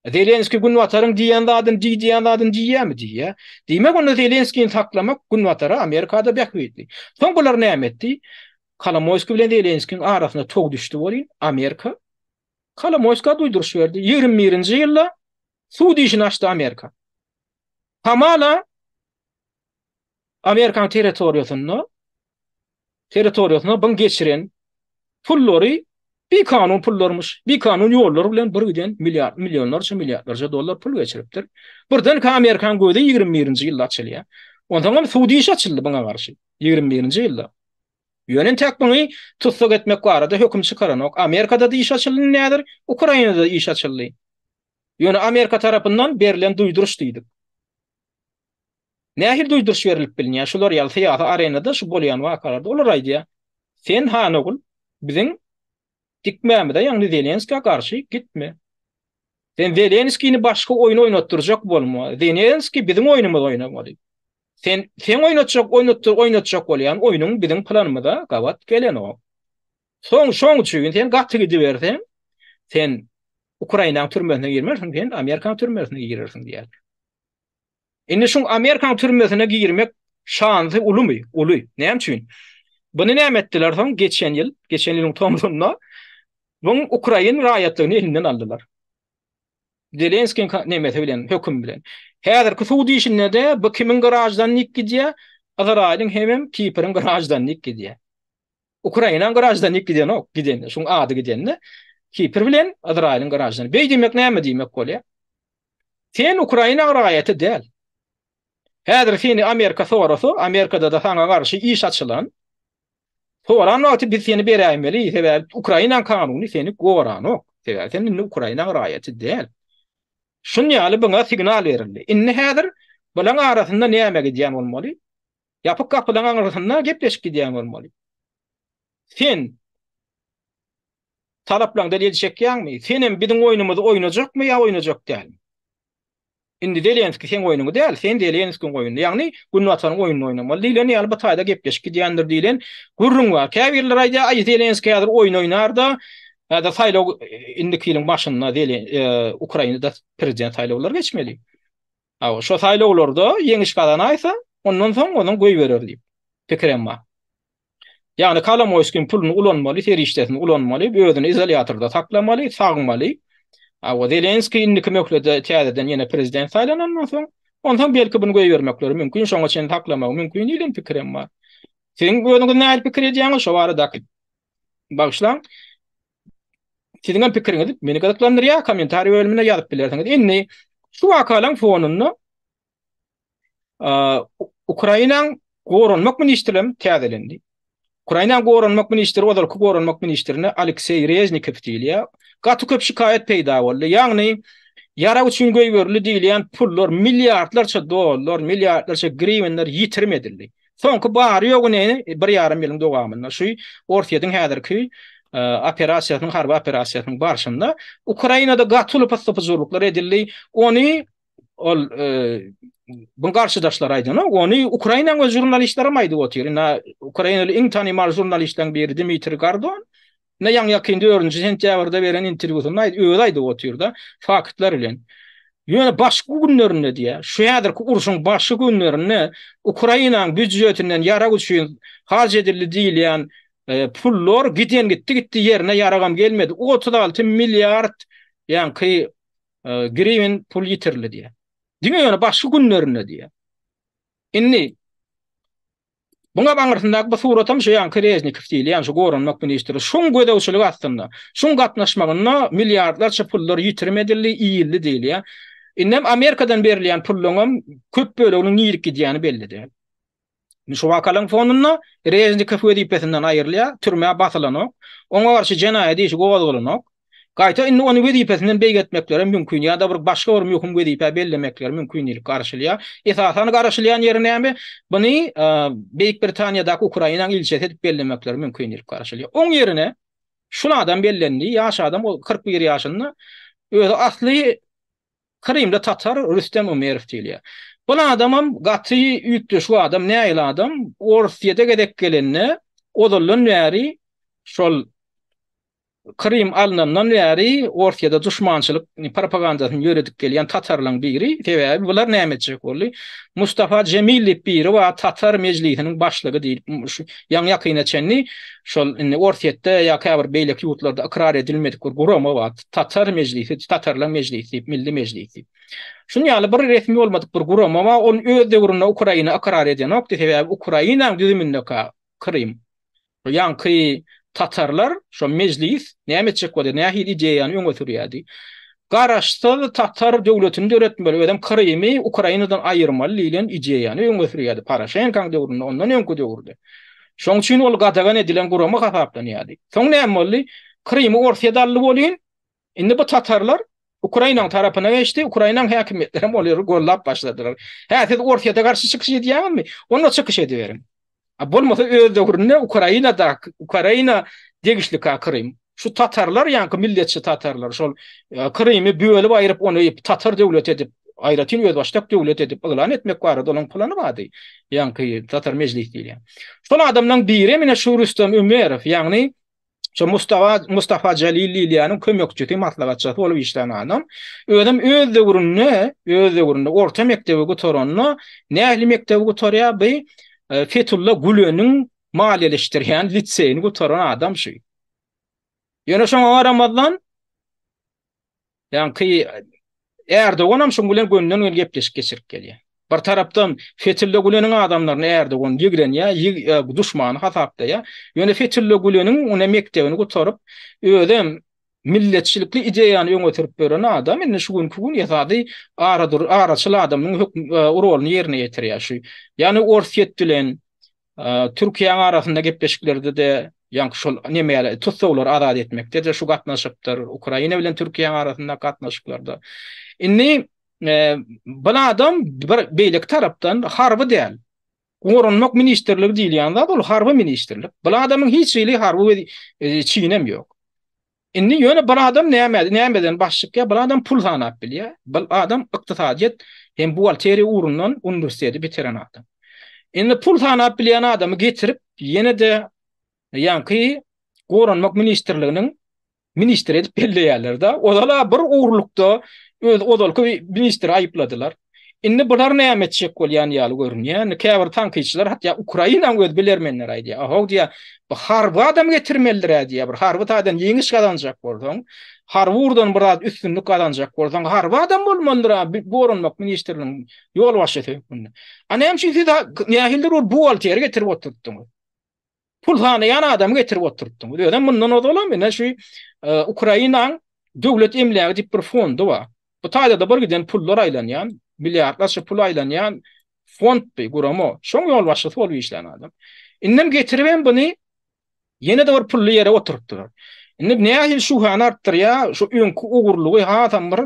A: Zelenskiý Günbataryň diýen zadyny diý diýen zadyny diýýärmi? Diýýär. Diýmek onda Zelenskini saklamak Günbatara, Amerikada bähbitli. Soň bular näme etdi? Kolomoýskiý bilen Zelenskiniň arasyna tow düşdi welin, Amerika Kolomoýskä duýduryş berdi. 21-nji ýylda sud işini açdy Amerika. Hamala Amerikanyň territoriýasynda territoriýasyna byň geçiren pullary bikanun pullarmyş. Bikanun ýollar bilen bir giden milliard, millionlarça, milliardlarça dollar pul geçiripdir. Birdenkä Amerikanyň gözi 21-nji ýylda açylýar. Onsoň hem sud işi açyldy buňa garşy 21-nji ýylda. Ýöne entäk buny tussag etmek barada höküm çykaranok. Amerikada-da iş açyldy indi häzir, Ukrainada-da iş açyldy. Ýöne Amerika tarapyndan berlen duýduryş diýdik. Nähili duýduryş berlip bilinýär? Şular ýaly syýasy arenada şu bolýan wakalarda olar aýdýar, Sen han ogul, biziň dikmämize, ýagny Zelenskä garşy gitme. Sen Zelenskini başga oýun oýnatdyrjak bolma. Zelenskiý biziň oýnumyzy oýnamaly. Sen seň oýnatjak oýnatdyr oýnatjak bolýan oýnuň biziň planymyza gabat gelenok. Soň şoň üçin sen gaty gidiberseň, sen Ukrainanyň türmesine girmersiň, sen Amerikanyň türmesine girersiň diýýärler. Indi şuň Amerikanyň türmesine girmek şansy ulumy? Uly. Näme üçin? Buny näme etdiler soň geçen ýyl, geçen ýylyň tomsunda buň ukrain raýatlygyny elinden aldylar. Zelenskiň nemesi bilen, höküm bilen. Häzirki sud işinde-de bu kimiň graždannik gidýär? Yzraýylyň hemem Kipriň graždannik gidýär. Ukrainanyň graždannik gidenok, gidende, şuň ady gidende Kipr bilen Yzraýylyň graždany. Beý diýmek näme diýmek bolýar? Sen Ukrainaň raýaty däl. Häzir seni Amerika sorasa, Amerikada-da saňa garşy iş açylan. Soran wagty biz seni beräýmeli, sebäbi Ukrainaň kanuny seni goranok. Sebäbi sen indi Ukrainaň raýaty däl. Şun ýaly buňa signal berildi. Indi häzir bulaň arasynda näme gidýän bolmaly? Ýapyk gapylaň aňyrsynda gepleşik gidýän bolmaly. Sen talaplaňdan el çekýäňmi? Senem biziň oýnumyzy oýnajakmy ýa oýnajak dälmi? Indi Zelenskiý seň oýnuňy däl, sen Zelenskiň oýnuny, ýagny Günbataryň oýnuny oýnamaly diýlen ýaly bu taýda gepleşik gidýändir diýlen gürrüň bar. Käbirleri aýdýar, aý Zelenskiý häzir oýun oýnar-da, häzir saýlaw indiki ýylyň başynda Ukrainada prezident saýlawlary geçmeli. Hawa, şo saýlawlarda ýeňiş gazanaýsa, ondan soň onuň goýberer diýip pikirem bar. Ýagny Kolomoýskiň puluny ulanmaly, serişdesini ulanmaly, özüni izolýatorda saklamaly, sagmaly. Hawa, Zelenskiý indiki möhlede täzeden ýene prezident saýlanandan soň, onsoň belki buny goýbermekleri mümkin, şoňa çenli saklamagy mümkin diýlen pikirem bar. Siziň özüňiz nähili pikir edýäňiz şo baradaky? Bagyşlaň. Siziň hem pikiriňiz meni gyzyklandyrýar, kommentariý bölümine ýazyp bilersiňiz. Indi şu wakalaryň fonunda Ukrainanyň goranmak ministri hem täzelendi. Ukrainanyň goranmak ministri ozalky goranmak ministrine Alekseý Reznikow diýilýär. Gaty köp şikaýat peýda boldy. Ýagny ýarag üçin goýberildi diýilýän pullar milliardlarça dollar, milliardlarça griwenler ýitirim edildi. Soňky bary-ýogy bir ýarym ýylyň dowamynda şu Orsýetiň häzirki operasiýasynyň, harby operasiýasynyň barşynda Ukrainada gaty uly pyssy-pyjurlyklar edildi. Ony ol bu garşydaşlar aýdanok, ony Ukrainanyň öz žurnalistleri hem aýdyp otyr. Ine, ukrainaly iň tanymal žurnalistleriň biri Dmitriý Gordon Ine ýaňy-ýakyn dördünji sentýabrda beren interwýusynda aýt, özi aýdyp otyr-da, faktlar bilen. Ýöne başky günlerinde diýýär, şu häzirki urşuň başky günlerinde Ukrainanyň býudžetinden ýarag üçin harç edildi diýilýän pullar giden gitdi gitdi ýerine ýaragam gelmedi. 36 milliard ýaňky griwin pul ýitirildi diýýär. Diňe ýöne başky günlerinde diýýär. Indi Buňam aňyrsyndaky bu suratam şu ýaňky Reznikow diýilýän şu goranmak ministri. Şuň gözegçiligi astynda, şuň gatnaşmagynda milliardlarça pullar ýitirim edildi, iýildi diýilýär. Indem Amerikadan berilýän pullaryňam köp böleginiň nirik gidýäni belli däl. Indi şu wakalaryň fonunda Reznikow wezipesinden aýrylýar, türmä basylanok, oňa garşy jenaýat işi gozgalanok. Gaýta indi ony wezipesinden beýgeltmekleri mümkin ýa-da bir başga bir möhüm wezipä bellemekleri mümkin diýlip garaşylýar. Esasan garaşylýan ýeri näme? Buny Beýik Britaniýadaky Ukrainanyň ilçesi edip bellemekleri mümkin diýlip garaşylýar. Oň ýerine şul adam bellendi, ýaş adam, ol 41 ýaşynda. Özi asly Krymda tatar Rüstem Umerow diýilýär. Bul adamam gaty üýtgeşik adam, nähili adam? Orsýede gezek gelende ozaldan bäri şol Krym alnandan bäri Orsýede duşmançylyk propagandasyny ýöredip gelýän tatarlaryň biri. Sebäbi bular näme etjek boldy? Mustafa Jemil diýip biri bar, Tatar mejlisiniň başlygy diýlip, şu ýaňy-ýakyna çenli şol indi Orsýetde ýa käbir beýleki ýurtlarda ykrar edilmedik bir gurama bar. Tatar mejlisi, Tatarlaryň mejlisi diýip, milli mejlis diýip. Şunuň ýaly bir resmi bolmadyk bir gurama bar. Ol öz döwründe Ukraina ykrar edenokdy, sebäbi Ukrainanyň düzümindeka Krym. Ýaňky tatarlar, şo mejlis näme etjek bolýar, nähili ideýany öňe sürýärdi? Garaşsyz tatar döwletini döretmeli, özem Krymy Ukrainadan aýyrmaly diýlen ideýany öňe sürýärdi Poroşenkoň döwründe, ondan öňki döwürde. Şoň üçin ol gadagan edilen gurama hasaplanýardy. Soň näme boldy? Krymy Orsýet aldy welin, indi bu tatarlar Ukrainanyň tarapyna geçdi, Ukrainanyň häkimiýetleri hem olary gollap başladylar. Hä, siz Orsýete garşy çykyş edýäňizmi? Onda çykyş ediberiň. A bolmasa öz döwründe Ukrainada, Ukraina degişlika Krym. Şu tatarlar, ýaňky milletçi tatarlar, şol e, Krymy bölüp aýryp, ony tatar döwleti edip, aýratyn özbaşdak döwlet edip yglan etmek barada olaň plany bardy. Ýaňky Tatar mejlis diýilýän. Şol adamlaryň biri mine şu Rüstem Ömerow, ýagny. Şo Mustafa Mustafa Jalil diýilýäniň kömekçisi, maslahatçysy bolup işlän adam. Özem öz döwründe, öz döwründe orta mekdebi gutaranda nähili mekdebi gutarýar? Bu e, Fethulla Güleniň maliýeleşdirýän liseýini gutaran adam şu. Ýöne şoňa garamazdan Ýaňky Erdoganam şuň bilen gönden-göni gepleşik geçirip gelýär. Bir tarapdan Fethulla Güleniň adamlaryny Erdogan ýigrenýär, e, duşmany hasaplaýar. Ýöne Fethulla Güleniň ony mekdebini gutaryp, özem milletçilikli ideýany öňe sürüp ýören adam indi şu günki gün esasy aradur araçyl adamyň hökm e, roluny ýerine ýetirýär şu. Ýagny Orsýet bilen Türkiýäň arasynda gepleşiklerde-de ýaňky şol neme ýaly tussaglary azat etmekde-de şu gatnaşypdyr. Ukraina bilen Türkiýäň arasyndaky gatnaşyklarda. Indi bu adam bir beýleki tarapdan harby däl. Goranmak ministrligi diýilýän zat ol harby ministrlik. Bu adamyň hiç hili harby çinem ýok. Indi ýöne bir adam näme nämeden baş çykýar? Bir adam pul sanap bilýär. Bir adam ykdysadyýet hem buhgalteriýa ugrundan uniwersiteti bitiren adam. Indi pul sanap bilýän adamy getirip ýene-de ýaňky Goranmak ministrliginiň ministri edip belleýärler-de. Ozal-a bir ogurlykda öz ozalky ministri aýypladylar. Indi bular näme etjek bolýan ýaly görünýär. Indi käbir tankytçylar, hatda Ukrainanyň öz bilermenleri aýdýar. Ahow diýýär, bu harby adam getirmelidir-ä diýýär. Bir harby taýdan ýeňiş gazanjak bolsaň, harby ugurdan biraz üstünlik gazanjak bolsaň, harby adam bolmalydyr-a goranmak ministriniň ýolbaşçysy hökmünde. A näme üçin siz nähilidir bir buhgalteri getirip oturtdyňyz? Pul sanaýan adamy getirip oturtdyňyz. Özem mundan ozalam ine şu e, Ukrainaň döwlet emlägi diýip bir fondy bar. Bu taýda-da bir giden pullar aýlanýan, milliardlarça pul aýlanýan fond bi, gurama. Şoň ýolbaşçysy bolup işlän adam. Indem getiribem buny ýene-de bir pully ýere oturtdylar. Indi nähili şübhäni artdyrýar, şu öňki ogurlygy hasam bir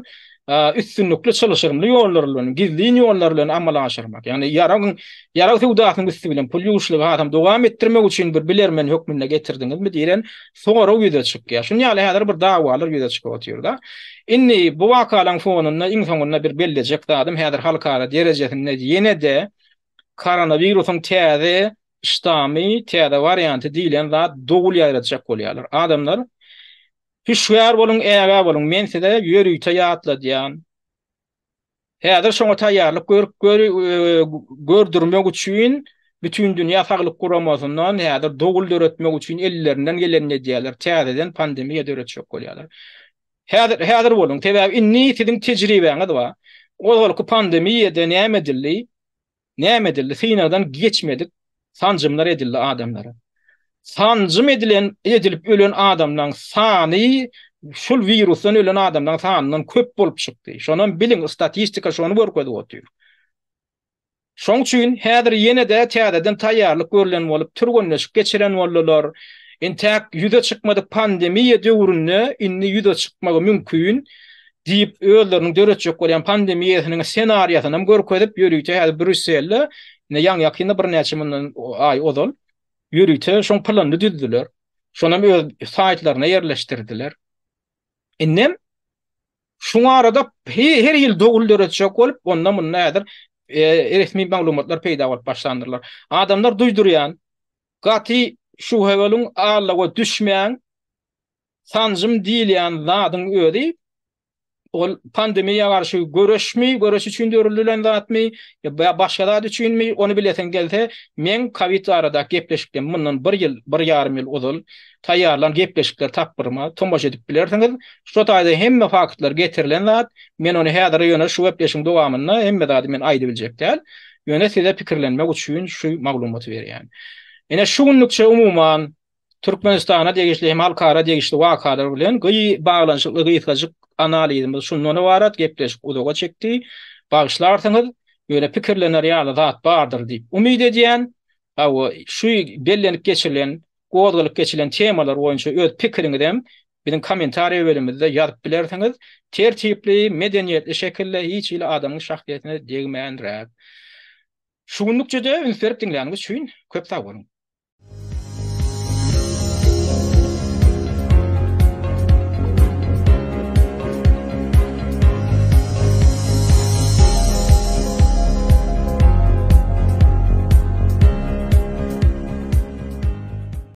A: üstünlikli çylşyrymly ýollar bilen, gizlin ýollar bilen amala aşyrmak. Ýagny ýaragyň, ýarag söwdasynyň üsti bilen pul ýuwuşlygy hasam dowam etdirmek üçin bir bilermen hökmünde getirdiňizmi diýlen sorag ýüze çykýar. Şunuň ýaly häzir bir dawalar ýüze çykyp otyr-da. Indi bu wakalaryň fonunda iň soňunda bir bellejek zadym häzir halkara derejesinde ýene-de koronawirusyň täze ştamy, täze warianty diýlen zat dowul ýaýratjak bolýarlar. Adamlar hüşgär boluň, ägä boluň. Men size ýörite ýatladýan. Häzir şoňa taýýarlyk görüp gördürmek üçin Bütindünýä Saglyk Guramasyndan häzir dowul döretmek üçin ellerinden gelenini edýärler. Täzeden pandemiýa döretjek bolýarlar. Häzir häzir boluň. Sebäbi indi siziň tejribäňiz bar. Ozalky pandemiýada näme edildi? Näme edildi? Synagdan geçmedik sanjymlar edildi adamlara. Sanjym edilen, edilip ölen adamlaň sany şol wirusdan ölen adamlaň sanyndan köp bolup çykdy. Şonam biliň, statistika şony görkezip otyr. Şoň üçin häzir ýene-de täzeden taýýarlyk görlen bolup, türgenleşik geçiren boldular. Entäk ýüze çykmadyk pandemiýa döwründe indi ýüze çykmagy mümkin. Diýip, özleriniň döretjek bolýan pandemiýasynyň ssenariýasynam görkezip, ýörite häzir Brýusselde, ine ýaňy-ýakynda birnäçe mundan aý ozal, ýörite şoň planyny düzdüler. Şonam öz saýtlaryna ýerleşdirdiler. Indem şuň arada her ýyl dowul döretjek bolup, onda-munda häzir resmi maglumatlar peýda bolup başlandyrlar. Adamlar duýdurýan, gaty şübhe boluň, aldawa düşmäň, Sanjym diýilýän zadyň özi ol pandemiýa garşy göreşmi, göreş üçin döredilen zatmy ýa başga zat üçinmi, ony bilesiň gelse, meň kowid baradaky gepleşikden mundan bir ýyl, bir ýarym ýyl ozal taýýarlan gepleşikler tapgyryma tomaşa edip bilersiňiz. Şo taýda hemme faktlar getirilen zat. Men ony häzir ýöne şu gepleşigiň dowamynda hemme zady men aýdybiljek däl. Ýöne size pikirlenmek üçin şu maglumaty berýän. Ine şu günlükçe umuman Türkmenistana degişli hem halkara degişli wakalar bilen baglanyşykly gysgajyk analizimiz şundan ybarat, gepleşik uzaga çekdi. Bagyşlarsyňyz, ýöne pikirlener ýaly zat bardyr diýip umyt edýän. Hawa, şu bellenip geçilen, gozgalyp geçilen temalar boýunça öz pikiriňizem biziň kommentariýa bölümimizde ýazyp bilersiňiz. Tertipli, medeniýetli şekilde, hiç hili adamyň şahsyýetine degmänräk. Şu günlükçe-de üns berip diňläniňiz üçin köp sag boluň.